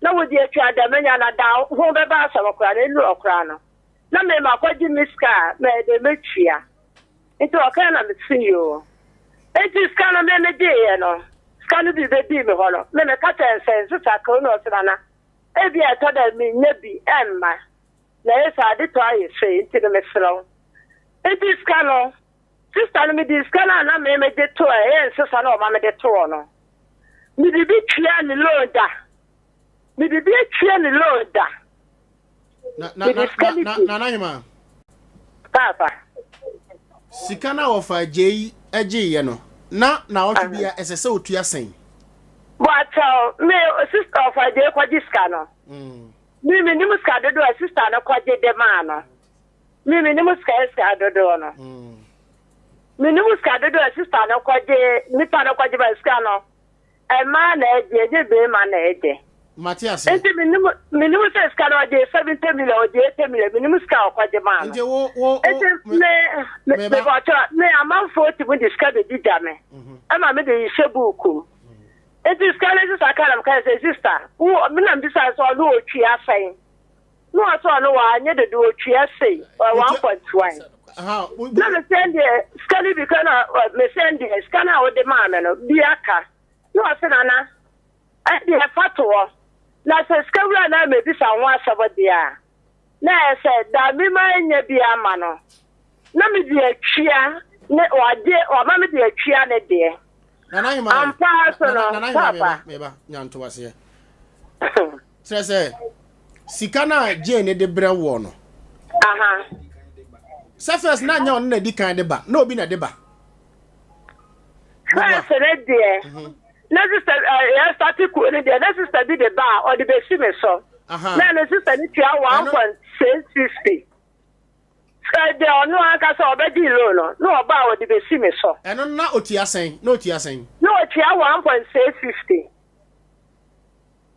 na wode atwa da manya na da ho bɛba asɛm koraa no ɛnuru koraa no na me makɔgye me sika a mɛde mɛtua nti ɔkaa na mese yoo nti sika no me megyeeɛ no sika no bi bɛdii me hɔ no me meka kyerɛ sɛ nsesa kuro na ɔsena na Ebia ɛtɔ da a minnya bi mma, na ɛyɛ sɛ adetɔ ayɛ sei nti no mesrɛ wo. Enti sika no, sista no mede sika no a na me mede to a ɛyɛ nsesa na ɔma mede toɔ no, mede bi tua ne loan da. Mede bi atua ne loan da. Na na Mede na sika na no na bi. Nana Hema. Paapa. Sika no a wɔfa gyei gyeeɛ no, na naawɔtwe bia ɛsɛ sɛ ɔtua sɛn? Boakyɛw, me sista ɔfa gyei kɔgye sika no. Me menim sika dodoɔ a sista no kɔgye de maa no. Me menim sika sika dodoɔ no. Menim sika dodoɔ a sista no kɔgye nipa no kɔgye ma sika no. Mmaa na ɛgye, ɛnyɛ barima na ɛgye. Mate ase. Nti menim menim sɛ sika no ɔgye 70 million, ɔgye 80 million, menim sika a ɔkɔgye maa no. Nti wo wo wo Nti me me me me ba. mebɔkyɛ me amanfoɔ tumi de sika bɛdi gya me ɛma me de hyɛ buuku mu. Nti sika no sista ka na meka sɛ sista wo me na mbisa sɛ ɔno ɔtwi asɛn. Na ɔsɛ ɔno wanyɛ dodo ɔtwia sei 1.1. Na mesɛn deɛ sika no bi ka na mesɛn deɛ sika no a wode maa me no bi aka. Na ɔse nana ɛdeɛ fa to hɔ na sɛ sika wura no amɛbisa ho asɛm deɛ a na ɛyɛ sɛ da me ma anya bi ama no na mede atwia ne wagye wama mede atwia ne deɛ. Ampa ara so no papa. Meba nyantoaseɛ. Kyerɛ sɛ, sika no a Jane de brɛ woɔ no, sɛ first na nyɛ ɔno na di kan de ba, na obi na de ba. First ne deɛ, mhm. na sista yɛ start kuo no deɛ, na sista bi de ba a ɔde bɛsi me so. Na ne sista no tua 1.650. Sɛ deɛ ɔno ankasa ɔbɛgye loan no, na ɔba a ɔde bɛsi me so. Ɛno na ɔtua sɛn? Na ɔtua sɛn? Na ɔtua 1.650.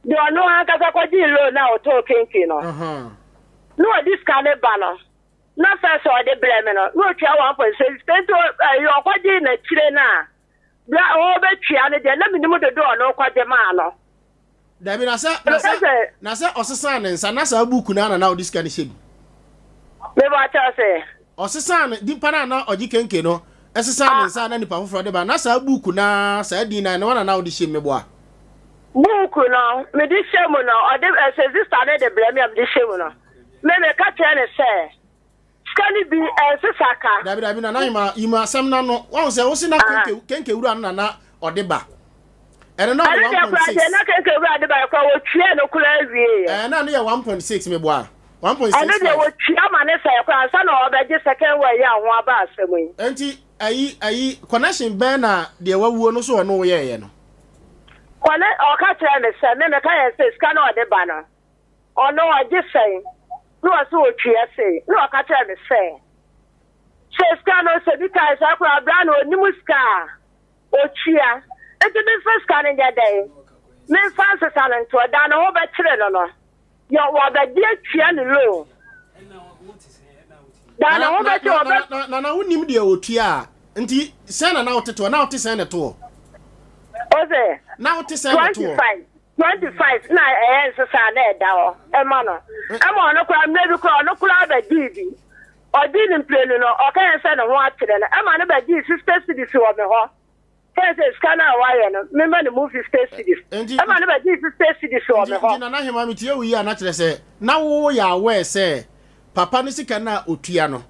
Deɛ ɔno ankasa kɔgyee loan a ɔtɔɔ kenke no, na ɔde sika no ba no, na first ɔde brɛ me no, na ɔtua 1.6 nti ɛyɛ ɔkɔgyee n'akyire no a, berɛ a ɔrebɛtua no deɛ, na menim dodoɔ ɔno kɔgye maa no. Dabi, na sɛ na sɛ na sɛ ɔsesaa ne nsa na saa buuku no ara na na ɔde sika no hyɛ mu. Mebɔ akyɛw sɛ. Ɔsesaa ne nipa no a na ɔgye kenke no sesaa ne nsa a na nipa foforɔ de ba na saa buuku no ara saa din no ara ɛno ara na na ɔde hyɛ mu meboa. Buuku no, mede hyɛ mu no, ɔde, sɛ sista no de brɛ me a mede hyɛ mu no, me meka kyerɛ no sɛ, sika no bi ɛnsesa ka. Dabi, dabi, Nana Ahima, yi mu asɛm no ano. Wahu sɛ wose na kenke, kenke wura no na na ɔde ba. Ɛno na ɔde Ɛno deɛ koraa 1.6. deɛ na kenke wura de ba koraa wɔtua no koraa wieɛ. Ɛɛ, na ɛno yɛ 1.6 meboa. Ɛno 1.65. deɛ wɔtua ma ne sɛe koraa ansa na ɔbɛgye second one yi a ho aba asɛm yi. Enti, ayi, ayi, connection bɛn na deɛ wawuo no so ɔne wo yɛeɛ no? Kɔ ne ɔka kyerɛɛ me sɛ me meka yɛn sɛ sika no a ɔde ba no ɔno ɔgye sɛn na ɔse ɔtua sei na ɔka kyerɛɛ me sɛ sɛ sika no sɛ bi kae saa koraa bra no ɔnim sika a ɔtua nti memfa sika no nyɛ dɛn memfa nsesa no ntoɔ da ne ho bɛkyere no no yɛ wɔbɛgye atua ne loan da ne ho bɛkyere ɔbɛ na na wonim deɛ ɔtua a nti sɛn na na wote toɔ na wote sɛn na ɛtoɔ Ose na wote sɛn na ɛtoɔ 25 25 na ɛyɛ nsesa na ɛda hɔ ɛma no ɛma ɔno koraa mmerɛ bi koraa ɔno koraa bɛgyee bi ɔgyee ne mprenu no ɔka yɛn sɛ ne ho akyerɛ no ɛma no bɛgyee 60 cedis wɔ me hɔ Sɛ sɛ sika no a wayɛ no, mema no mu 50 cedis. Ɛma no bɛgyee 50 cedis wɔ me hɔ. Nti Nana Hema metie wo yie a na kyerɛ sɛ na wo yɛ aware sɛ papa no sika no a ɔtua no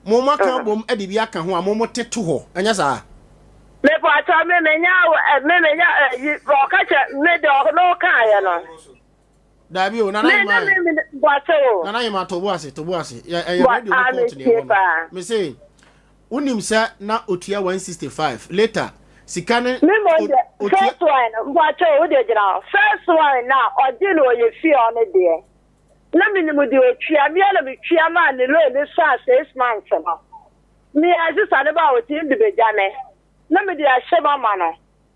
mo mo aka abom de bi aka ho a mo mo te to hɔ ɛnyɛ saa? Mepakyɛw me menya me menya ɔka kyerɛ me de ɔno kaeɛ no. Daabi o Nana Me Hema. na me me. Boase o. Nana Yema to bo ase, to bo ase. Yɛ ɛyɛ radio mu court ne ɛwɔ no. Me se wonim sɛ na otua 165 later sika ne Me mo de first one no mboakyɛ o wode gyina hɔ first one na ɔgye no ɔyɛ fie ɔno deɛ na menim deɛ otua mea na metua maa ne loan ne saa six months no mea sisa ne ba a ɔtumi de bɛgya me na mede ahyɛ mu ama no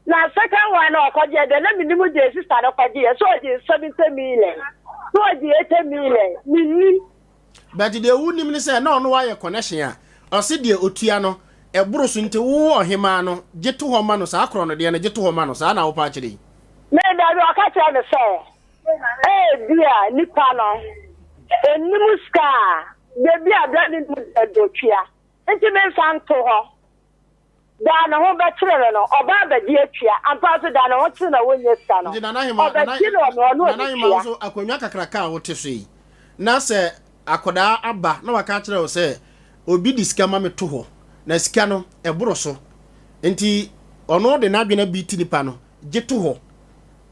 Na second one no ɔkɔgyeɛ deɛ na menim deɛ sister no kɔgyeɛ sɛ ɔgye 70 million sɛ ɔgye 80 million mennim. But deɛ wonim ne sɛ na ɔno wayɛ connection a ɔse deɛ ɔtua no ɛboro so nti wo ɔhemaa no gye to hɔ ma no saa korɔ no deɛ no gye to hɔ ma no saa na wopɛ akyerɛ yi. Me dabi ɔka kyerɛ me sɛ ebia nipa no ɔnnim sika a dabi a bra ne nim deɛ ɔtua nti memfa nto hɔ. Da a ne ho bɛkyere no no, ɔba abɛgye atua. Ampa ara nso, da a ne ho kyere no a wonnya sika no, Nti Nana Hema, Nana, ɔbɛgye no ɔno ɔno Nana Hema, wo ɔbɛtua. nso akonnwa kakraka a wote so yi, na sɛ akwadaa aba na waka akyerɛ wo sɛ obi de sika ma me to hɔ, na sika no ɛboro so, nti ɔno de n'adwene abiiti nipa no, gye to hɔ,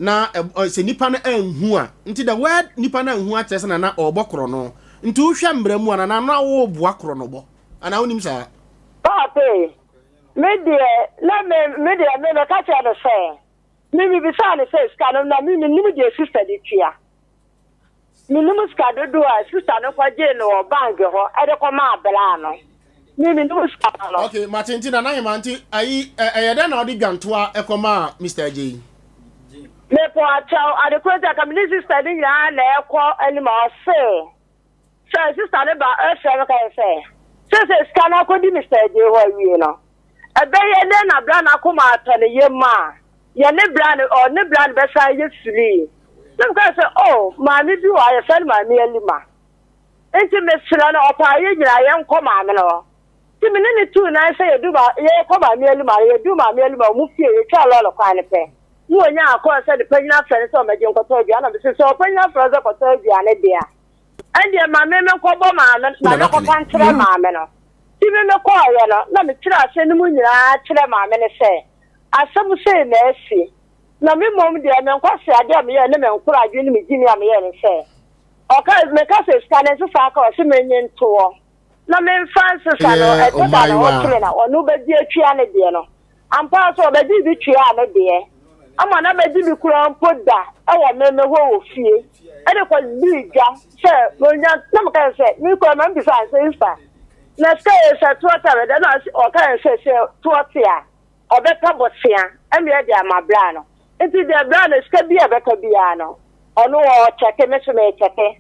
na ɛ, ɔ, sɛ nipa no anhu a, nti the word nipa no anhu akyerɛ sɛ Nana ɔrebɔ korɔno. Nti wohwɛ mmara mu a, Nana na woreboa korɔnobɔ. Anaa wonim saa? Paapa, me deɛ, na me, me deɛ, me meka kyerɛ no sɛ, me mebisaa no sɛ sika no, na me menim deɛ sista de tua. Menim sika dodoɔ a sista no kɔgyee no wɔ bank hɔ de kɔmaa braa no. Me menim sika no. Okay, mate nti Nana Hema nti ayi ɛyɛ dɛn na ɔde dwantoa ɛkɔmaa Mr. Agyei? Mepɔ akyɛw, ade koro nti anka me ne sista no nyinaa na ɛkɔ anim a ɔse Sɛ sista no ba frɛ no ka no sɛ, Seesei sika no akɔdi Mister Adjei hɔ awie no, ɛbɛyɛ dɛn na bra no akoma atɔ ne yam a yɛne bra no, ɔne bra no bɛsan ayɛ firii? Na meka sɛ, Oh, maame bi wɔ ha, yɛfrɛ no Maame Alima. Enti mesrɛ no, ɔpɛ a yɛn nyinaa yɛnkɔ maame no hɔ. Nti me ne no tuu nan sɛ yɛdu ma, yɛrekɔ Maame Alima no, yɛduu Maame Alima, wɔn fie, yɛtwaa lɔɔre kwan no pɛ, na wɔnyaa akɔɔ sɛ ne panyin afrɛ no sɛ ɔmmɛgye nkɔtɔ aduane. Na mese, sɛ ɔpanyin afrɛ wo sɛ kɔtɔ aduane deɛ a, Ɛndeɛ ma me menkɔbɔ maame no, ma menkɔka nkyerɛ maame no. Nti me mekɔeɛ no, na mekyerɛ asɛm no mu nyinaa kyerɛ maame no sɛ, asɛm sei na asi. Na me mmom deɛ, me nkwaseadeɛ a meyɛɛ ne me nkoradwene ne me gyimii a meyɛɛ ne sɛ, ɔka, meka sɛ sika no nsesa aka, ɔse menye ntoɔ na memfa nsesa no, Ɛyɛ ɛtɔ da na ɔmaayewa. ɔkyere na ɔno bɛgye atua ne deɛ no. Ampa ara sɛ ɔbɛgyee bi tuaa ne deɛ ama na bɛgye bi koraa mpo da wɔ me me hɔ wɔ fie de kɔ dii dwa sɛ ɔnya na meka sɛ me koraa ma mbisaa no sɛ Easter na sika yɛ sɛ toɔ te a bɛda na ɔka yɛ sɛ sɛ toɔ te a ɔbɛpɛ bosea ɛna ɛde ama bra no nti deɛ bra no sika bi a ɛbɛka biara no ɔno ɔkyɛke me so mekyɛke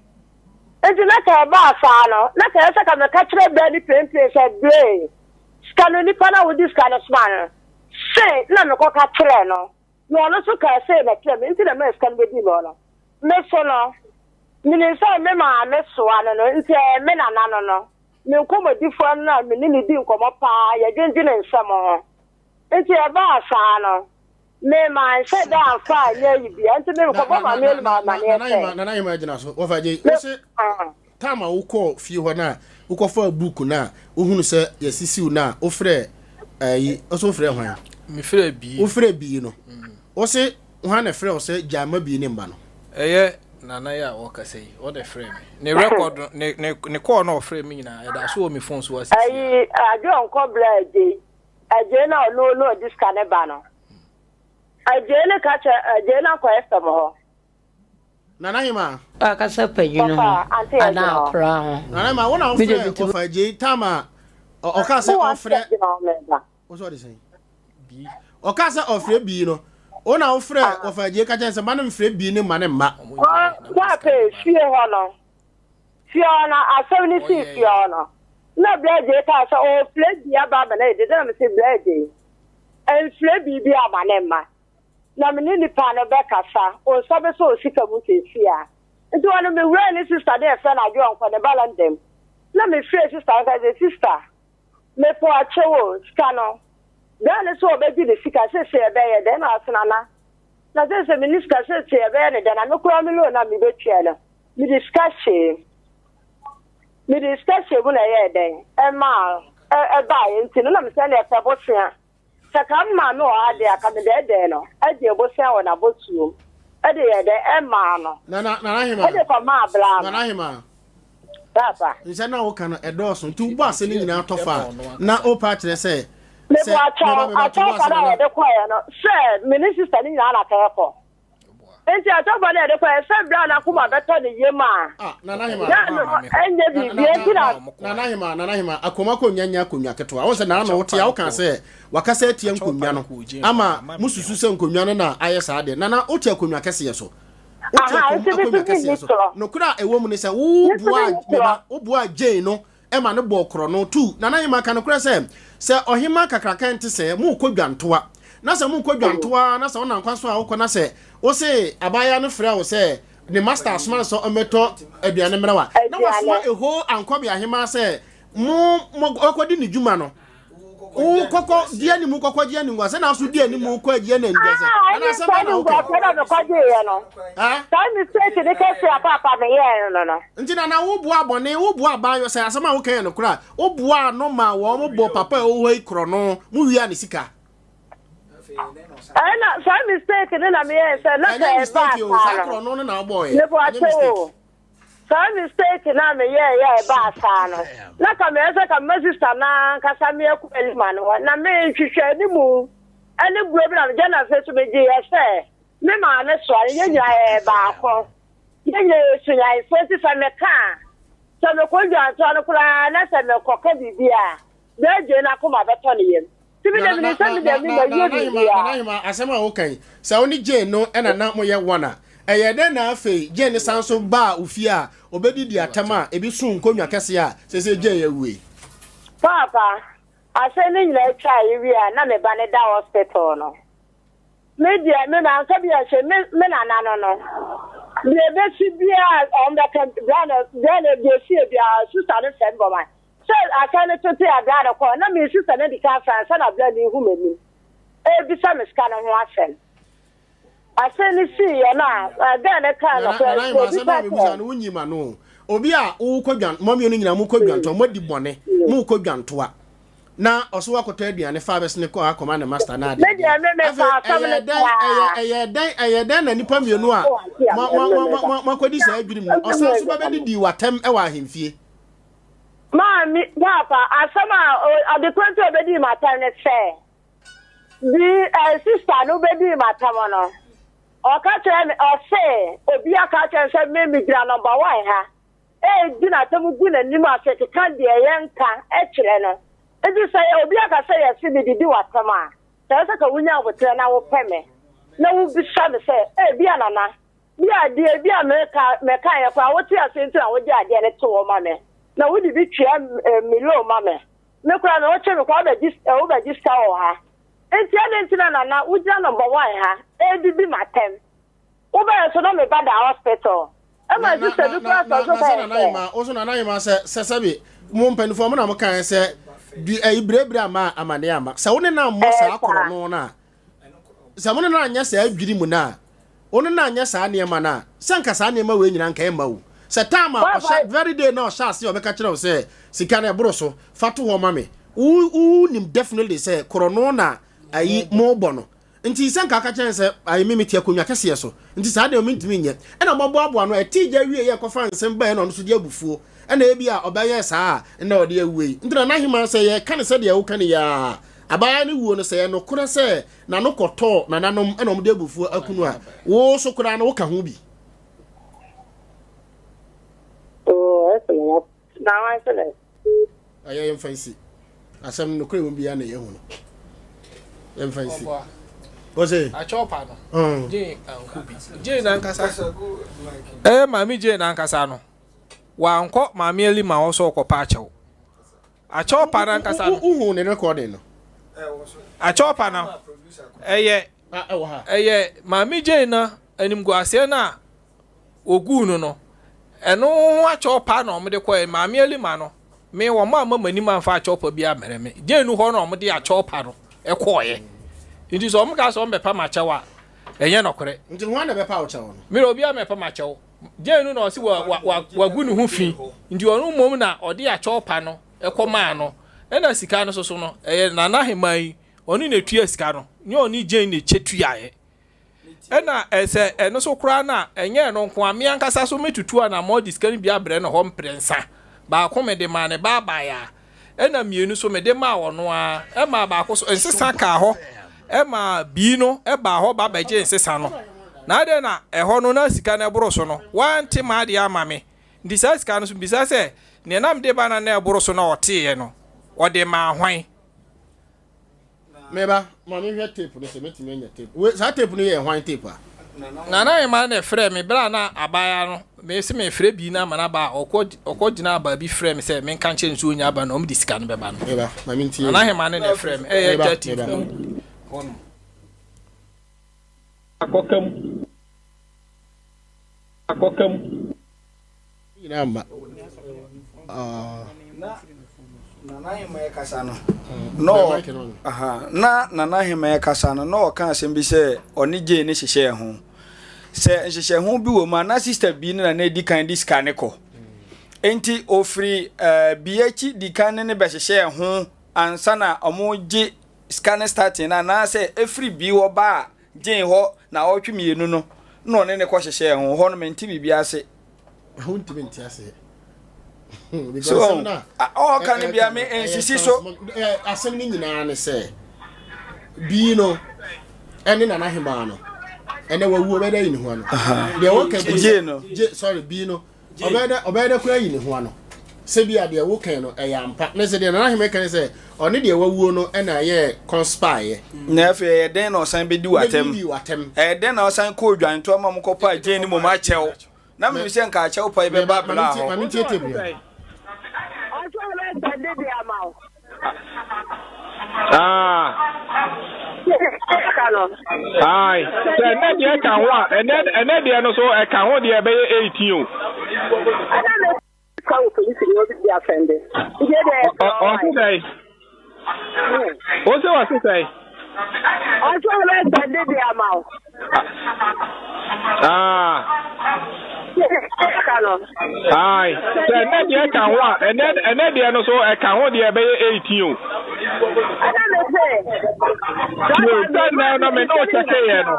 nti na ka ɛbaa saa no na ka ɛsɛ ka meka kyerɛ bra no plenplen sɛ bree Sika no, nipa no a wode sika no somaa no no, sei na mekɔka kyerɛɛ no, na ɔno nso kaa sei na ɛkyerɛɛ me, nti na ɛmaa sika no bɛdii me hɔ no. Me so no, menim sɛ me maame soa no no, nti ɛyɛ me nana no no, me nkɔmmɔdifoɔ no a me ne no di nkɔmmɔ paa, yɛdwendwene nsɛm ho. Nti ɛbaa saa no, me manhyɛ da amfa anyɛ ayi biara, nti mekɔbɔ maame anim amanneɛ sɛ. Nana Yema gyina so, wɔfa gye, wo se Time a wokɔɔ fie hɔ no a wokɔfaa book no a wohunu sɛ yɛasisiw no a wofrɛɛ ayi ɔsɛ wofrɛɛ hwan? Mefrɛɛ bii. Wofrɛɛ bii no. Wose hwan na ɛfrɛ wo sɛ gyae ma bii ne mma no? Ɛyɛ Nana yi a ɔrekasa yi, ɔna ɛfrɛɛ me. Ne record no, ne ne ne call no a ɔfrɛɛ me nyinaa, ɛda so wɔ me phone so asisi a. Ayi, Adwo nkɔ bla Agyei. Agyei na ɔno na ɔde sika no ba no. Agyei no ka kyerɛ Agyei no akɔ FM hɔ. Nana Hemaa. Wakasa panyin ho anaa akwadaa ho. Nana Hemaa, wo na wofrɛ wɔfa agyei time a ɔka sɛ ɔfrɛ. Wosɛ ɔde sɛn? Ɔka sɛ ɔfrɛ bii no, wo na wofrɛ wɔfa agyei ka kyɛn sɛ ma no mfrɛ bii ne mma ne mma. Paapa fie hɔ no, fie hɔ no asɛm no sii fie hɔ no, na Bra Agyei kaa sɛ ɔfrɛ bii aba ama no ayɛ dede na mese Bra Agyei, mfrɛ bii bi ama ne mma. na me ne nipa no bɛkasa, wo nsa bɛsɔ wo sika mu seesei ara. Nti hɔ no mewuraa ne sista de yɛfrɛ no Adwoa Nkɔ ne ba London. Na mefrɛɛ sista no kae sɛ, Sista, mepɛ ɔkyɛw o, sika no, bɛn ne sɛ ɔbɛgye ne sika, seesei ɛbɛyɛ dɛn? Na ɔse, Nana, na seesei menni sika, seesei ɛbɛyɛ ne dɛn? Na me koraa me loan a mebɛtua no, mede sika hyɛɛ mu. Mede sika hyɛɛ mu na ɛyɛɛ dɛn? Ɛmaa ɛbaeɛ nti no na mesɛ ɛnna ɛpɛ bosea. Sɛ ka me maame wɔ ha deɛ a, ka medɛɛdɛɛ no gye bosea wɔ n'abɔsuom. de yɛ dɛ ɛmaa no. Nana Nana Hema. Ɛde kɔmaa bla no. Nana Hema. Papa. Nsɛm na woka no ɛdɔɔso nti wobɔ ase no nyinaa tɔ fa a na wopa akyerɛ sɛ sɛ meba meba to ase na yɛde kɔɛ no sɛ me ne sista no nyinaa na kɛkɔ. Nti atɔfo no yɛde kɔɛ sɛ berɛ a n'akoma bɛtɔ ne yam a ah, Nana Hema na no ɛnyɛ biribi nti na Nana Hema Nana Hema akoma kɔnya nya akonnwa ketewa wo sɛ na ano wote a woka sɛ wakasa atia nkonnwa no ama mususu sɛ nkonnwa no na ayɛ saa deɛ nana wote akonnwa kɛseɛ so wote akonnwa kɛseɛ so nokorɛ a ɛwɔ mu ne sɛ woboa meba woboa Jane no ɛma no bɔɔ korɔno tu nana hema ka nokorɛ sɛ sɛ ɔhema kakraka nte sɛ mokɔ dwantoa na sɛ mokɔ dwantoa na sɛ wonam kwan so a wokɔ na sɛ wo se abaayewa no frɛ wo sɛ ne master asoma no sɛ ɔmmɛtɔ aduane mmerɛ wa na wasoma ɛho ankɔbe ahema sɛ mo mo ɔkɔdi ne dwuma no wo kɔkɔ di anim kɔkɔ gye anim sɛ na so di anim kɔ agye anim sɛ ɛna asɛm bɛ na wokɛ ɛna mekɔgye yɛ no saa mistake ne kɛse a paapa meyɛɛ no no nti na na woboa bɔne woboa aban sɛ asɛm a wokɛ yɛ no koraa woboa no ma wɔn bɔ papa a ɛwɔ hɔ yi korɔ no mo wia ne sika ɛna saa mistake ne na meyɛɛ sɛ na sɛ ɛba saa korɔ no na wobɔɔyɛ mebɔ akyɛ o Saa mistake no a meyɛeɛ a ɛbaa saa no, na ka meyɛ sɛ ka mema sista no ankasa meɛkɔ Elima no hɔ, na menhwehwɛ animu ne buo bi na megya na afei so megyeeɛ sɛ me maame soa no, yɛn nyinaa yɛyɛ baako, yɛn nyinaa yɛ sunyanifoɔ nti sɛ meka a, sɛ mekɔ dwantoa no koraa na sɛ mekɔka biribi a, bɛgye no akoma bɛtɔ ne yam. Nti me deɛ menim sɛ me deɛ me mawie biribiara. Nana Hema, asɛm a woka yi, sɛ wo ne Jane no na na moyɛ one a, ɛyɛɛ dɛn na afei Jane no san so baa wo fie a obedidi atɛm a ebi so nkonnwa kɛse a seesei Jane awu yi? Paapa, asɛm no nyinaa twaeɛ wie a na me ba no da hospital no, Me deɛ, me manka bi anhyɛ me me nana no no. Deɛ ɛbɛsi biara a wɔn bɛka bra no bra no deɛ ɛsiiɛ biara sista no fɛ me bɔ ma sɛ asɛm no tete a bra no kɔɔ na me sista no adi kan afrɛ ansa na bra no rehu m'anim ɛrebisa me sika no ho asɛm. Asɛm no siiɛ no a girl no kaa Nana nokorɛ Nana Emma obi asɛm ka a mebisa kyerɛ no wonyi ma no o. Obi a wokɔ dwan mo mmienu nyinaa mokɔ dwantoa moadi bɔne mokɔ dwantoa na ɔso wakɔtɔ aduane fa abɛsene kɔ akɔma ne master na ade Me deɛ me me fa asɛm ɛyɛ no dɛn ɛyɛ paa. ɛyɛ dɛn ɛyɛ dɛn na nipa mmienu a mo mo mo mo mo akɔdi saa adwirim no ɔsan so bɛbɛdidi w'atɛm ɛwɔ ahemfie. Maame, paapa, asɛm a ade koro nti a obedii m'atɛm ne sɛ, bi eh, sista no bedii m'atɛm no, ɔka kyerɛ me, ɔse, obi aka akyerɛ no sɛ me megyina nɔmba one ha, redi n'asɛm gu n'anim ase keka deɛ yɛnka kyerɛ no. Nti sɛ obi aka sɛ yɛse medidi w'atɛm a, sɛ ɛsɛ ka wonya aboterɛ na wopɛ me na wobisa me sɛ, ebia Nana, bi adeɛ bi a meka mekaeɛ koraa wote aseɛ nti na wogye adeɛ no to hɔ ma me na wode bi tua me loan ma me. Me koraa me wokye me koraa wobɛgye wobɛgye sika wɔ ha. Nti adɛn nti na Nana wogyina number one ha redidi m'atɛm? Wobɛyɛ so na me ba da hospital. Ɛma Na sister na bi na koraa na sɔ so na sɛ bɛyɛ nana sɛ. yema wo so nana yema sɛ sɛ sɛbi mo mpanimfoɔ mo na mo kan sɛ di ɛyi birebire ama amane ama sɛ wo ne na mmɔ Ɛɛ saa saa. korɔ no na sɛ mo ne na anyɛ saa adwiri mu na wo ne na anyɛ saa nneɛma na sɛ nka saa nneɛma wei nyinaa nka ɛmma wo sɛ time a Papa ɔhyɛ very day na ɔhyɛ ase a ɔbɛka kyerɛ wo sɛ sika no ɛboro so fa to hɔ ma me wo wo nim definitely sɛ korɔ no na ayi mo bɔ no Nti sɛ nka aka kyerɛ no sɛ ayi me mete akonnwa kɛseɛ so nti saa deɛ mentumi nyɛ ɛna ɔmɔboaboa no ɛtee gya wie yɛ kɔfa nsɛm baɛ na ɔno nso de abufuo ɛna ebi a ɔbɛyɛ saa a ɛna ɔde awue yi nti na n'aheman sɛ yɛka ne sɛdeɛ woka ne yɛ a abaayewa no wuo no sɛ yɛ nokorɛ sɛ n'ano kɔtɔɔ nananom ɛna ɔmde abufuo akunu a wo so koraa no woka ho bi. Oh, ɛsɛ na na Ɛyɛ yɛmfa nsi. Asɛm no nokorɛ wɔ mu biara na yɛahu no. Yɛmfa nsi. Ɔse. Akyɛwpa no. Jane ankɔ bi. Jane ankasa. Ɛyɛ maame Jane ankasa no. Wankɔ maame Elima hɔ sɛ ɔkɔpa akyɛw. Akyɛwpa no ankasa no. Wohu ne recording no. Akyɛwpa no ɛyɛ ɛyɛ maame Jane no animguaseɛ no a wɔguu no no, ɛno ho akyɛw pa na wɔde kɔɛ. Maame Alima no, me wɔn amma m'anim amfa akyɛw pa bi ammrɛ me. Gye nu hɔ na wɔde akyɛw pa no kɔɔeɛ. Nti sɛ wɔn ka sɛ wɔn bɛpa m'akyɛw a, ɛnyɛ nɔkorɛ. Nti hwan na ɛbɛpa wo kyɛw no? Me deɛ obiara mmɛpa m'akyɛw. Gye nu na ɔse wa wa wa wagu ne ho fi. Nti ɔno mmom na ɔde akyɛw pa no kɔmaa no. Ɛna sika no soso no, ɛyɛ Nana Hemaa yi, ɔno na ɛtua sika no, nyɛ ɔne Jane na ɛkyɛ tuaeɛ. Ɛna sɛ ɛno so koraa no a, ɛnyɛ ɛno nko ara, me ankasa so mɛtutu anammɔn de sika no bi abrɛ no hɔ mprɛnsa. Baako mede maa ne ba abaayaa, ɛna mmienu nso mede maa ɔno ara, ɛmaa baako so nsesa kaa hɔ, ɛmaa bii no baa hɔ ba bɛgyee nsesa no. Na adɛn na ɛhɔ no na sika no ɛboro so no, wante m'adeɛ ama me? Nti saa sika no nso mebisa sɛ, deɛ na mede ba no a na ɛboro so na ɔteeɛ no, ɔde maa hwan? Meba, ma menhwɛ tape no sɛ mɛtumi anya tape. Wei, saa tape no yɛ hwan tape a? Nana Hemaa na ɛfrɛɛ me berɛ a na abaayewa no, mese mefrɛ bii no ama no aba a, ɔkɔ, ɔkɔ gyinaa baabi frɛɛ me sɛ menka nkyerɛ no sɛ ɔnya aba no, wɔde sika no bɛba no. Meba, ma mentie. Nana Hemaa no na ɛfrɛɛ me, ɛyɛ Meba, 13th meba. no hɔ nom. Akɔka mu. Akɔka mu. Nyinaa mma. Ah. Na Nana Ahema ɛkasa no na ɔ aha na Nana Ahema ɛkasa no na ɔka asɛm bi sɛ ɔne Jane ne hyehyɛɛ ho sɛ nhyehyɛ ho bi wɔ mu a na sister bi no na na edi kan de sika ne kɔ nti ofiri ɛɛ eh, bi akyi di kan ne ne bɛhyehyɛɛ ho ansa na wɔn gye sika ne starting na anaasɛ efiri bi hɔ ba a Jane hɔ na ɔtwe mmienu no na ɔne ne kɔ hyehyɛɛ ho hɔ no mente biribi ase. Wontumi nte aseɛ. So ɔka no bia me nsisi so. Asɛm no nyinaa ne sɛ bii no ɛne nana hemaa no ɛnɛ wawu ɔbɛda yi ne ho ano. Deɛ wɔka Jane no. Sorry bii no Ɔbɛyɛ dɛ ɔbɛyɛ dɛ koraa ayi ne ho ano. Sɛ bi a deɛ wokan no ɛyɛ ampa. Ne sɛ deɛ Nana Ahemɛ kan sɛ ɔne deɛ wawuo no ɛna ɛyɛ conspire. Na afei ɛyɛ dɛn na ɔsan bɛdi w'atɛm? Bɛdidi w'atɛm. Ɛyɛ dɛn na ɔsan kɔɔ dwantoa ma mokɔpaa Jane no mmom akyɛw? Na menim sɛ nka akyɛw pa yi bɛba abla hɔ. Ma mentie tape no. Ɔsɛ ɔbɛsɛnde de ama wo. Ah. Ayi. Sɛ ɛnɛ deɛ ka ho a ɛnɛ ɛnɛ deɛ no so ɛka ho deɛ ɛbɛyɛ 18 o. Ɛna ne ka wɔ polisi ni obi di afɛnde. Nti ɛdeɛ Ɔse sɛn? Ɔse ɔse sɛn? Ɔsɛ ɔbɛsɛnde de ama wo. Ah. Ayi. Sɛ ɛnɛ deɛ ka ho a ɛnɛ ɛnɛ deɛ no so ɛka ho deɛ ɛbɛyɛ 18 o. Ɛna me sɛ. Sɛ ɛnɛ no me ne wo kyɛkɛ yɛ no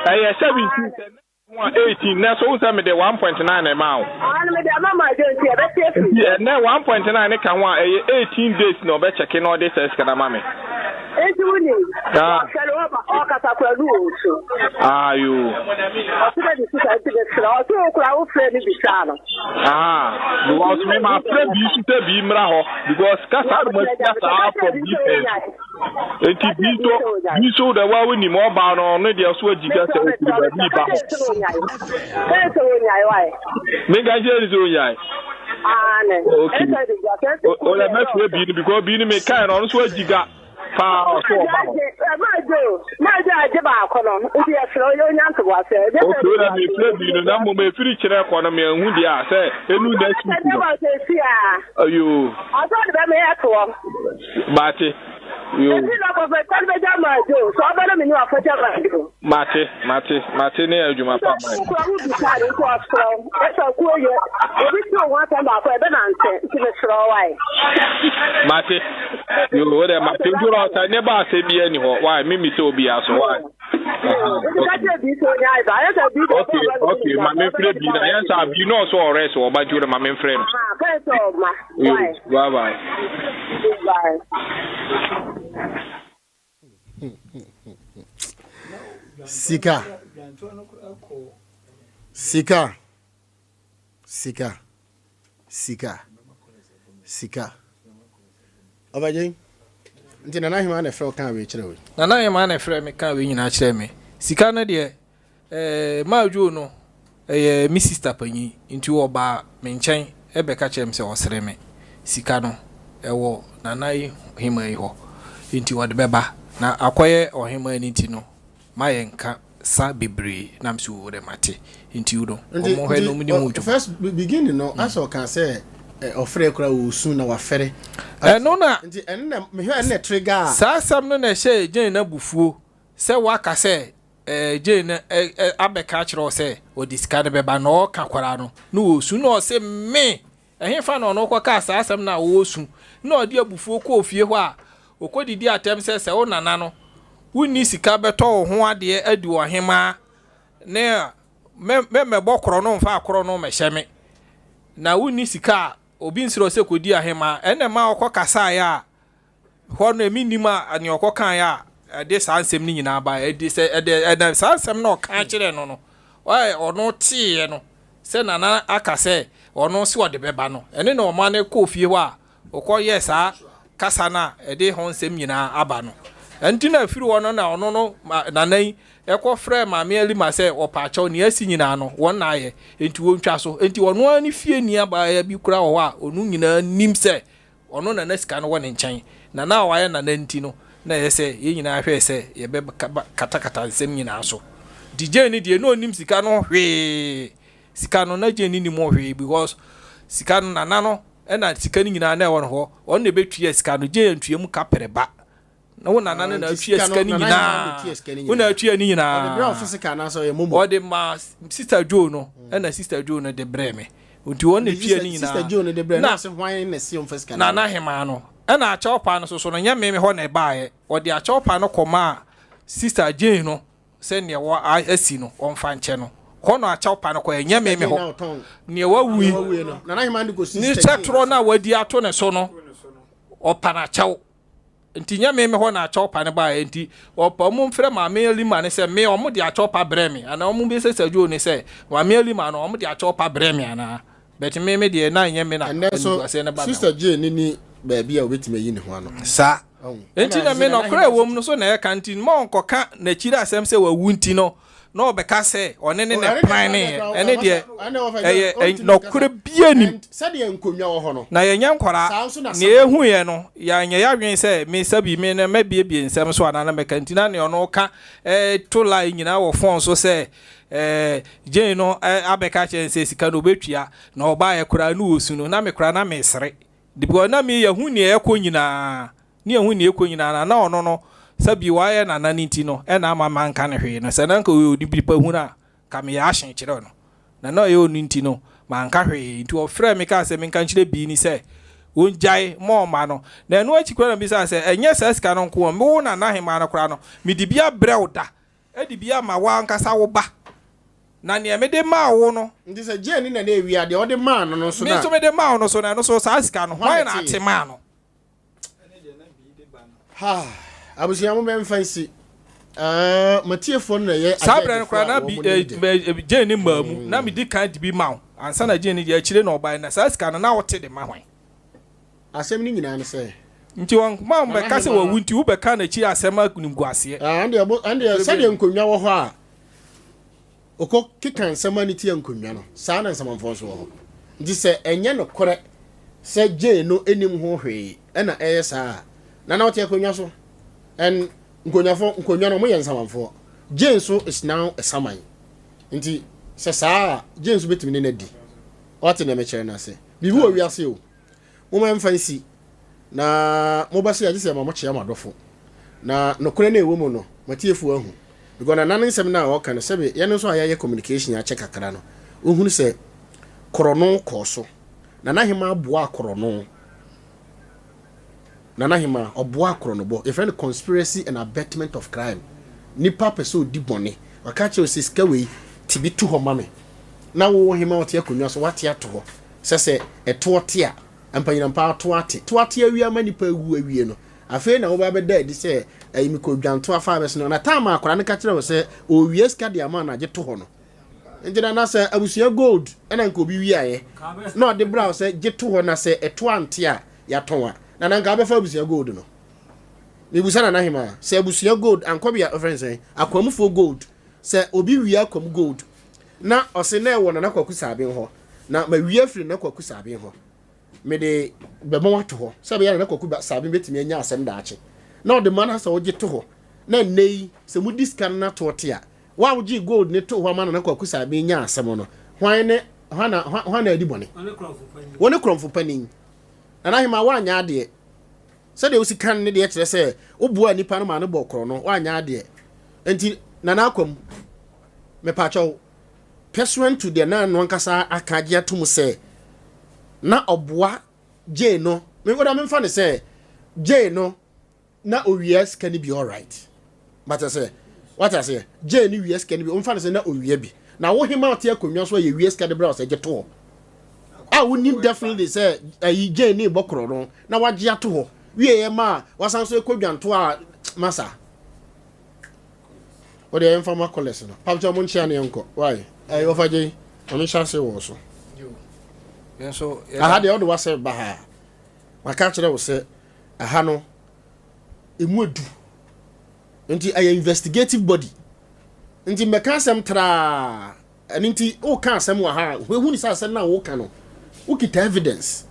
ɛyɛ 17. Ho a 18 nɛ so wo sɛ mede 1.9 na ɛmaa wo. Ɔno mede ama ma adwo nti ɛbɛte afiri. Nti ɛnɛ 1.9 ne ka ho a ɛyɛ 18 days na ɔbɛkyɛke na ɔde saa sika no ama me. Nti wo nim. Ɔhwɛ no ɔba ɔkasa kora no wɔ nsu. Ayo. Ɔte dɛ ne sika nti mesrɛ ɔte wo kora wo frɛ no bisaa no. Ah, because me ma frɛ bi so sɛ bi mmra hɔ because kasa no ma sia saa from bi pɛn. Enti bi nso bi nso dɛ wa wonim ɔbaa no ɔno deɛ ɔso agyiga sɛ ɔfiri baabi ba hɔ. Menka nkyerɛ ne sɛ onyae. Okay. Ɔyɛ mɛfrɛ bi no because bi no mekae no ɔno nso agyiga paa ɔso ɔba hɔ. Okay, ɔyɛ mefrɛ bi no na mmom ɛfiri kyerɛ kɔ no meanhu deɛ a sɛ ɛnu next week no. Ayo. Mate. Yo. Eti na kɔfɛ tɛn bɛ gya maa jo. So ɔbɛ no menu afɔ gya maa jo. Mate, mate, mate ne adwuma pa maa. Kura wo bisa ne nti ɔsrɛ wo. Ɛsɛ kuo yɛ. Obi ti wo ho asɛm baako ɛbɛ na nsɛ nti me srɛ wo wae. Mate. Yo, wo dɛ mate nti wo ɔsa ne ba asɛm bi ani hɔ. Wae, me mi sɛ obi aso wae. Okay, okay, ma me frɛ bi na yɛn sa bi na ɔso ɔrɛ so ɔba nti wo dɛ ma me frɛ no. Yo, bye bye. Bye. Sika. Sika. Sika. Sika. Sika. Ɔbɛgye. Nti Nana Hema na ɛfrɛ wo kaa wei kyerɛ wo. Nana Hema na ɛfrɛ me kaa wei nyinaa kyerɛ me. Sika no deɛ Eh, Marjoe no, ɛyɛ me sista panyin, nti ɔbaa me nkyɛn bɛka kyerɛɛ me sɛ ɔsrɛ me sika no, ɛwɔ Nana yi hemaa yi hɔ, nti ɔde bɛba. Na akɔyɛ ɔhemaa no nti no, mayɛ nka sa bebree, na mese oo dɛ mate, nti no, Nti, wɔn hwɛ na wɔn nti, ni ho ɔ, dwuma. first beginning no, asɛ ɔka sɛ ɛ, ɔfrɛ koraa ɔresu na wafɛre. Ɛno na, Nti ɛno na, mehwɛ ɛno na trigger a. saa asɛm no na ɛhyɛɛ Jane abufuo sɛ waka sɛ eh, Jane no eh, eh, abɛka akyerɛ wo sɛ ɔde sika no bɛba na ɔreka koraa no na ɔresu na ɔse me ɛhefa na ɔno kɔkaa saa asɛm no a ɔresu na ɔde abufuo kɔɔ fie hɔ a ɔkɔdidi atɛm sɛ sɛ wo nana no wonni sika bɛtɔ wo ho adeɛ adi ɔhemaa. Ne a mɛ mɛmmɛbɔ korɔno mfa akorɔno mmɛhyɛ me. Na wonni sika a, obi nsrɛ wo sɛ kɔdi ahemaa. Ɛnna ɛma ɔkɔkasaeɛ a, hɔ no emi nnim a nea ɔkɔkaeɛ a ɛde saa nsɛm no nyinaa baeɛ. Ɛde sɛ ɛde ɛnam saa nsɛm no a ɔka kyerɛɛ no no, ɔyɛ ɔno teeɛ no sɛ Nana aka sɛ ɔno se ɔde bɛba no, ɛne na ɔma no kɔɔ fie hɔ a ɔkɔyɛɛ saa kasa no a ɛde ho nsɛm nyinaa aba no. Ɛnti na ɛfiri hɔ no na ɔno no Nana yi ɛkɔ frɛɛ Maame Alima sɛ ɔpaakyɛw nea asi nyinaa no wɔn na ayɛ enti wɔntwa so. Enti ɔno ara ne fie ni abaayewa bi koraa wɔ hɔ a ɔno nyinaa nim sɛ ɔno na na sika no wɔ ne nkyɛn na na wayɛ nana nti no na ɛyɛ sɛ yɛn nyinaa hwɛɛ sɛ yɛbɛkatakata nsɛm nyinaa so. Nti Jane no deɛ na ɔnnim sika no ho hwee. Sika no na Jane nnim ho hwee because sika no nana no ɛna sika no nyinaa na ɛwɔ ne hɔ. Ɔno na ɛbɛtua sika no. Jane antua mu kaprɛ ba. Na wo nana no na atua sika no nyinaa. Wo na atua ne nyinaa. Ɔde ma Sister Joe no ɛna Sister Joe no de brɛ me. Nti wɔn na etua ne nyinaa. Na Nana Hemaa no ɛna akyɛwpa no soso no nyɛ me hɔ na ɛbaeɛ. Ɔde akyɛwpa no kɔmaa Sister Jane no sɛ nea wɔ asi no ɔmfa nkyɛ no. Hɔ na akyɛwpa no kɔɛ, nyɛ me me hɔ. Nea wawu yi ne sɛtorɔ no a wadi ato ne so no ɔpa no akyɛw. Nti nyɛ me me hɔ na akyɛwpa no baeɛ nti ɔpa ɔmo mfrɛ maame Alima no sɛ me ɔmo de akyɛwpa brɛ me anaa ɔmo bɛsɛ Sadwo no sɛ maame Alima no ɔmo de akyɛwpa brɛ me anaa but me me deɛ na nyɛ me na Ɛnnɛ nso animguaseɛ no ba me Sister hɔ. Jane nni baabi a obetumi ayi ne ho ano. Saa. Ɔho. Nti Ɛna na me ɛsɛ sɛ nɔkorɛ n'ahemmaa ɛwɔ mu no so na ɛka nti mma ɔnkɔka n'akyiri asɛm sɛ wawu nti no na ɔbɛka sɛ ɔne ne Oh, na ɛne deɛ ɛplan ne ɛne yɛ deɛ ɛne deɛ ɛne wɔfa ɛyɛ ɔntumi nkasa. nɔkorɛ biara nim. And sɛdeɛ nkonnwa wɔ hɔ no, Na yɛnyɛ nkwadaa, saa nso na nea saman. yɛhuiɛ no, yɛanyɛ yɛn adwene sɛ me sɛbi me na mɛbiebie nsɛm so anaa na mɛka nti na nea ɔno ka to lie nyinaa wɔ phone so sɛ Jane no abɛka akyerɛ no sɛ sika no ɔbɛtua na ɔbaeɛ koraa na ɔresu no na me koraa na mesere because na me yɛhu nea ɛkɔ nyinaa ne yɛhu nea ɛkɔ nyinaa na na ɔno no sɛbi wayɛ nana no nti no ɛna ama manka no hwee no sɛ na nka ɔyɛ onipa hunu a Nka meyɛ ahye kyerɛɛ no, na na ɔyɛ onu nti no, manka hwee. Nti ɔfrɛɛ me kaa sɛ menka nkyerɛ Biini sɛ ɔngyae ma ɔmma no. Na ɛno akyi koraa na mebisaa sɛ, Ɛnyɛ saa sika no nko ɔ, me wo nana hemaa no koraa no, mede bi abrɛ wo da, de bi ama w'ankasa wo ba, na neɛ mede maa wo no. Nti sɛ Jane ne na na ɛwia deɛ ɔde maa no no nso Me na. nso mede maa wo no so no, ɛno nso saa sika no, Hwan hwan na na ɛteeɛ? ate maa no? Ha, abusua mo bɛmfa nsi. Uh, matiefoɔ no na ɛyɛ saa berɛ no koraa na bi wɔn nim de. eh, eh, Jane ne mmaa mu na medi kan de bi ma wo ansa na Jane deɛ akyire na ɔbae na saa sika no na wote de ma hwan? Asɛm no nyinaa ne sɛ. Nti wɔn ma Nana wɔbɛka sɛ Hemaa. wawu nti wobɛka n'akyi asɛm animguaseɛ. Ah, ɛndeɛ bo- ɛndeɛ sɛdeɛ nkonnwa wɔ hɔ a Ɔkɔ keka nsɛm a ne ti yɛ nkonnwa no, saa na nsamanfoɔ nso wɔ hɔ. Nti sɛ ɛnyɛ nokorɛ sɛ Jane no nnim ho hwee na ɛyɛ saa a, na na ɔte akonnwa so. And nkonnwafoɔ, nkonnwa no wɔyɛ nsamanfoɔ. Jane nso is now a saman. Nti sɛ saa a, Jane nso bɛtumi ne no adi. Woate deɛ mekyerɛ no ase? Biribi wɔ wiase o. Momma yɛmfa nsi, na moba sei a, gye sɛ yɛma mokyea mo adɔfo. Na nokorɛ no a ɛwɔ mu no, mo atiefoɔ ahu. Because Nana ne nsɛm no a ɔka no, sɛbe yɛn nso a yɛayɛ communication akyɛ kakra no, wohunu sɛ korɔno kɔɔ so. Nana Hemaa boaa korɔno. Nana Hemaa, ɔboaa korɔnobɔ. Yɛfrɛ no conspiracy and abetment of crime. Nipa pɛ sɛ ɔdi bɔne. Waka akyerɛ wo sɛ sika wei, te bi to hɔ ma me. Na wo Hemaa ɔte akonnwa so, woate ato hɔ. Sɛ sɛ ɛtoɔ te a, mpanyinampa ato ate. To ate awie ama nipa awu awie no, afei na woba abɛda adi sɛ ɛyi mekɔ dwanto afa abɛsene hɔ. Na time a akwadaa no ka kyerɛ wo sɛ ɔrewia sika de ama no agye to hɔ no, nti na na sɛ abusua gold ɛna nka obi wiaeɛ na ɔde bra wo sɛ gye to hɔ na sɛ ɛto ante a yɛatɔn a, na na nka wobɛfa abusua gold no. Mebusa Nana Hemaa sɛ abusua gold ankɔbea ɔfrɛ no sɛn akwamufoɔ gold sɛ obi wia akwamu gold na ɔse na ɛwɔ Nana Kwaku Saaben hɔ na mawie afiri Nana Kwaku Saaben hɔ mede bɛma wato hɔ sɛ ɛbɛyɛ Nana Kwaku Saaben bɛtumi anya asɛm daakye na ɔde ma no sɛ wogye to hɔ na nnɛ yi sɛ mudi sika no na toɔ te a wo a wogyee gold ne to hɔ ama Nana Kwaku Saaben nya asɛm no hwan ne hwan na hwan na adi bɔne wo ne korɔmfo panin Nana Hemaa woanyɛ adeɛ sɛdeɛ wosi kan ne deɛ kyerɛ sɛ woboa nipa no ma no bɔ korɔ no woanyɛ adeɛ nti Nana Akwam Mepakyɛw, pursuant to deɛ na no ankasa aka agye atom sɛ na ɔboa Jane no, me wode memfa no sɛ Jane no na owia sika no bi alright. But sɛ. Wate aseɛ? Jane ne wia sika no bi, ɔmfa no sɛ na owia bi. Na wo hema ɔte akonnwa so a yɛwia sika de brɛ wo sɛ gye to hɔ. A wonim definitely sɛ ayi Jane ne bɔ korɔ no na wagye ato hɔ. Wieɛ ma a wasan so ɛkɔ dwanto a masa. Wode ɛmfa ma kɔlɛs no. Pamkyɛ mo nkyea ne yɛnkɔ. Why? Ɛyɛ ɔfa gye. Ma mehyɛ ase wɔ so. Aha deɛ wode wasɛ ba ha. Maka akyerɛ wo sɛ aha no emu edu. Nti ɛyɛ investigative body. Nti mmɛka asɛm traa. Ɛno nti woka asɛm wɔ ha a, hu ne sɛ asɛm no a woka no, wokita evidence.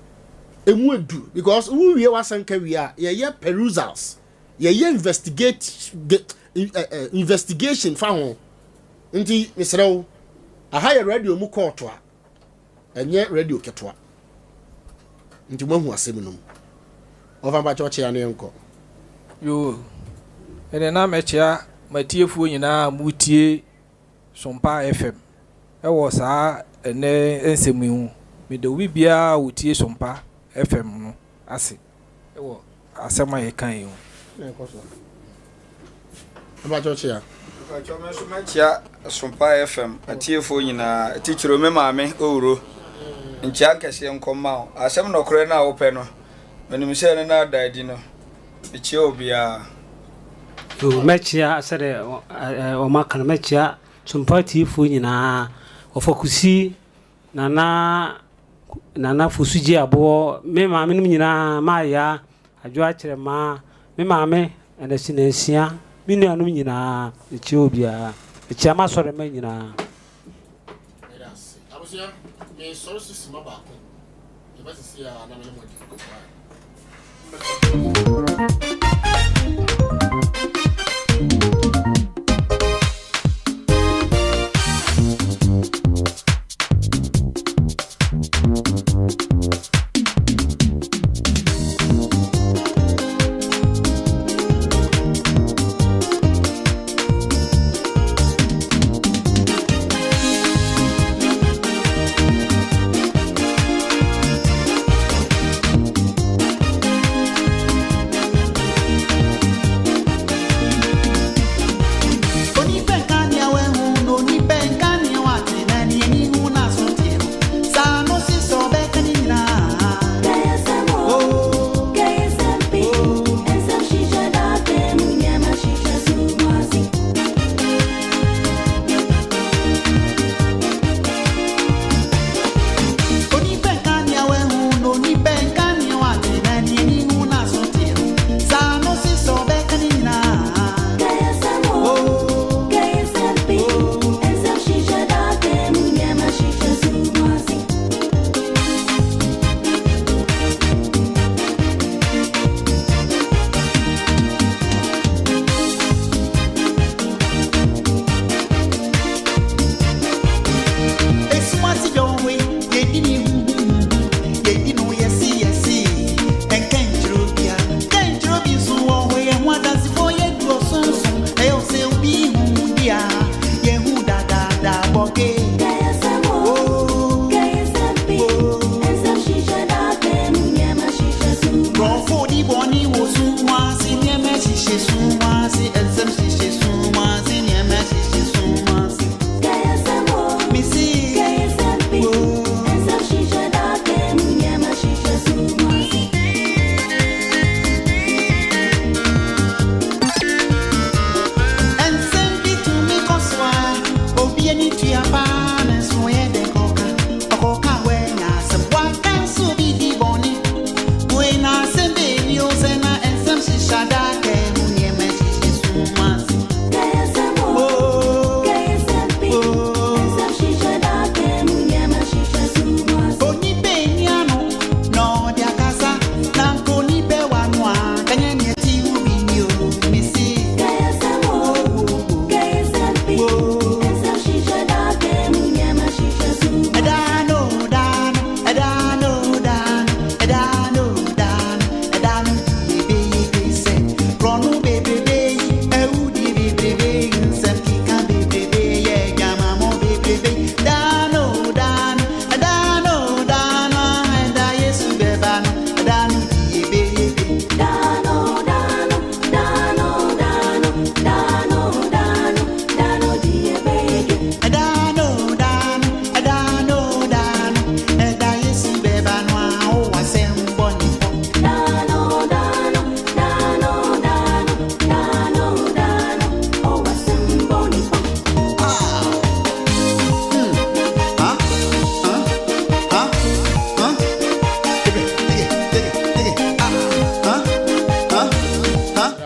Emu edu because wowie w'asɛm ka wie a, yɛyɛ perusals. Yɛyɛ investigate investigation fa ho. Nti mesrɛ wo, aha yɛ radio mu kɔɔto a, Ɛnyɛ radio ketewa. Nti moahu asɛm no mu. Ɔfa mpakyɛ ɔkyea no yɛnkɔ. Yoo, ɛnɛ na mɛkyea matiefoɔ nyinaa a motie Sompa FM ɛwɔ saa ɛnɛ nsɛm yi ho. Meda obi biara a ɔtie Sompa FM no ase. Wɔ asɛm a yɛka yi ho. Na ɛkɔ so. Mpakyɛw kyea. Mpakyɛw me nso mɛkyea Sompa FM atiefoɔ nyinaa, titiriw me maame Owuro. Nkyea nkɛseɛ nkɔ mma wo. Asɛm nɔkorɛ no a wopɛ no, menim sɛ ɛno na ada adi no. Mekyea obiara. Yo, mɛkyea sɛdeɛ wɔn aka no, mɛkyea Sompa atiefoɔ nyinaa. Ɔfa Kusi Nana Nana Fosu gye aboɔ, me maame nom nyinaa, Maayaa, Adwoa Akyerɛmaa, me maame Anasinansia, me nuanom nyinaa, mekyia obiara. Mekyia m'asɔremma nyinaa. Meda ase. Abusua, mesɔre so sima baako. Yɛba sisi a na me ne mo adi nkɔmmɔ a.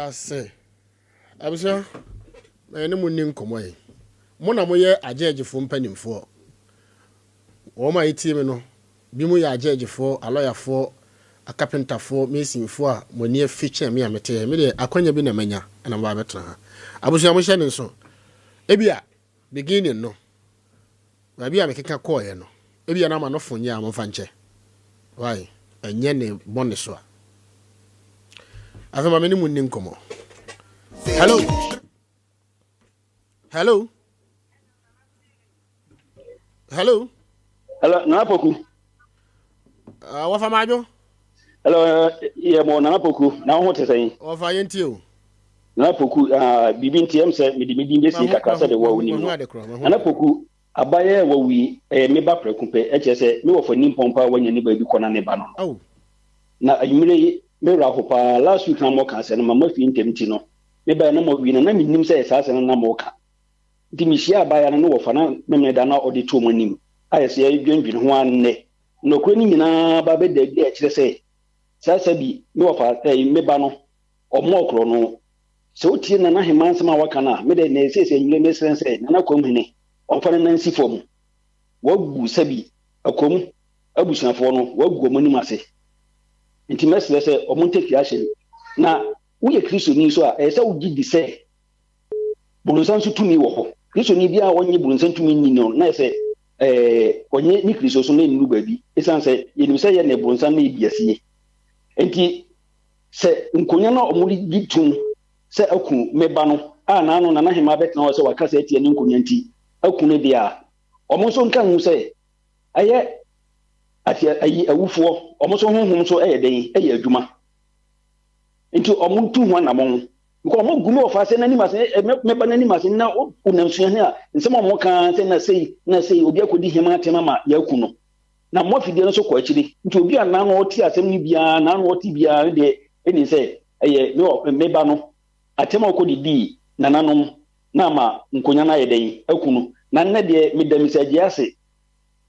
Meda ase. Abusua, ma yɛne mo nni nkɔmmɔ yi. Mo na moyɛ agyɛɛgyefoɔ mpanimfoɔ. Wɔn a ɛtie me no, binom yɛ agyɛɛgyefoɔ, alɔyafoɔ, akapentafoɔ, masonfoɔ a mo ani afi kyɛn me a mete ha yi. Me deɛ, akwanya bi na manya na maba abɛtena ha. Abusua, monhyɛ no nso. Ebia, beginning no, baabi a mekeka kɔeɛ no, ebia na m'ano fo nyɛ a momfa nkyɛ. Why? Ɛnyɛ ne bɔne so a. Afei ma me ne mo nni nkɔmmɔ. Hello. Hello. Hello. Hello, Nana Poku. Wɔfa madwo. Hello, yɛ mo Nana Poku. Na wo ho te sɛn? Wɔfa yɛn tie o. Nana Poku, biribi nti ɛm sɛ mede me din bɛsie kakra sɛ de wɔ wonim no. Nana Poku, abayɛ a wawu yi, ɛyɛ me ba prɛko pɛ. Ɛkyerɛ sɛ me wɔfa nimpɔn paa wanya ne baabi kɔ na ne ba no no. Na anwummerɛ yi, me werɛ aho paa. Last week na mɔka asɛm no, ma moafie ntɛm nti no, mebaeɛ na moawie no, na mennim sɛ ɛyɛ saa asɛm no na moka. Nti mehyiaa abaayewa no ne wɔfa na Memeneda na ɔde too mo anim a yɛsɛ yɛdwendwene ho ara nnɛ. Nɔkorɛ no nyinaa ba bɛda adi a ɛkyerɛ sɛ saa sɛbi me wɔfa ɛyi me ba no ɔmmɔɔ korɔno. Sɛ wotie Nana Hemaa nsɛm a waka no a, me dɛ nɛ seesei anwummerɛ mesrɛ no sɛ Nana Kwam Hene ɔmfa ne nan nsi fam. Wagu sɛbi Akwam abusuafoɔ no wagu wɔn anim ase. Nti mɛsrɛ sɛ wɔn ntake action. Na woyɛ Kristoni nso a ɛyɛ sɛ wogye di sɛ Boronsam nso tumi wɔ hɔ. Kristoni biara a ɔnnye boronsam tumi nni no, na ayɛ sɛ ɛɛ ɔnye ne Kristosom no nnuru baabi. Esiane sɛ yɛnim sɛ yɛne boronsam no redi asie nti, sɛ nkonya no a wɔde gye tom sɛ aku me ba no a n'ano Nana Hemaa bɛtena hɔ sɛ wakasa atia ne nkonya nti aku no deɛ a, wɔn nso nka nhu sɛ ɛyɛ atia ayi awufoɔ, wɔn nso honhom nso yɛ dɛn yɛ adwuma. Nti wɔntu ho anamɔn. Because ɔmo gu me wɔfa ase n'anim ase ɛ me me ba n'anim ase na wonam sua he a nsɛm a ɔmo ka sɛ na sei na sei obi akɔdi hema atɛm ama yɛaku no na mo afidie no nso kɔ akyiri nti obi a n'ano ɔte asɛm no biara n'ano ɔte biara no deɛ ɛnim sɛ ɛyɛ me wɔ me ba no atɛm a ɔkɔdi dii nananom na ama nkonya no ayɛ dɛn aku no na nnɛ deɛ meda Mr. ase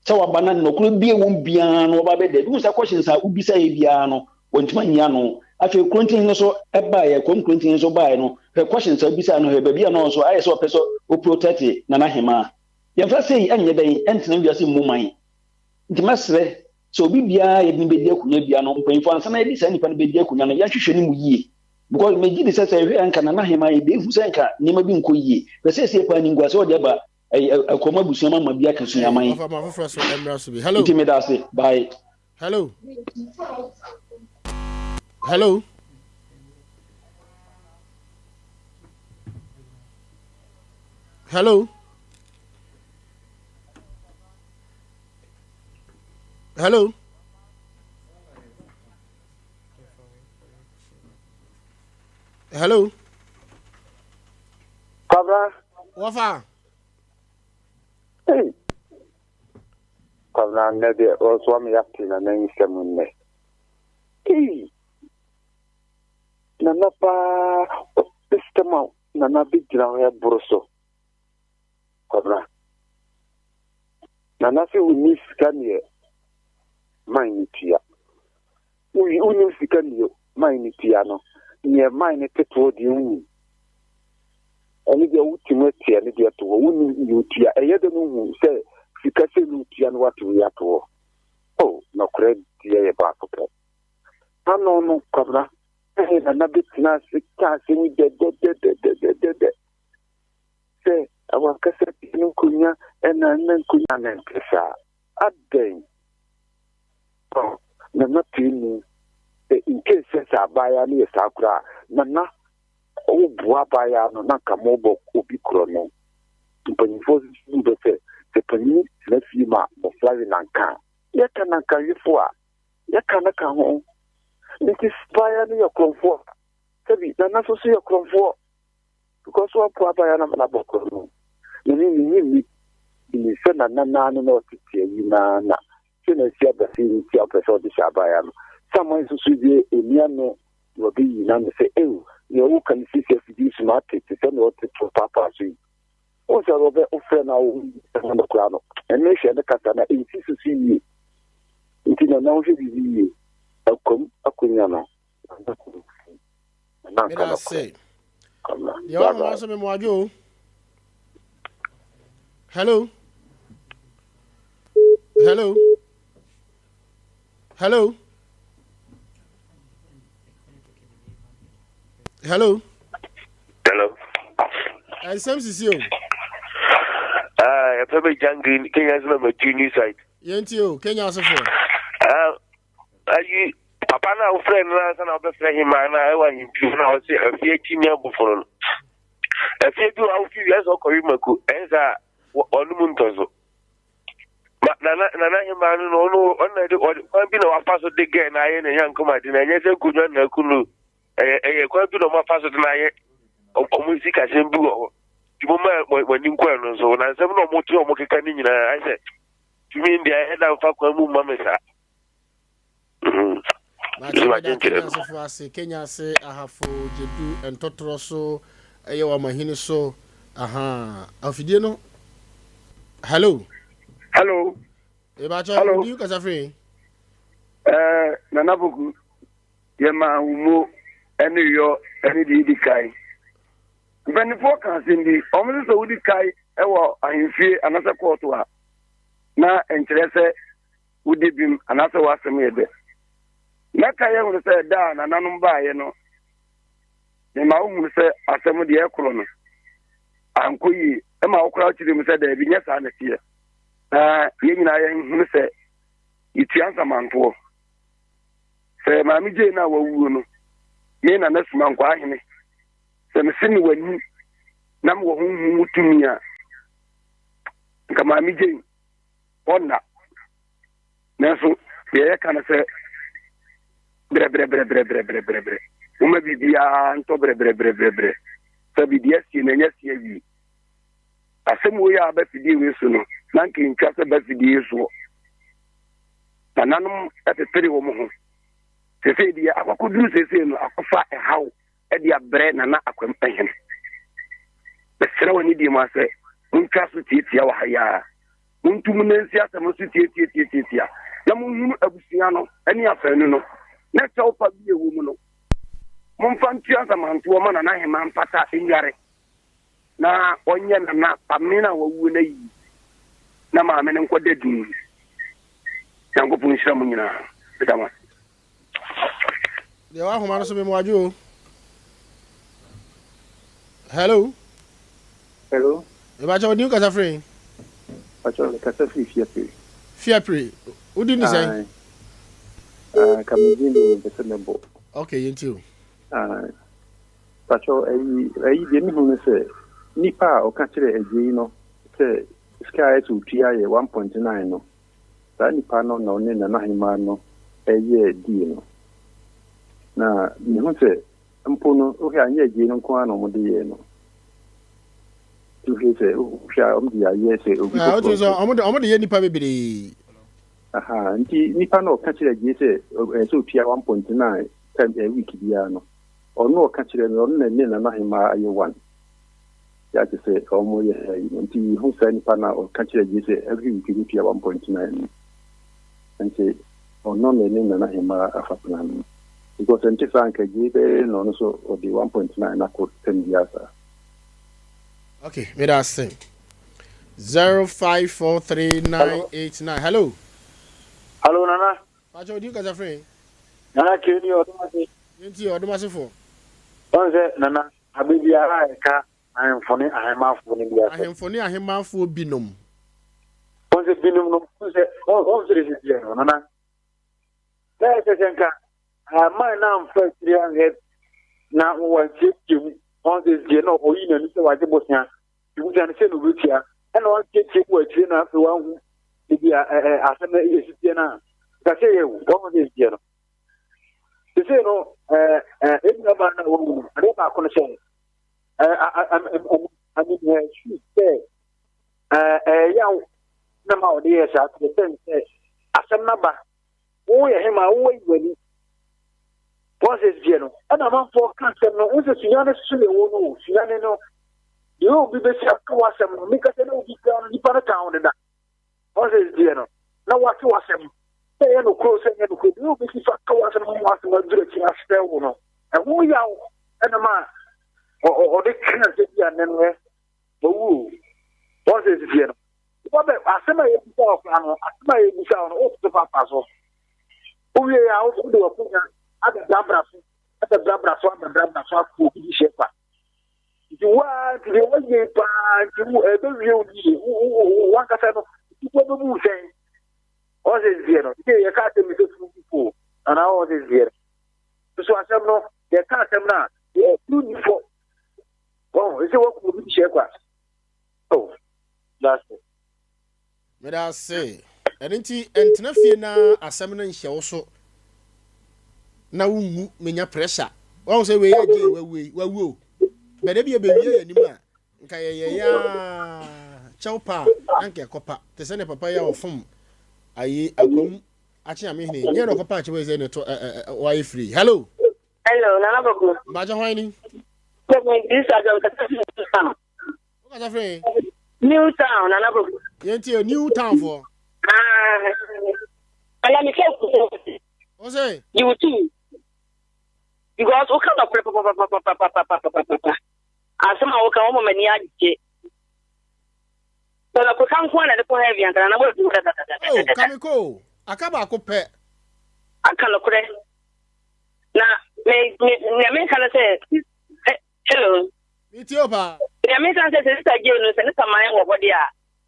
sɛ waba na nɔkorɛ bi a ɛwɔ mu biara no wɔba bɛda bi sɛ questions a wobisa yɛ biara no wɔntumi anyi ano afei kurontini no so ɛbaeɛ kɔm kurontini no so baeɛ no hwɛ questions a wobisa no hwɛ baabi a no nso ayɛ sɛ ɔpɛ sɛ ɔprotect nana hemaa yɛmfa sei ɛnyɛ dɛn ɛntena wiase mmu man nti mɛsrɛ sɛ obi biara yɛde no bɛdi akonnwa biara no mpanyinfoɔ ansa na yɛde saa nipa no bɛdi akonnwa no yɛnhwehwɛ no mu yie because megye di sɛ sɛ yɛhwɛ nka nana hemaa yɛbɛhu sɛ nka nneɛma bi nkɔ yie hwɛ sɛ ɛsɛ paa nimguasɛ ɔde aba ɛkɔm abusua ma ma bi aka suaman. Ɔfa ma foforɔ so mmra so bi. Hello. Nti meda ase. Bye. Hello. Hello. Hello. Hello. Hello. Kwabra. Wɔfa. Hey. Kwabra nnɛ deɛ ɔsoa me yɛate nana nsɛm nnɛ. Hey. Nana paa system a nana bɛgyina hɔ ɛboro so. Kwabra. Nana sɛ wonni sika neɛ man ne tua. Wonnim sika nni man no tua no, neɛ man no te toɔ deɛ wonnim. Ɛno deɛ wotumi atua ne deɛ to hɔ, wonnim deɛ otua. Ɛyɛ dɛ no hu sɛ sika sɛ no otua no wate wei ato hɔ. Oh, nɔkorɛ deɛ yɛ baako pɛ. Ano no, Kwabena, ɛyɛ nana bɛtena ase ka asɛm yi dɛdɛdɛdɛdɛdɛdɛ sɛ wankasa no nkonya ɛna ɛna nkonya na nte saa. Adɛn? Oh, Nana pii mu. Eh, in case sɛ sɛ abaayewa no yɛ saa koraa, Nana woboa abaayewa no na nka mobɔ obi korɔ no. Mpanyinfoɔ nso bu bɛ sɛ, sɛ panyin tena fie ma mmɔfra we nanka a, yɛka nankawefo a, yɛka no ka ho. Nti sɛ abaayewa no yɛ korɔmfoɔ a, sɛbi Nana nso so yɛ korɔmfoɔ. Because wapo abaayewa no ama no abɔ korɔ no. Mene menye nni. Menim sɛ Nana naa no na ɔtete ayi naa na sɛ na asi aba sei nti a ɔpɛ sɛ ɔde hyɛ abaayewa no. Samuel nso so deɛ ɔnni ano na ɔbɛyi n'ano sɛ, Eo, nea woka no sisi afidie so mate te sɛ nea ɔte to paapaa so yi. Wohu sɛ ɔbɛ wofrɛ no a woyi no koraa no, ɛno hwɛ ne kasa na ɛnsi so so yie. Nti Nana wohwɛ biribi yie. Akwam akonnwa no, Nana kɔ fi. Nana nka Meda nokorɛ. ase. Kɔmna. Deɛ Bye ɔhoma bye. so memoadwo o. Hello. Hello. Hello. Hello. Hello. Nsɛm sisi o. Ah, yɛfɛ bɛ jangi Kenya sɛ ma tu new site. Yɛnti o, Kenya asefo. Ah, ayi papa na wofrɛ no na na wobɛfrɛ hema na ɛwɔ ahemfie na ɔse afie akyi ne aboforo no. Afie bi wɔ awofi wiase ɔkɔwe mako ɛnsa ɔno mu ntɔ so. Nana nana hema no no ɔno ɔno de ɔde kwan bi na wafa so de gɛɛ na ayɛ ne nyankomade na ɛnyɛ sɛ nkonnwa na aku no. Ɛyɛ ɛyɛ kwan bi na wɔn afa so de na ayɛ wɔn sikasɛm bi wɔ hɔ. Nti mo ma wɔn ani nkɔ ɛno nso na nsɛm na wɔn te wɔn keka ne nyinaa ayɛ sɛ tumi deɛ ɛyɛ da nfa kwan mu mma me saa. Mate meda Kenya asefo ase Kenya ase ahafo gyedu ntɔtorɔ so ɛyɛ wɔ amahini so aha afidie no hello. Hello. Ebakyɛ hello. Di kasa firi. Ɛɛ eh, Nana Poku yɛma wo mo ɛne yɔ ɛne deɛ edi kan. Mpanimfoɔ ka asɛm bi wɔn sɛ sɛ wodi kan ɛwɔ ahemfie anaasɛ kɔɔto a na nkyerɛ sɛ wodi bem anaasɛ w'asɛm yɛ dɛ. Mɛka yɛhunu sɛ da a nananom baeɛ no, mema wohunu sɛ asɛm deɛ ɛkorɔ no ankɔ yie. Ɛma wokora kyerɛ mu sɛ daabi nyɛ saa na ɛteɛ. Na yɛn nyinaa yɛhunu sɛ yɛtua nsamantoɔ. Sɛ maame gyei no a wawuo no, me na nasuma nkɔ ahene. Sɛ mese me w'ani na mewɔ honhom mu tumi a, nka maame gyei ɔnna. Nanso deɛ yɛka no sɛ brɛbrɛbrɛbrɛbrɛbrɛbrɛ woma biribiara ntɔ brɛbrɛbrɛbrɛbrɛ sɛ biribi asie na ɛnyɛ sie awie. Asɛm wei a aba fidie wei so no na nka ntwa sɛ ba fidie soɔ. Nananom pepere wɔn ho. Sesei deɛ akɔkɔduru sesei no akɔfa ɛhaw de abrɛ Nana Akwam Ahene. Mesrɛ wɔ anidie mu asɛ montwa so tiatia wɔ ha yi ara. Montu mo nan nsi asɛm no so tiatiatiatiatia na monhunu abusua no ne afanu no na kyɛw pa bi a ɛwɔ mu no momfa ntua nsamantoɔ ma Nana Ahemaa mpata nnware na ɔnyɛ Nana Pamene a wawuo no ayi na maame no nkɔda din. Nyankopɔn nhyira mo nyinaa. Meda mo ase. Deɛ wahoma no so me mo adwo o. Hello. Hello. Ebakyɛ odi kasa firi. Bakyɛ me kasa firi Fiapre. Fiapre. Wodi ni sɛn? Ah, ka me din de mpɛ sɛ mɛbɔ. Okay, yɛn ti o. Ah. Bakyɛ ayi ayi deɛ mehu no sɛ nipa a ɔka kyerɛ agyei no sɛ sika a ɛsɛ otua yɛ 1.9 no. Saa nipa no na ɔne Nana Hemaa no yɛɛ deal no. Na mehu sɛ mpo no, wohwɛ a nyɛ agyei no nko ara na wɔde yɛɛ no. Nti wohwɛ sɛ wohwɛ a wɔde ayɛ sɛ obi Ah, foforɔ wotumi sɛ nso. wɔde wɔde yɛ nipa bebree. Aha, nti nipa no ɔka kyerɛ agyei sɛ ɛsɛ sɛ otua 1.9 time eh, week biara no, ɔno ɔka kyerɛ no, ɔno na ne Nana Hemaa ayɛ one. Yɛ a kyerɛ sɛ wɔn yɛ saa yi no nti yehu saa nipa no a ɔka kyerɛ gye sɛ every week obetua 1.9 no nti ɔno na ɛne Nana Hemaa afa plan no because ɛnte saa nka gye bɛyɛ na ɔno nso ɔde 1.9 no akɔ tɛm biara saa. Okay, meda ase. 054389. Hello. Hello Nana. Pacho odi kasa frɛ. Nana kee ni ɔdomase. Yɛnti ɔdomase fo. Wɔn sɛ Nana Aber biara a yɛka ahemfo ne ahemmanfoɔ no bi asɛm. Ahemfo ne ahemmanfoɔ binom. Wɔn sɛ binom no, wɔn sɛ wɔn sɛ de sisi no nana. Na ɛsɛ sɛ nka aman na amfa akyiri anhwɛ na wɔansiesie mu. Wɔn sɛ sie na ɔyi n'ani sɛ wagye bosea. Bosea no sɛ na obetua. Ɛna wɔansiesie mu wɔ akyire na afei wɔahu ebi a ɛɛ asɛm no esisi no a. Nka sɛ yɛ wɔn sɛ esie no. Sese no ɛɛ ɛɛ emi ɔbaa na wɔn mu adeɛ baako no sɛ ɛɛ amimɛ su sɛ ɛɛ ɛyɛ yaw na ma ɔde yɛ saa to sɛ sɛ asɛm n'aba wɔn yɛ hema wɔn ayi w'ani wɔn sɛ deɛ no ɛna amanfoɔ ka asɛm no wɔn sɛ sunyane soso na ɛwɔ no o sunyane no deɛ obi bɛsi aka wɔ asɛm no meka sɛ na obi kura no nipa no ka ho deda. Moses deɛ no, na wate w'asɛm, sɛ ɛyɛ nokorɛ o, sɛ ɛnyɛ nokorɛ, deɛ wobɛsi fa ka w'asɛm ho asɛm aduru akyiri asrɛ wo no, ɛho yaw Ɛna ma ɔde ka sɛ bi a nnɛ no ɛ wawu o. Wɔn sɛ sisiɛ no. Wɔbɛ asɛm a yɛbisa wɔ koraa no asɛm a yɛbisa wɔ no wototo papa so. Wowie a wode w'akonya abɛbrabra so abɛbrabra so abɛbrabra so akɔ obi de hyɛ kwa. Nti waa nti deɛ wɔyɛ paa nti wo ɛbɛwie wo yie wankasa no nti wɔbɛbu wo sɛn. Wɔn sɛ sisiɛ no nti yɛka asɛm sɛ funu bi fo anaa wɔn sɛ sisiɛ no. Nso asɛm no yɛka asɛm no a funu bi fo. Wɔn sɛ wɔkɔ obi de hyɛ kwa. Oh, that's it. Meda ase. Ɛno nti ntena fie na asɛm no nhyɛ wo so na wonwu menya pressure. Wahu sɛ wei agye wawu yi wawu o. Bɛdɛ bi ɛbɛwie yɛ anim a nka yɛyɛ ya kyɛw pa a na nka ɛkɔpa te sɛ ne papa yi a ɔfom ayi akwam akye ame hene nyɛ na ɔkɔpa akyɛ wei sɛ ne to wayɛ free. Hello. Hello, Nana Boku. Mbakyɛ hwan ni? Wokasa firi? New Town, Nana Boku. Yɛntie New Town foɔ. Ala mi sɛ Wo sɛ? You too. Because woka nɔkorɛ papapapapapapapapa. Asɛm a woka wɔma m'ani agye. Sɛ nɔkorɛ ka nko a na ɛde kɔ heaven anka Nana woadu dadadadada. Oh, Kamiko, aka baako pɛ. Aka nɔkorɛ. Na me me nea meka no sɛ Hello. Metie o paa. Nea meka sɛ sɛ sista Jane no sɛ ne saman wɔ hɔ de a,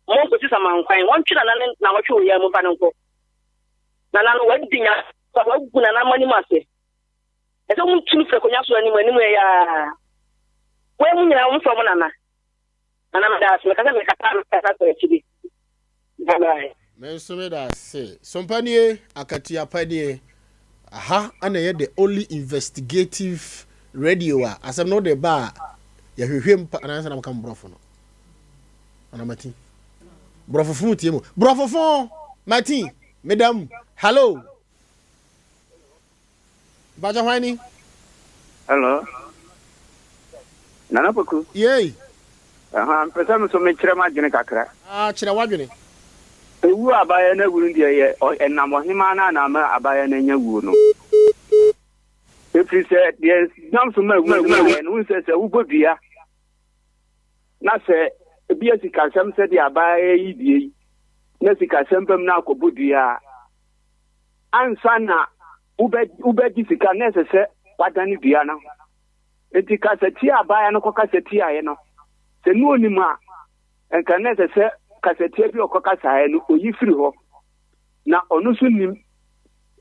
monkɔsi saman kwan. Wɔntwe nana ne nawɔtwe wɔ yɛn mu mfa no nkɔ. Nana no wadi nya wagu nana mo anim ase. Ɛsɛ wɔn tu no firi akonnwa so anim anim ɛyɛ a. Wɔn mu nyinaa wɔn fɛ wɔn nana. Nana meda ase mekasa mekasa mekasa kɔ akyiri. Bye bye. Me nso meda ase. Sompa nie, akatua pa nie. Aha na ɛyɛ the only investigative radio a asɛm no wode ba a yɛhwehwɛ mu pa anaasɛ na meka mo borɔfo no ana mati borɔfo fo tie mu borɔfo fo mati meda mu hello Mpakyɛ hwan ni? Hello. Nana Poku. Yei. Ɛhã, mpɛ sɛ me nso mekyerɛ m'adwene kakra. Ah, kyerɛ w'adwene. Ewu a abayewa no awu no deɛ yɛ ɛnam ɔhemaa no a na ama abayewa no anya wuo no. Ɛfiri sɛ deɛ nam so ma wuo no baeɛ no, wohu sɛ sɛ wobɔ dua na sɛ ebi yɛ sikasɛm sɛdeɛ abayewa yi die yi na sikasɛm bam na akɔbɔ dua a, Ansa na wobɛgye sika no, na ɛsɛ sɛ wadane dua no. Enti kasatia a abaayewa no kɔkasa tiaeɛ no, sɛ na onim a, nka na ɛsɛ sɛ kasatia bi a ɔkɔkasaeɛ no, oyi firi hɔ. Na ɔno nso nim,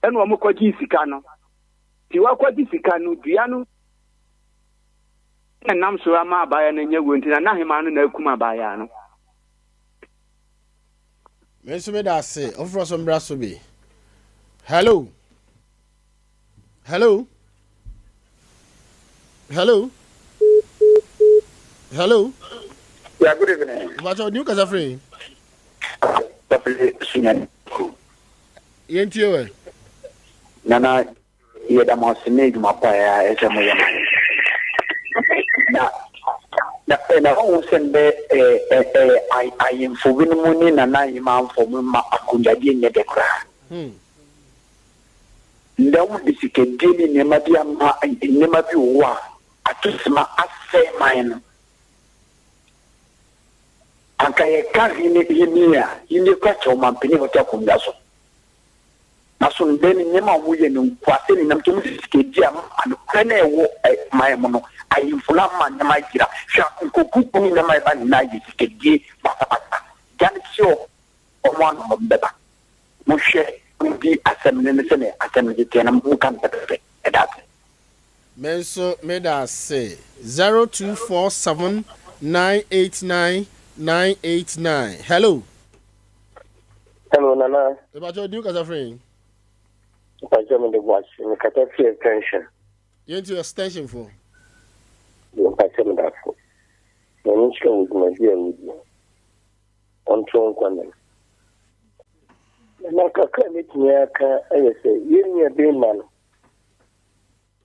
ɛna wɔkɔgyee sika no. Nti wakɔgye sika no, dua no na nam so ama abaayewa no anya wuo nti na n'ahemaa no na akum abaayewa no. Me nso meda ase. Ɔfoforɔ so mbra so bi. Hello. Hello. Hello. Hello. Yeah, good evening. Mpakyɛ ɔdi kasa firi. Papa Sunyani. Yɛn tie wɛ. Nana Yɛda mo ase ne adwuma pa a ɛsɛ moyɛ ma yɛn. Na na na wɔn sɛ ndɛ ɛɛ ɛɛ ahemfo binom ne nana ahemmanfo mo ma akonnwadeɛ nyɛ dɛ koraa. Hmm. Ndɛ wɔn de sikadie ne nneɛma bi ama nneɛma bi wɔ hɔ a ato sima asɛe man no. Anka yɛka hene hene a hene kora kyɛ ɔmampanin a ɔte akonnwa so. Na so ndɛ no nneɛma a wɔyɛ no nkoasɛm nyinaa nti wɔde sika di ama nokorɛ no a ɛwɔ man mu no ahemfo no ama nneɛma ayera hwɛ akonkokuku ne nneɛma a ɛba nyinaa yɛ sikadie basabasa gya no kye wɔn ano wɔn bɛba monhwɛ modi asɛm no ne sɛdeɛ asɛm no teteɛ na monka no pɛpɛpɛ ɛda ase. Me nso meda ase. 0247 989 989 Hello. Hello, Nana. Ìbàjẹ́ odi kasa fún yín. Ìbàjẹ́ mi de bu àṣẹ mi kata fi extension. Yẹn ti extension fún. Ìbàjẹ́ mi da fún. Nyame nhyira wo dwumadi a wodi. Ɔnto nkwa nam. Nana kakra a mɛtumi aka yɛ sɛ yɛn nua bɛrima no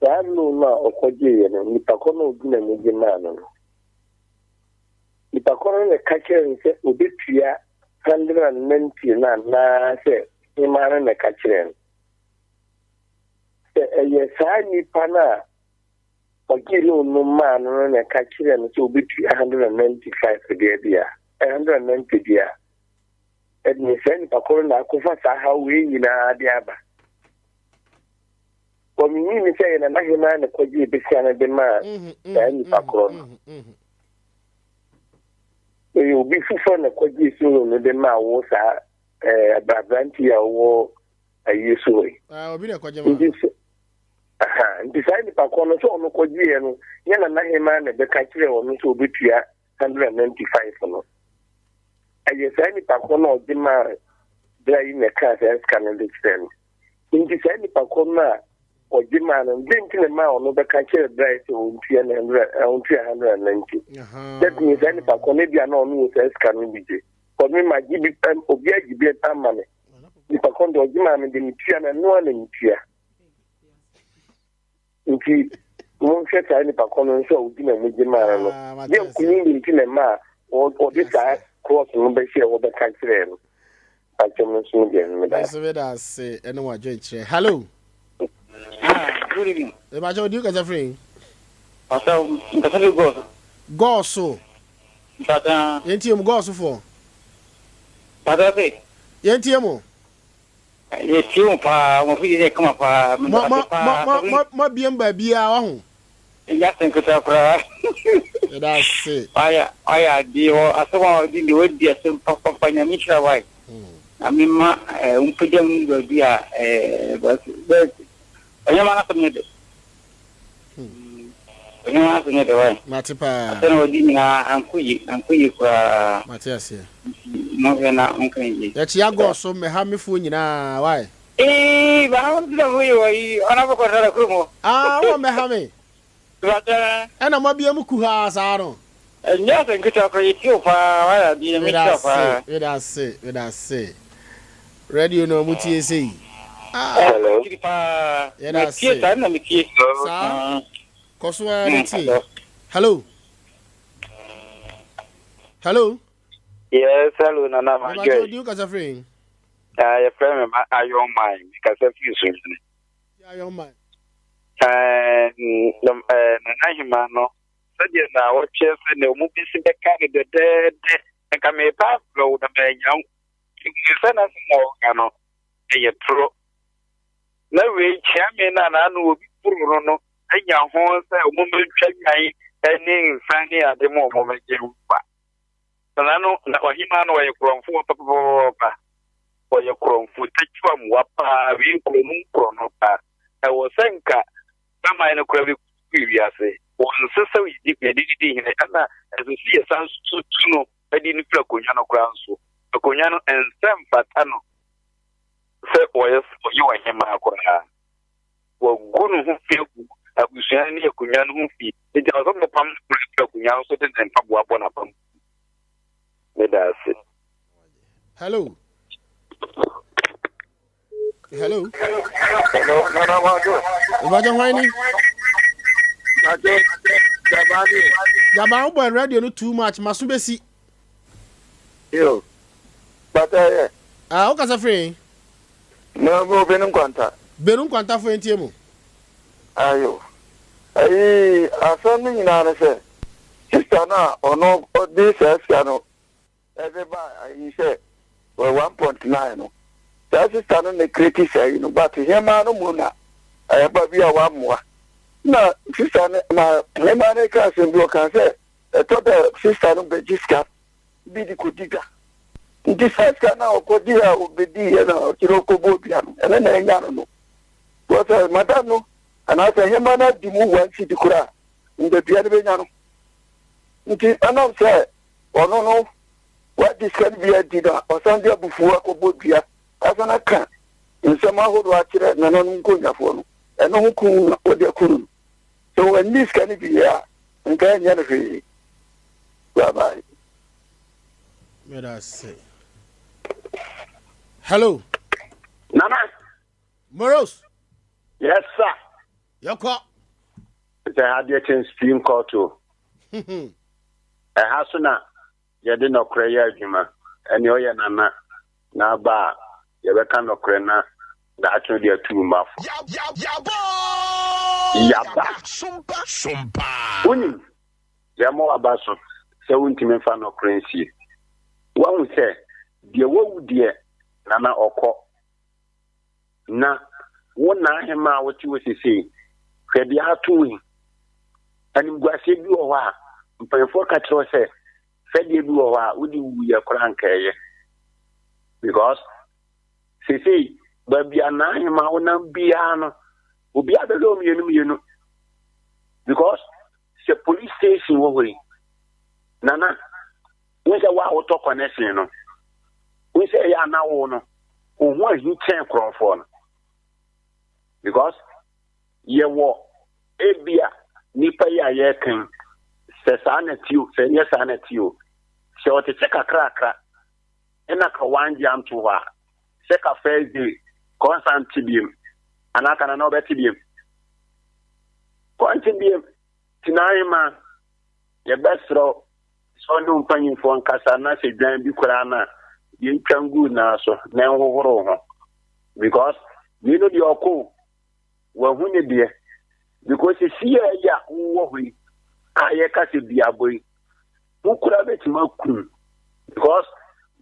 saa loan no a ɔkɔgyeeɛ no nipa kɔ no ɔgyina mu gye maa no no Nipa korɔ no na ɛka kyerɛɛ no sɛ ɔbɛtua 190 no anaasɛ hemaa no na ɛka kyerɛɛ no? Sɛ ɛyɛ saa nipa no a, ɔgyee loan no maa no no na ɛka kyerɛɛ no sɛ obetua 195 deɛ bi a, 190 bi a, ɛne saa nipa koro na akɔfa saa haw wei nyinaa de aba. Wɔmenyii ne sɛ yɛ nana hemaa na kɔgyee besia no de maa saa nipa korɔ no. Ɛyɛ obi foforɔ na kɔgyee solo no de maa wo saa ɛɛ aberante a ɔwɔ ayie so hɔ yi. Ah, obi na kɔgye maa. Nti sɛ nti saa nipa korɔ no sɛ ɔno kɔgyeeɛ no nyɛ nana hemaa na ɛbɛka kyerɛ ɔno sɛ ɔbɛtua 195 no. Ɛyɛ saa nipa korɔ no a ɔgye maa bra yi na ɛkaa saa sika no de kyerɛ no. Nti saa nipa korɔ no a ɔgye maa no, dɛn nti na ɛmaa ɔno bɛka kyerɛ bra yi sɛ ɔntua ne hundred ɔntua 190? That means saa nipa korɔ no ebia na ɔno wɔ saa sika no bi gye. Because me ma gye bi obi agye bi ama me. Nipa korɔ no deɛ ɔgye maa me deɛ metua no ɛno ara na metua. Nti monhwɛ saa nipa kɔ no nso a ogyina mu gye maa no ah, deɛ nkunim bi nti na ɛma a ɔde saa cross no bɛhyɛ wɔbɛka kyerɛɛ no akyɛm no nso no deɛ no meda nso meda ase ɛne wadwenkyerɛ hello ah, good evening ɛbakyɛ odi kasa firi Pastor, nkasa fi gɔɔso. Gɔɔso. Mpata. Yɛntie mu gɔɔsofoɔ. Pata se. Yɛntie mu. Yɛtie wo paa, wɔn afidie no yɛ kama paa, meda Mo, mo, ase paa. mo, mo, mo abiem baabiara, waho. Ɛnyɛ asɛm ketewa koraa. Yɛda ase. Wayɛ, wayɛ adeɛ wɔ asɛm a ɔdi deɛ wadi asɛm papapa, Nyame nhyira wo ae. Nyame ma eh, wo mpagya mu baabi a eh, bɛ, bɛ, ɔnyɛ ma n'asɛm nyɛ dɛ. Ɔnyɛ ma n'asɛm nyɛ dɛ wae. Mate paa. Asɛm a ɔdi nyinaa ankɔ yie, ankɔ yie koraa. Mate aseɛ. Nti monhwɛ na monka yie. Yɛkyea God so mmɛha me foɔ nyinaa wai. Eii ba ho nti na mo yɛ wɔ yi ɔna bɔkɔ sara kurom hɔ. Ah wɔ mmɛha me. Bàtɛ. Ɛna mo abia mu kuhaa saa no. Ɛnyɛ asɛm ketewa koraa yɛtie wo paa wayɛ adeɛ nyame nhyira wo paa. Meda ase meda ase radio no ɔmo tie sei ah. Hello. Paa. Yɛda ase. Metie saa na metie. Saa kɔ so ara na tie. Hello. Hello. Yes, hello Nana Majoy. Mebakyɛ odi kasa firi. Ah, yɛfrɛ me ma Iron Man. Mekasa firi Sunyani. Iron Man. Eh, Nana Hima no, sɛdeɛ na wɔkyerɛ sɛ na ɔmu bɛsi bɛka no dɛdɛɛdɛ, nka mepa abrɛ wo na manya wo. Mehu sɛ na sɛ na wɔka no, ɛyɛ torɔ. Na wei kyea me na naano obi boro no no anya ho sɛ ɔmo mɛtwa nwan ne nsa ne ade ma ɔmo mɛgye nkwa. Nana no, na ɔhemaa no ɔyɛ korɔmfoɔ papapapapa. Ɔyɛ korɔmfoɔ takyiwa mmoa paa, wei nkorɔno nkorɔno paa. Ɛwɔ sɛ nka saman no koraa bɛgu wiase. Wɔnsɛ sɛ yɛde didi hene, ɛna ɛsɛ sɛ yɛsan so tu no de no firi akonnwa no koraa nso. Akonnwa no ɛnsɛ mfata no sɛ ɔyɛ ɔyɛ ɔhemaa koraa. Wagu ne ho fi agu abusua ne akonnwa no ho fi. Nti ɛwɔ sɛ mopam no koraa firi akonnwa no so de ne mpaboa bɔ n'abam. Meda ase. Hello. Hello. Hello, Nana Wado. Ìbàjẹ́ hwan ni? Ìbàjẹ́ Jaba ni. Jaba ń bọ̀ radio no too much, maso bɛsi. Yo, bàtà yɛ. Ah, wo kasa firi? Na mo Benu Nkwanta. Benu Nkwanta fo ntie mo. Ayo. Ayi, asɛm no nyinaa ne sɛ, sista no a ɔno ɔde saa sika no ɛde ba ayi sɛ 1.9 no, saa sista no na kireti saa yi no, but hɛmaa no mu na ɛba bi a wammoa. Na sista no, na hɛmaa no ka asɛm bi, ɔka sɛ ɛtɔ da sista no bɛgye sika bi de kɔdi dwa. Nti saa sika no a ɔkɔgye a ɔbɛdiiɛ na ɔkyerɛ ɔkɔbɔɔ dua no, ɛno na ɛnya no no. Because madam no anaasɛ hema no adi mu one cedi koraa a, nka dua no bɛnya no. Nti ɛnam sɛ ɔno no wagye sika no bi adi na ɔsan de abufuo akɔbɔ dua asan aka nsɛm ahodoɔ akyerɛ nananom nkonnwafoɔ no, ɛno ho ku na wɔde aku no no. Sɛ wanni sika no bi a, nka ɛnyɛ no hwee. Bye bye. Meda ase. Hello. Nana. Moros. Yes sir. Yɛkɔ. Sɛ ha deɛ kyɛn Supreme Court o. Ɛha so na yɛde nɔkorɛ yɛ adwuma. Ɛne ɔyɛ nana na aba a yɛbɛka nɔkorɛ na daakye de atu mma fo. Yaba. Wonim, yɛmmɔ w'aba so sɛ wontumi mfa nɔkorɛ nsie. Woahu sɛ deɛ wawu deɛ Nana ɔkɔ. Na wo Naahemaa a wote hɔ sesei, hwɛ deɛ ato wo yi. Animguaseɛ bi wɔ hɔ a, mpanyinfoɔ ka kyerɛ wo sɛ fɛdeɛ bi wɔ hɔ a wode wuyɛ koraa nka ɛyɛ. Because sesei baabi a Naahemaa wonam biara no, obiara bɛhwɛ wo mmienu mmienu. Because sɛ police station wɔ hɔ yi, Nana, wo sɛ wo a wotɔ connection no, wo sɛ ɛyɛ ana wo no, wo ho ahi kyɛn korɔmfoɔ no. Because yɛwɔ ebia nipa yi a yɛreka sɛ saa na ti o, sɛ ɛnyɛ saa na ti o, sɛ ɔtete kakrakra ɛna ka wangye anto hɔ a, sɛ ka first day kɔnsan te biem anaa ka nana ɔbɛte biem. Kɔnte biem, tinahema yɛbɛserɛ sɛ ɔne wo mpanyimfoɔ nkasa na sɛ dwan bi koraa no a yɛntwa ngu naa so na ɛnhohoro ho because wei no deɛ ɔko wahu ne deɛ because sisi a ɛyɛ a wowɔ hɔ yi a yɛka sɛ duabɔ yi wo koraa bɛtumi akum because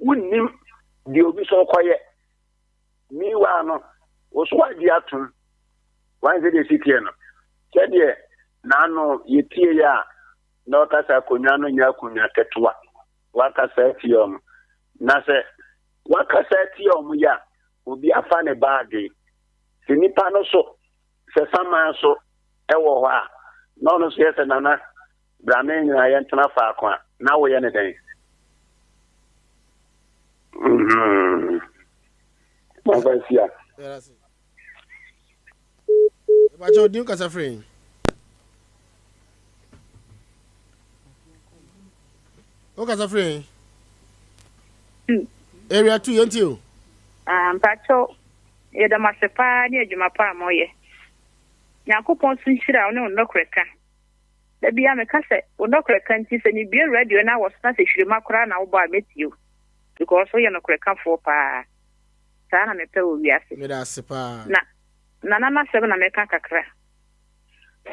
wonnim deɛ obi sɛ ɔkɔyɛ meanwhile no wo so wagye atom wan sɛ deɛ si teɛ no sɛdeɛ n'ano yɛtie yɛ a na ɔka sɛ akonnwa no nyɛ akonnwa ketewa wakasa atia wɔn na sɛ wakasa atia wɔn yɛ a obi afa ne baage sɛ nipa no so sɛ saman so ɛwɔ hɔ a na ɔno so yɛ sɛ nana bra me nyinaa yɛntena faako a na woyɛ ne dɛn mm-hmm. Mafa nsia. Ìbàjẹ́ òdin kasa firi yín. Ó kasa firi yín. Area 2 yɛn ti o. Ah, mpakyɛw yɛda mo ase paa ne adwuma pa a moyɛ. Nyankopɔn so nhyira wo ne wo nɔkorɛ ka. Da biara meka sɛ wo nɔkorɛ ka nti sɛ mebue radio na wɔ so na sɛ hwirema koraa na wobɔ a mɛtie wo because woyɛ nɔkorɛ kafoɔ paa. Saa na mepɛ wɔ wiase. Meda ase paa. Na Nana n'asɛm na mɛka kakra.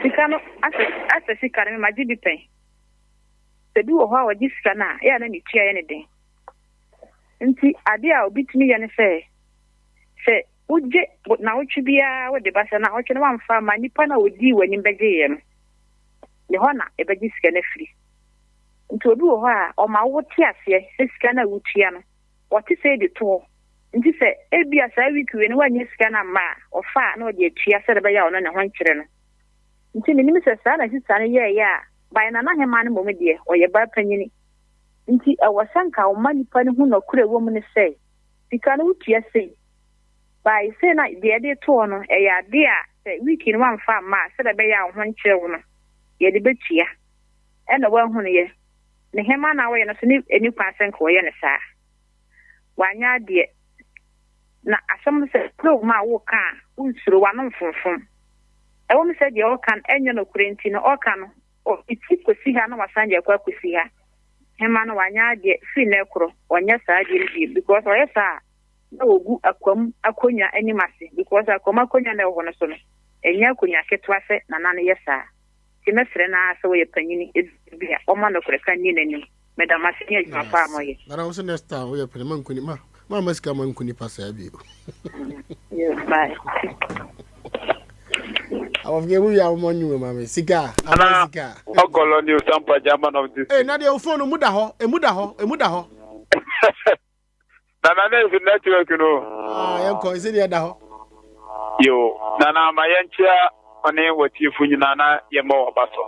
Sika no asɛ asɛ sika no me magye bi pɛn. Sɛ bi wɔ hɔ a ɔgye sika no a yɛ a na ne tua yɛ ne den. Nti adeɛ a obi tumi yɛ ne sɛ sɛ wogye nawotwe biara wode ba sɛ nawotwe no wamfa amma nipa no a odii w'anim bɛgyeeɛ no ne hɔ na ɛbɛgye sika no afiri. Nti obi wɔ hɔ a ɔma wo te aseɛ sɛ sika no a wotua no wɔte sɛ de to hɔ. Nti sɛ ebia saa week wei no wannya sika no amma a, ɔfa a na ɔde atua sɛdeɛ ɛbɛyɛ a ɔno ne ho nkyere no. Nti menim sɛ saa na sista no yɛeɛ a, by Nana Hemaa no mmom deɛ, ɔyɛ baa panyini. Nti ɛwɔ sɛ nka ɔma nipa no hu nɔkorɛ ɛwɔ mu ne sɛ, sika no wotua sei, by sei na deɛ yɛde to hɔ no, ɛyɛ adeɛ a sɛ week no wamfa amma a, sɛdeɛ ɛbɛyɛ a wo ho nkyere wo no, yɛde bɛtua. Ɛna wanhunuiɛ. Ne hɛma no a ɔyɛ no so ne ɛni kwan sɛ nka ɔyɛ no saa. Wanyɛ adeɛ. Na asɛm no sɛ nokorɛ wɔ mu a woka a wonsuro, w'ano mfomfom. Ɛwɔ mu sɛ deɛ ɔka no ɛnyɛ nokorɛ nti no ɔka no ɔde ti kɔsi ha na wasan de akɔ akɔsi ha. Hɛma no wanyɛ adeɛ firi nnɛ korɔ ɔnyɛ saa adeɛ no bio because ɔyɛ saa a na ɔgu akwam akonnwa anim ase because akwam akonnwa na ɛwɔ hɔ no so no ɛnyɛ akonnwa ketewa sɛ nana no yɛ saa. Nti mɛsrɛ no ara sɛ ɔyɛ panyini ɛduru bi a ɔmma nokorɛ ka nni n'anim. Meda mo ase ne adwuma pa a moyɛ. Nana wo se next time woyɛ pene ma nku ma ma ma sika ma nku nipa saa bio. Yes, bye. Awɔfo mu wia mo nyu ma me sika. Ana sika. Ogolo ni Osampa German of this. Eh na de wo phone mu da hɔ, emu da hɔ, emu da hɔ. Nana na efi network no. Ah, yɛn kɔ esi deɛ da hɔ. Yo, nana ma yɛn kyia ɔne wɔtiefo nyinaa na yɛn mɔ wɔba so.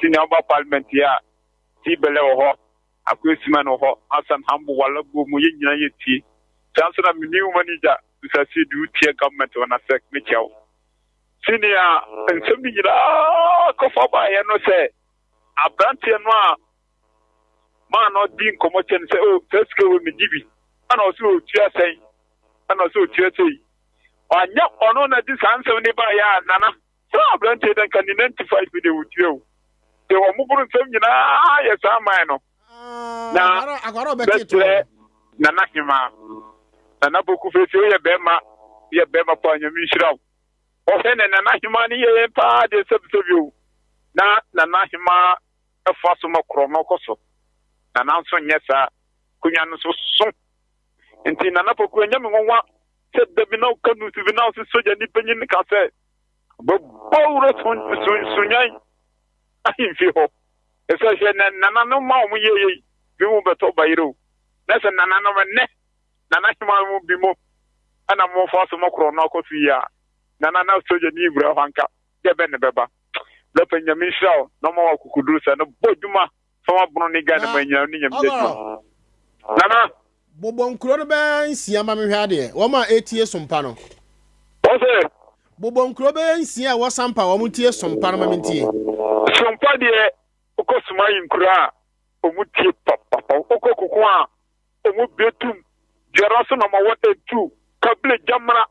Senior ɔba parliament yi a, ti bɛlɛ wɔ hɔ, Akua Suman wɔ hɔ, Hassan Hambo wala bo mu yɛn nyinaa yɛ tie. Saa nso na me new manager Mr. Seidu tia government wɔ nasɛk mekyia wo. Senior nsɛm no nyinaa kɔfa baeɛ no sɛ aberanteɛ no a maa no di nkɔmmɔ kyɛ no sɛ o oh, saa sika wei megye bi ɛna ɔsɛ ɔtua sɛn ɛna ɔsɛ ɔtua sei ɔanyɛ ɔno na di saa nsɛm ne baeɛ a nana saa aberanteɛ dɛ nka ne 95 de wɔtua o de wɔn boro nsɛm nyinaa yɛ saa man no na bɛkyerɛ nana hema nana boku fesi woyɛ bɛrima yɛ bɛrima paa nyame nhyira wo. Ɔhwɛ ne Nana Hemaa no yie paa deɛ sɛbisɛbi o, na Nana Hemaa fa so ma korɔ no kɔ so. Nana nso nyɛ saa, akonnwa no nso so. Nti Nana Poku ɛnyɛ me nwanwa sɛ da bi na woka news bi na wo se sogyani panyin ka sɛ bɛbɔ wura Sunnyan ahemfie hɔ. Ɛsɛ hwɛ na nananom ma wɔn yɛ yei bi mu bɛtɔ bayerɛ o. Na sɛ nananom nnɛ nana hemaa mu bi mo ɛna mo fa so mo korɔ no akɔ so yi a nana na sogyani wura hɔ anka deɛ bɛn ne bɛba. Lɔpɛ Nyame nhyira wo na ɔma wo akokoduru sɛ no bɔ adwuma fa wabono ne Ghana ma nyina ne Nyame adwuma. Nana. Bobɔ nkuro no bɛyɛ nsia ma menhwɛ adeɛ. Wɔn a ɛretie sompa no. Wɔsɛ. Bobɔ nkuro bɛyɛ nsia a ɛwɔ Sampa a wɔn tie sompa no ma mentie. Sompa deɛ wokɔ Sumayi nkuro a wɔn tie papapa. Wokɔ Koko a wɔn bie tum. Biara so nɔma 1 and 2. Kabile Gyamena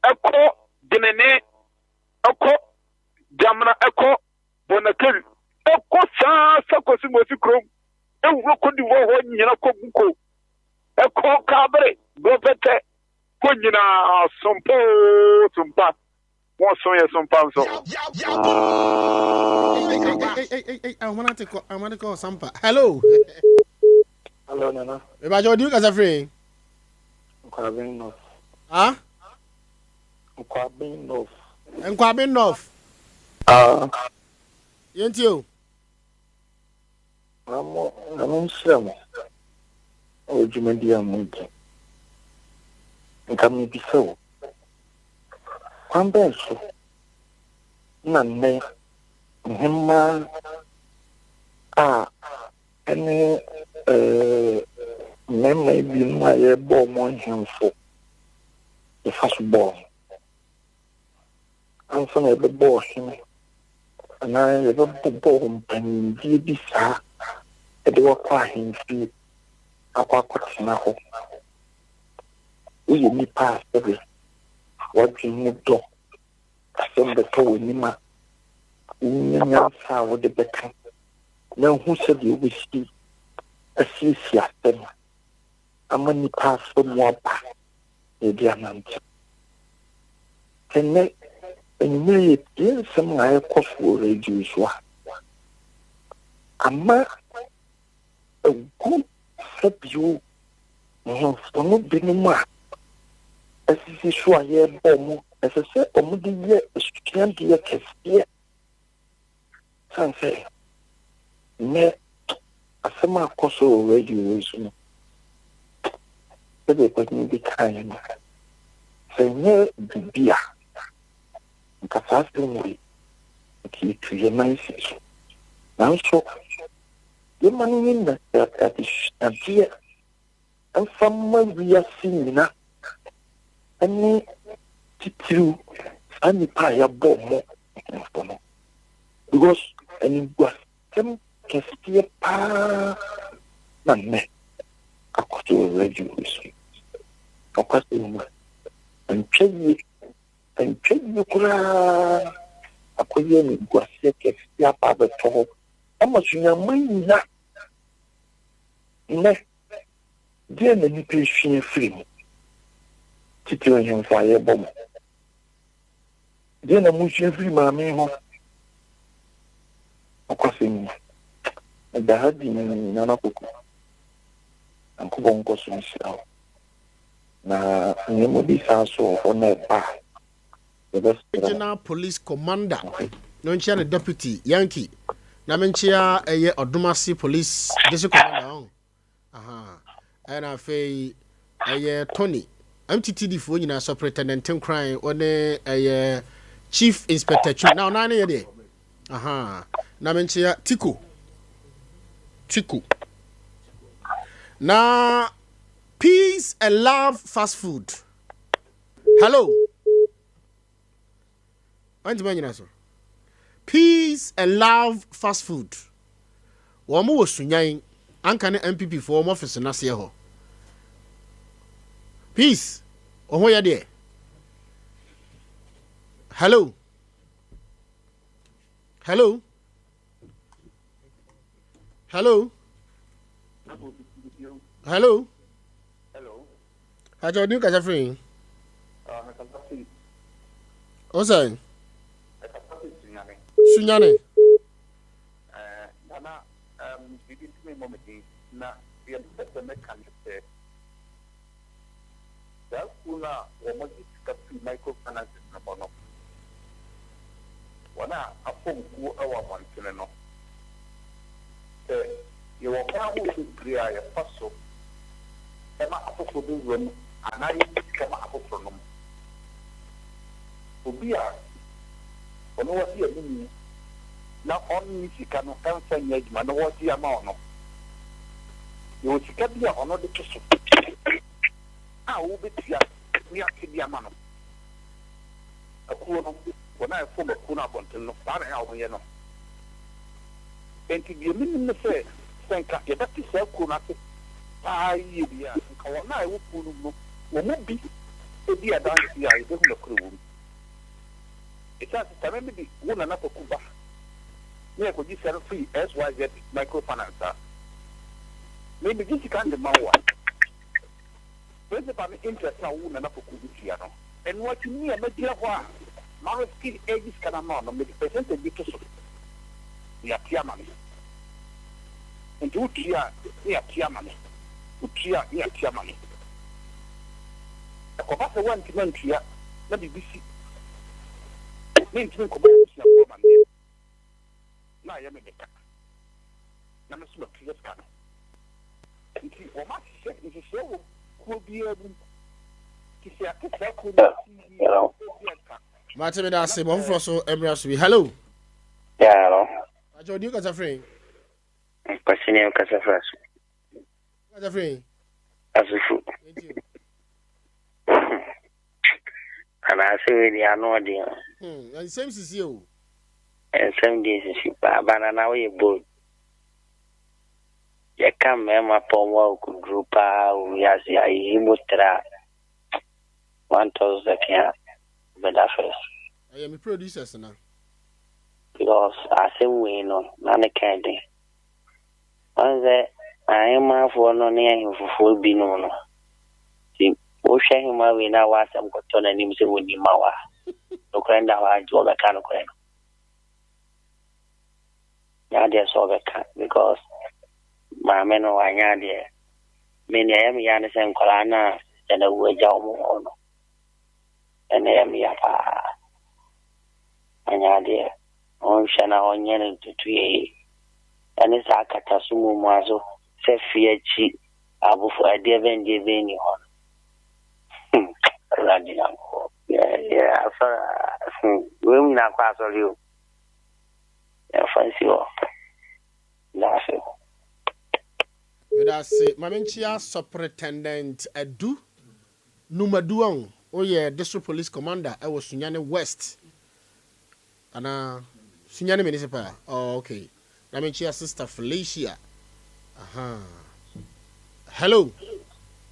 ɛkɔ Genene ɛkɔ Gyamena ɛkɔ Bɔnakari ɛkɔ saa sa kɔsi Mosi kurom ɛwuro kɔ di wɔ hɔ nyina kɔ Buko ɛkɔ Kabere Brɔpɛtɛ kɔ nyinaa sompa oo sompa wɔn so yɛ sompa nso. Ahomana sampa. Hello. Hello, Nana. Mebakyɛ ɔdi kasa firi. Nkwaben North. Ah? Nkwaben North. Nkwaben North. Ah. Yɛntie o. Na mo Nyame nhyira mo wɔ dwumadi a modi. Nka mebisa o, kwan bɛn so na nnɛ nhemmaa a ɛne eh, mmarima binom a yɛbɔ wɔn nhemfo yɛfa so bɔ wɔn? Ansa na yɛbɛbɔ ɔhene anaa yɛbɛbobɔ wo mpanyindie bi saa de wo akɔ ahemfie akɔ akɔtena hɔ. Woyɛ nipa a sɛbe w'adwene mu dɔ, asɛm bɛtɔ w'anim a, wonya nyansa a wode bɛka na ahu sɛdeɛ wobɛsi asiesie asɛm ama nnipa afa mu aba na yɛde anante. Ɛnnɛ anwummere yɛtie nsɛm a ɛrekɔ so wɔ radio so a, ama agu sɛ bio nhemfo no binom a asisi so a yɛrebɔ wɔn, ɛsɛ sɛ wɔde yɛ asuadeɛ kɛseɛ. Sane sɛ nnɛ asɛm a akɔ so wɔ radio wei so no, sɛdeɛ panyin bi kaeɛ no, sɛ ɛnyɛ biribi a, nka saa asɛm wei, nka yɛtu yɛn nan si so. Nanso, yɛma no nyɛ adesuadeɛ mfa mma wiase nyina ne titiriw saa nnipa a yɛabɔ wɔn ahemfo no because animguasɛm kɛseɛ paa na nnɛ akɔ so wɔ radio yi so. Nokwasɛm mu, ɛntwa yie, ɛntwa yie koraa akɔyɛ animguaseɛ kɛseɛ aba abɛtɔ hɔ ama Sunyama nyina Nnɛ, deɛn na nnipa resua afiri mu? Titiriw nhemfo a yɛrebɔ mo. Deɛn na moresua afiri maame yi hɔ? Nokwasɛm ni, meda ha dinn, Nana Poku. Nyankopɔn nkɔ so nhyira wo. Na nneɛma bi saa nso wɔ hɔ na ɛba a, yɛbɛsrɛ mo. Regional Police Commander no nkyea ne Deputy Yankee na menkyea ɛyɛ Ɔdomase Police District Commander ɔn aha ɛna afei ɛyɛ Tony MTTD foɔ nyinaa Superintendent Nkran ɔne ɛyɛ Chief Inspector Twum na ɔnan ne yɛ deɛ aha na menkyea Tiko Tiko na Peace and Love Fast Food Hello. Wantumi anyina so. Peace and love fast food. Wɔn wɔ Sunyan, anka ne NPP foɔ wɔn office n'aseɛ hɔ. Peace, wɔn ho yɛ deɛ. Hello. Hello. Hello. Hello. Hello. Àjọ ọdún kasa firi yín. O sɛn? Sunyane. Nana, biribi nti memmɔ me din, na deɛ mepɛ sɛ meka ne sɛ, saa kuo no a wɔgye sika firi microfinances no hɔ no, wɔn a afɔm kuo wɔ abɔntene no, sɛ yɛwɔ kwan ahodoɔ bebree a yɛfa so ma afoforɔ bɛwura mu anaa yɛgye sika ma afoforɔ nom. Obi a ɔno ɔde anim na ɔnnye sika no mfa nyɛ adwuma na wɔregye ama wo no, yɛwɔ sika bi a ɔno de to so a wobɛtua ne ate de ama no. Akuo no, wɔn a ɛfɔm akuo no abɔnten no, saa na ɛyɛ a wɔyɛ no. Enti deɛ menim ne sɛ, sɛ nka yɛbɛte saa kuo no ase paa yie deɛ a, nka wɔn a ɛwɔ kuo no mu no, wɔn mu bi di adanseɛ a yɛbɛhu nokorɛ wɔ mu. Ɛsiane sɛ sɛ me mede wo Nana Kwaku ba na yɛkɔgye sika no firi SYZ Microfinance a, me megye sika no de ma wo a, principal ne interest a wo Nana Kwaku bɛtua no, ɛno akyi me a magyina hɔ a mareske regye sika no ama wo no, mede percentage bi to so na yɛate ama me. Nti wotua a na yɛate ama me, wotua a na yɛate ama me. Ɛkɔba sɛ woantumi antua na biribi si, mentumi nkɔbɔ w'abusuafoɔ amanneɛ na ayɛ me de ka na me nso matua sika no. Nti wɔahyehyɛ nhyehyɛɛ wɔ kuo biara mu. Nti sɛ yɛate saa kuo no ase yie a, ebia nka. Mate meda ase ma foforɔ so mmra so bi. Hello. Yeah, hello. Pakyɛ odi kasa firi. Kwasi ne kasa firi aso. Kasa firi. Asufu. Anaasɛ wei deɛ ano ɔden o. Hmm, nsɛm sisi o. Nsɛm deɛ sisi paa, banana woyɛ bold. Yɛka mmarima pɛ wɔn akokoduro paa wɔ wiase a, yɛyi mu tra a, wantɔ so second a, bɛda first. Ɛyɛ me producers na. Because asɛm wei no, na ne ka den. Wɔn sɛ ahemmafoɔ no ne ahemfofoɔ binom no, nti wohwɛ hemma wei na w'asɛm kɔtɔ n'anim sɛ wɔni ma wo a, nokorɛ nda hɔ a nti wɔbɛka nokorɛ no. Nyɛ adeɛ sɛ ɔbɛka because maame no wanyɛ adeɛ. Me nea ɛyɛ me ya ne sɛ nkwadaa no a sista no awu agya wɔn hɔ no, ɛna ɛyɛ me ya paa. Wanyɛ adeɛ. Ɔnhwɛ na ɔnyɛ no ntutu yie. Ɛne saa kataso mumua so sɛ fie akyi abofo ɛdeɛ bɛn deɛ bɛn ni hɔ no. Hmm, Awurade Nyankopɔn. Yɛ yɛ asɔre a, hmm, wei mu nyinaa kɔ asɔre o. Yɛmfa nsi hɔ. Meda ase. Meda ase. Ma menkyea Superintendent Adu Numadu ɔn, woyɛ District Police Commander wɔ Sunyani West anaa Sunyani Municipal? Oh, okay. Na menkyea Sister Felicia. Aha. Hello.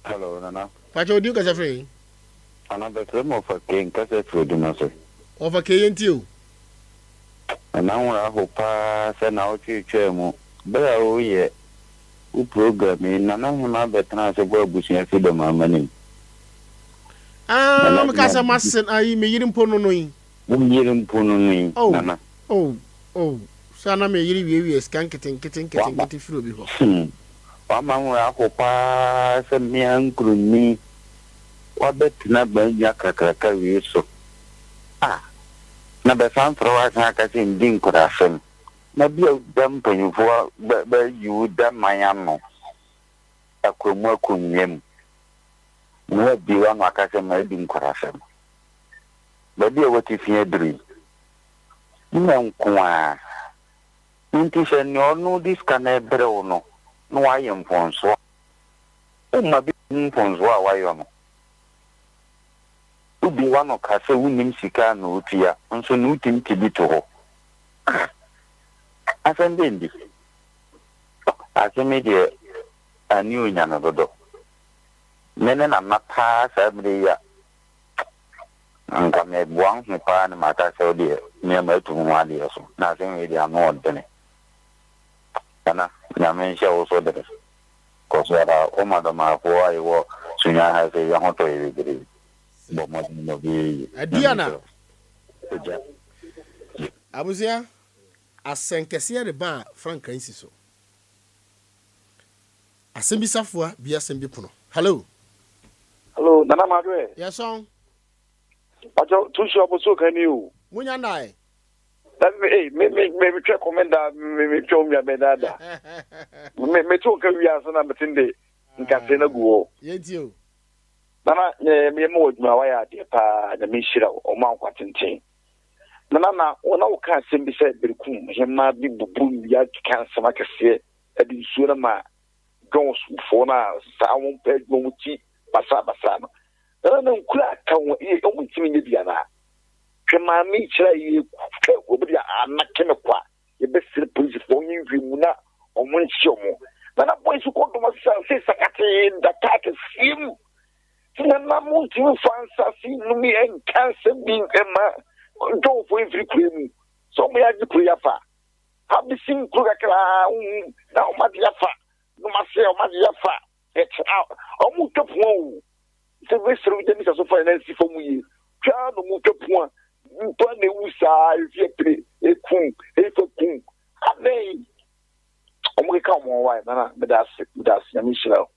Hello, Nana. Pakyɛ odi kasa firi? Nana bɛsrɛ ma ɔfa kei nkasa firi Odumase. Ɔfa kei yɛntie o. Nana wo werɛ ahow paa sɛ naawɔtwe retwaa mu bere a woreyɛ wo program yi Nana Hemaa bɛtenaa ase bɔɔ abusua fi dɔm amanim. Ah, Nana meka sɛ mase ayi me yere mpo no no yi. Wo yere mpo no no yi, oh, Nana. Oh, oh, sɛ ana me yere wiewie sika nketenkete nketenkete firi obi hɔ. Hmm, wama wo werɛ ahow paa sɛ mmea nkuroni wabɛtena bannwa kakraka wei so. Ah. Na bɛsan frɛ wo asan aka sɛ ndi nkurasɛm. Na bia da mpanyimfoɔ bɛ bɛyi wo da man ano akwamu akonnwa mu, na woabue w'ano aka sɛ madi nkurasɛm. Baabi a w'atifi aduru yi, nyɛ nko ara. Nti sɛ nea ɔno de sika no rebrɛ wo no na wayɛ mfomsoɔ a, womma bi nhu mfomsoɔ a wayɔ no. Wobue w'ano ka sɛ wonnim sika a na otua nso na wotumi te bi to hɔ. Ah! Asɛm bɛn bi? Asɛm yi deɛ ani onya no dodo. Me ne Nana paa saa mmerɛ yi a, anka meboa ho paa na maka sɛ wodeɛ me a matu ho adeɛ so. Na asɛm wei deɛ ano ɔdene. Nana, Nyame nhyɛ wo so dene. Kɔ so ara, woma Dɔmafoɔ a yɛwɔ Sunyani ha sei yɛn ho tɔ yɛ bebree. Bɔ mmɔden na ɔbɛyɛ yie. Aduana. Apagya. Abusua, asɛnkɛseɛ reba a frankaa nsi so. Asɛm bi safoa bi asɛm bi pono. Hello. Hello, Nana Madwe. Yɛsɔn. Pacho, tusu aboso kan ni o. Munya nae. That me eh me me me me twɛ kɔmɛnda me me twɛ onua bɛ dada. Me me to nka wiase na me tende nkase na gu hɔ. Yɛntie o. Nana eh, me ma w'adwuma wayɛ adeɛ paa nyame nhyira wo ɔma nkwa tenten. Nana na wo na woka asɛm bi sɛ berekum hemmaa bi bubu nnua keka nsɛm akɛseɛ ɛde nsuo no ma dɔnsfoɔ no a saa wɔn pɛ adwuma wɔn ti basabasa no. Nana na nkura aka wɔn yɛ wɔn ntumi nyɛ bi anaa? Hwɛ maame yi kyerɛ yɛ hwɛ obi de anake no kwa yɛbɛsrɛ polisifoɔ wɔnyɛ nhwɛmu na wɔn nkye wɔn. Nana boys kɔ dɔm asase sakatee da kaa kɛseɛ mu. Nti nana mo ntumi mfa nsase nom yi nka nsɛm bi mma dɔnfoɔ yi mfiri kuro mu. Sɛ wɔn yɛ agye kuro yi afa. Abɛsi nkuro kakraa wohu na wɔn agye afa. Nom ase wɔn agye afa. Ɛkyɛ a wɔn twa pua o. Sɛ bɛsrɛ wo gyami sa so fa yɛn nsi fam yie. Twa na wɔn twa pua. Nipa na ewu saa efi apire ekum efa kum. Adɛn? Wɔn keka wɔn ho wae nana meda ase meda ase nyame nhyira wo.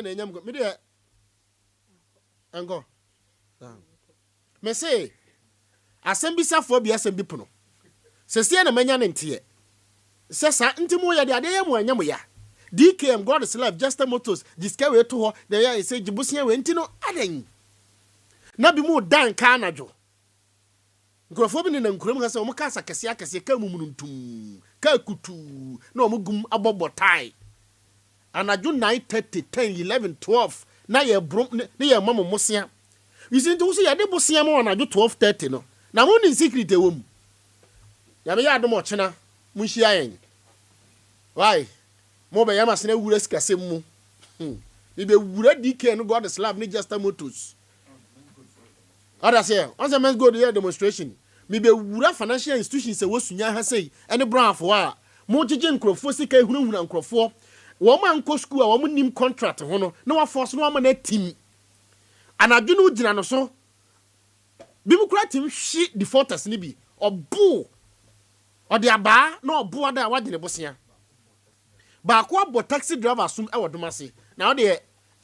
na ɛnya mu me deɛ ɛnkɔ me se asɛm bi safoɔ bi asɛm bi pono sɛsie na manya ne nteɛ sɛ saa nti mo yɛ de adeɛ yɛ mo ɛnyɛ mo ya DKM God is love Jester Motors gye sika wei to hɔ na ɛyɛ sɛ gye bosia wei nti no adɛn na bi mu dan ka anadwo Nkurɔfoɔ bi nenam kurom ha sɛ wɔn cars akɛseɛ akɛseɛ, kaa mumununtum, kaa kutuu na wɔn gum abɔ bɔ tae. Anadwo 9:30, 10, 11, 12 na yɛboro ne ne yɛma mo mmosea. You see, nti wo so yɛde bosea ma wo anadwo 12:30 no, na mo nim secret ɛwɔ mu. Nyame yɛ adom ɔkyena monhyia yɛn. Why? Mo bɛyɛ ma sena wura sikasɛm mu. Hmm. Mebɛwura DK no God is Love ne Jester Motors. Wate aseɛ? Ɔn sɛ Men's Gold yɛɛ demonstration. Mebɛwura financial institutions a ɛwɔ Sunya ha sei ɛne Brɔafoɔ a mogyegye nkorɔfoɔ sika ehunahuna nkorɔfoɔ. Wɔn a nkɔ school a wɔn nnim contract ho no na wafɔɔse no ama no atim. Anadwo no wogyina no so. Binom koraa tim hwe defaulters no bi. Ɔbo. Ɔde abaa na ɔbo ada a wagye ne bosea. Baako abɔ taxi driver asom wɔ Domase. Na wo deɛ.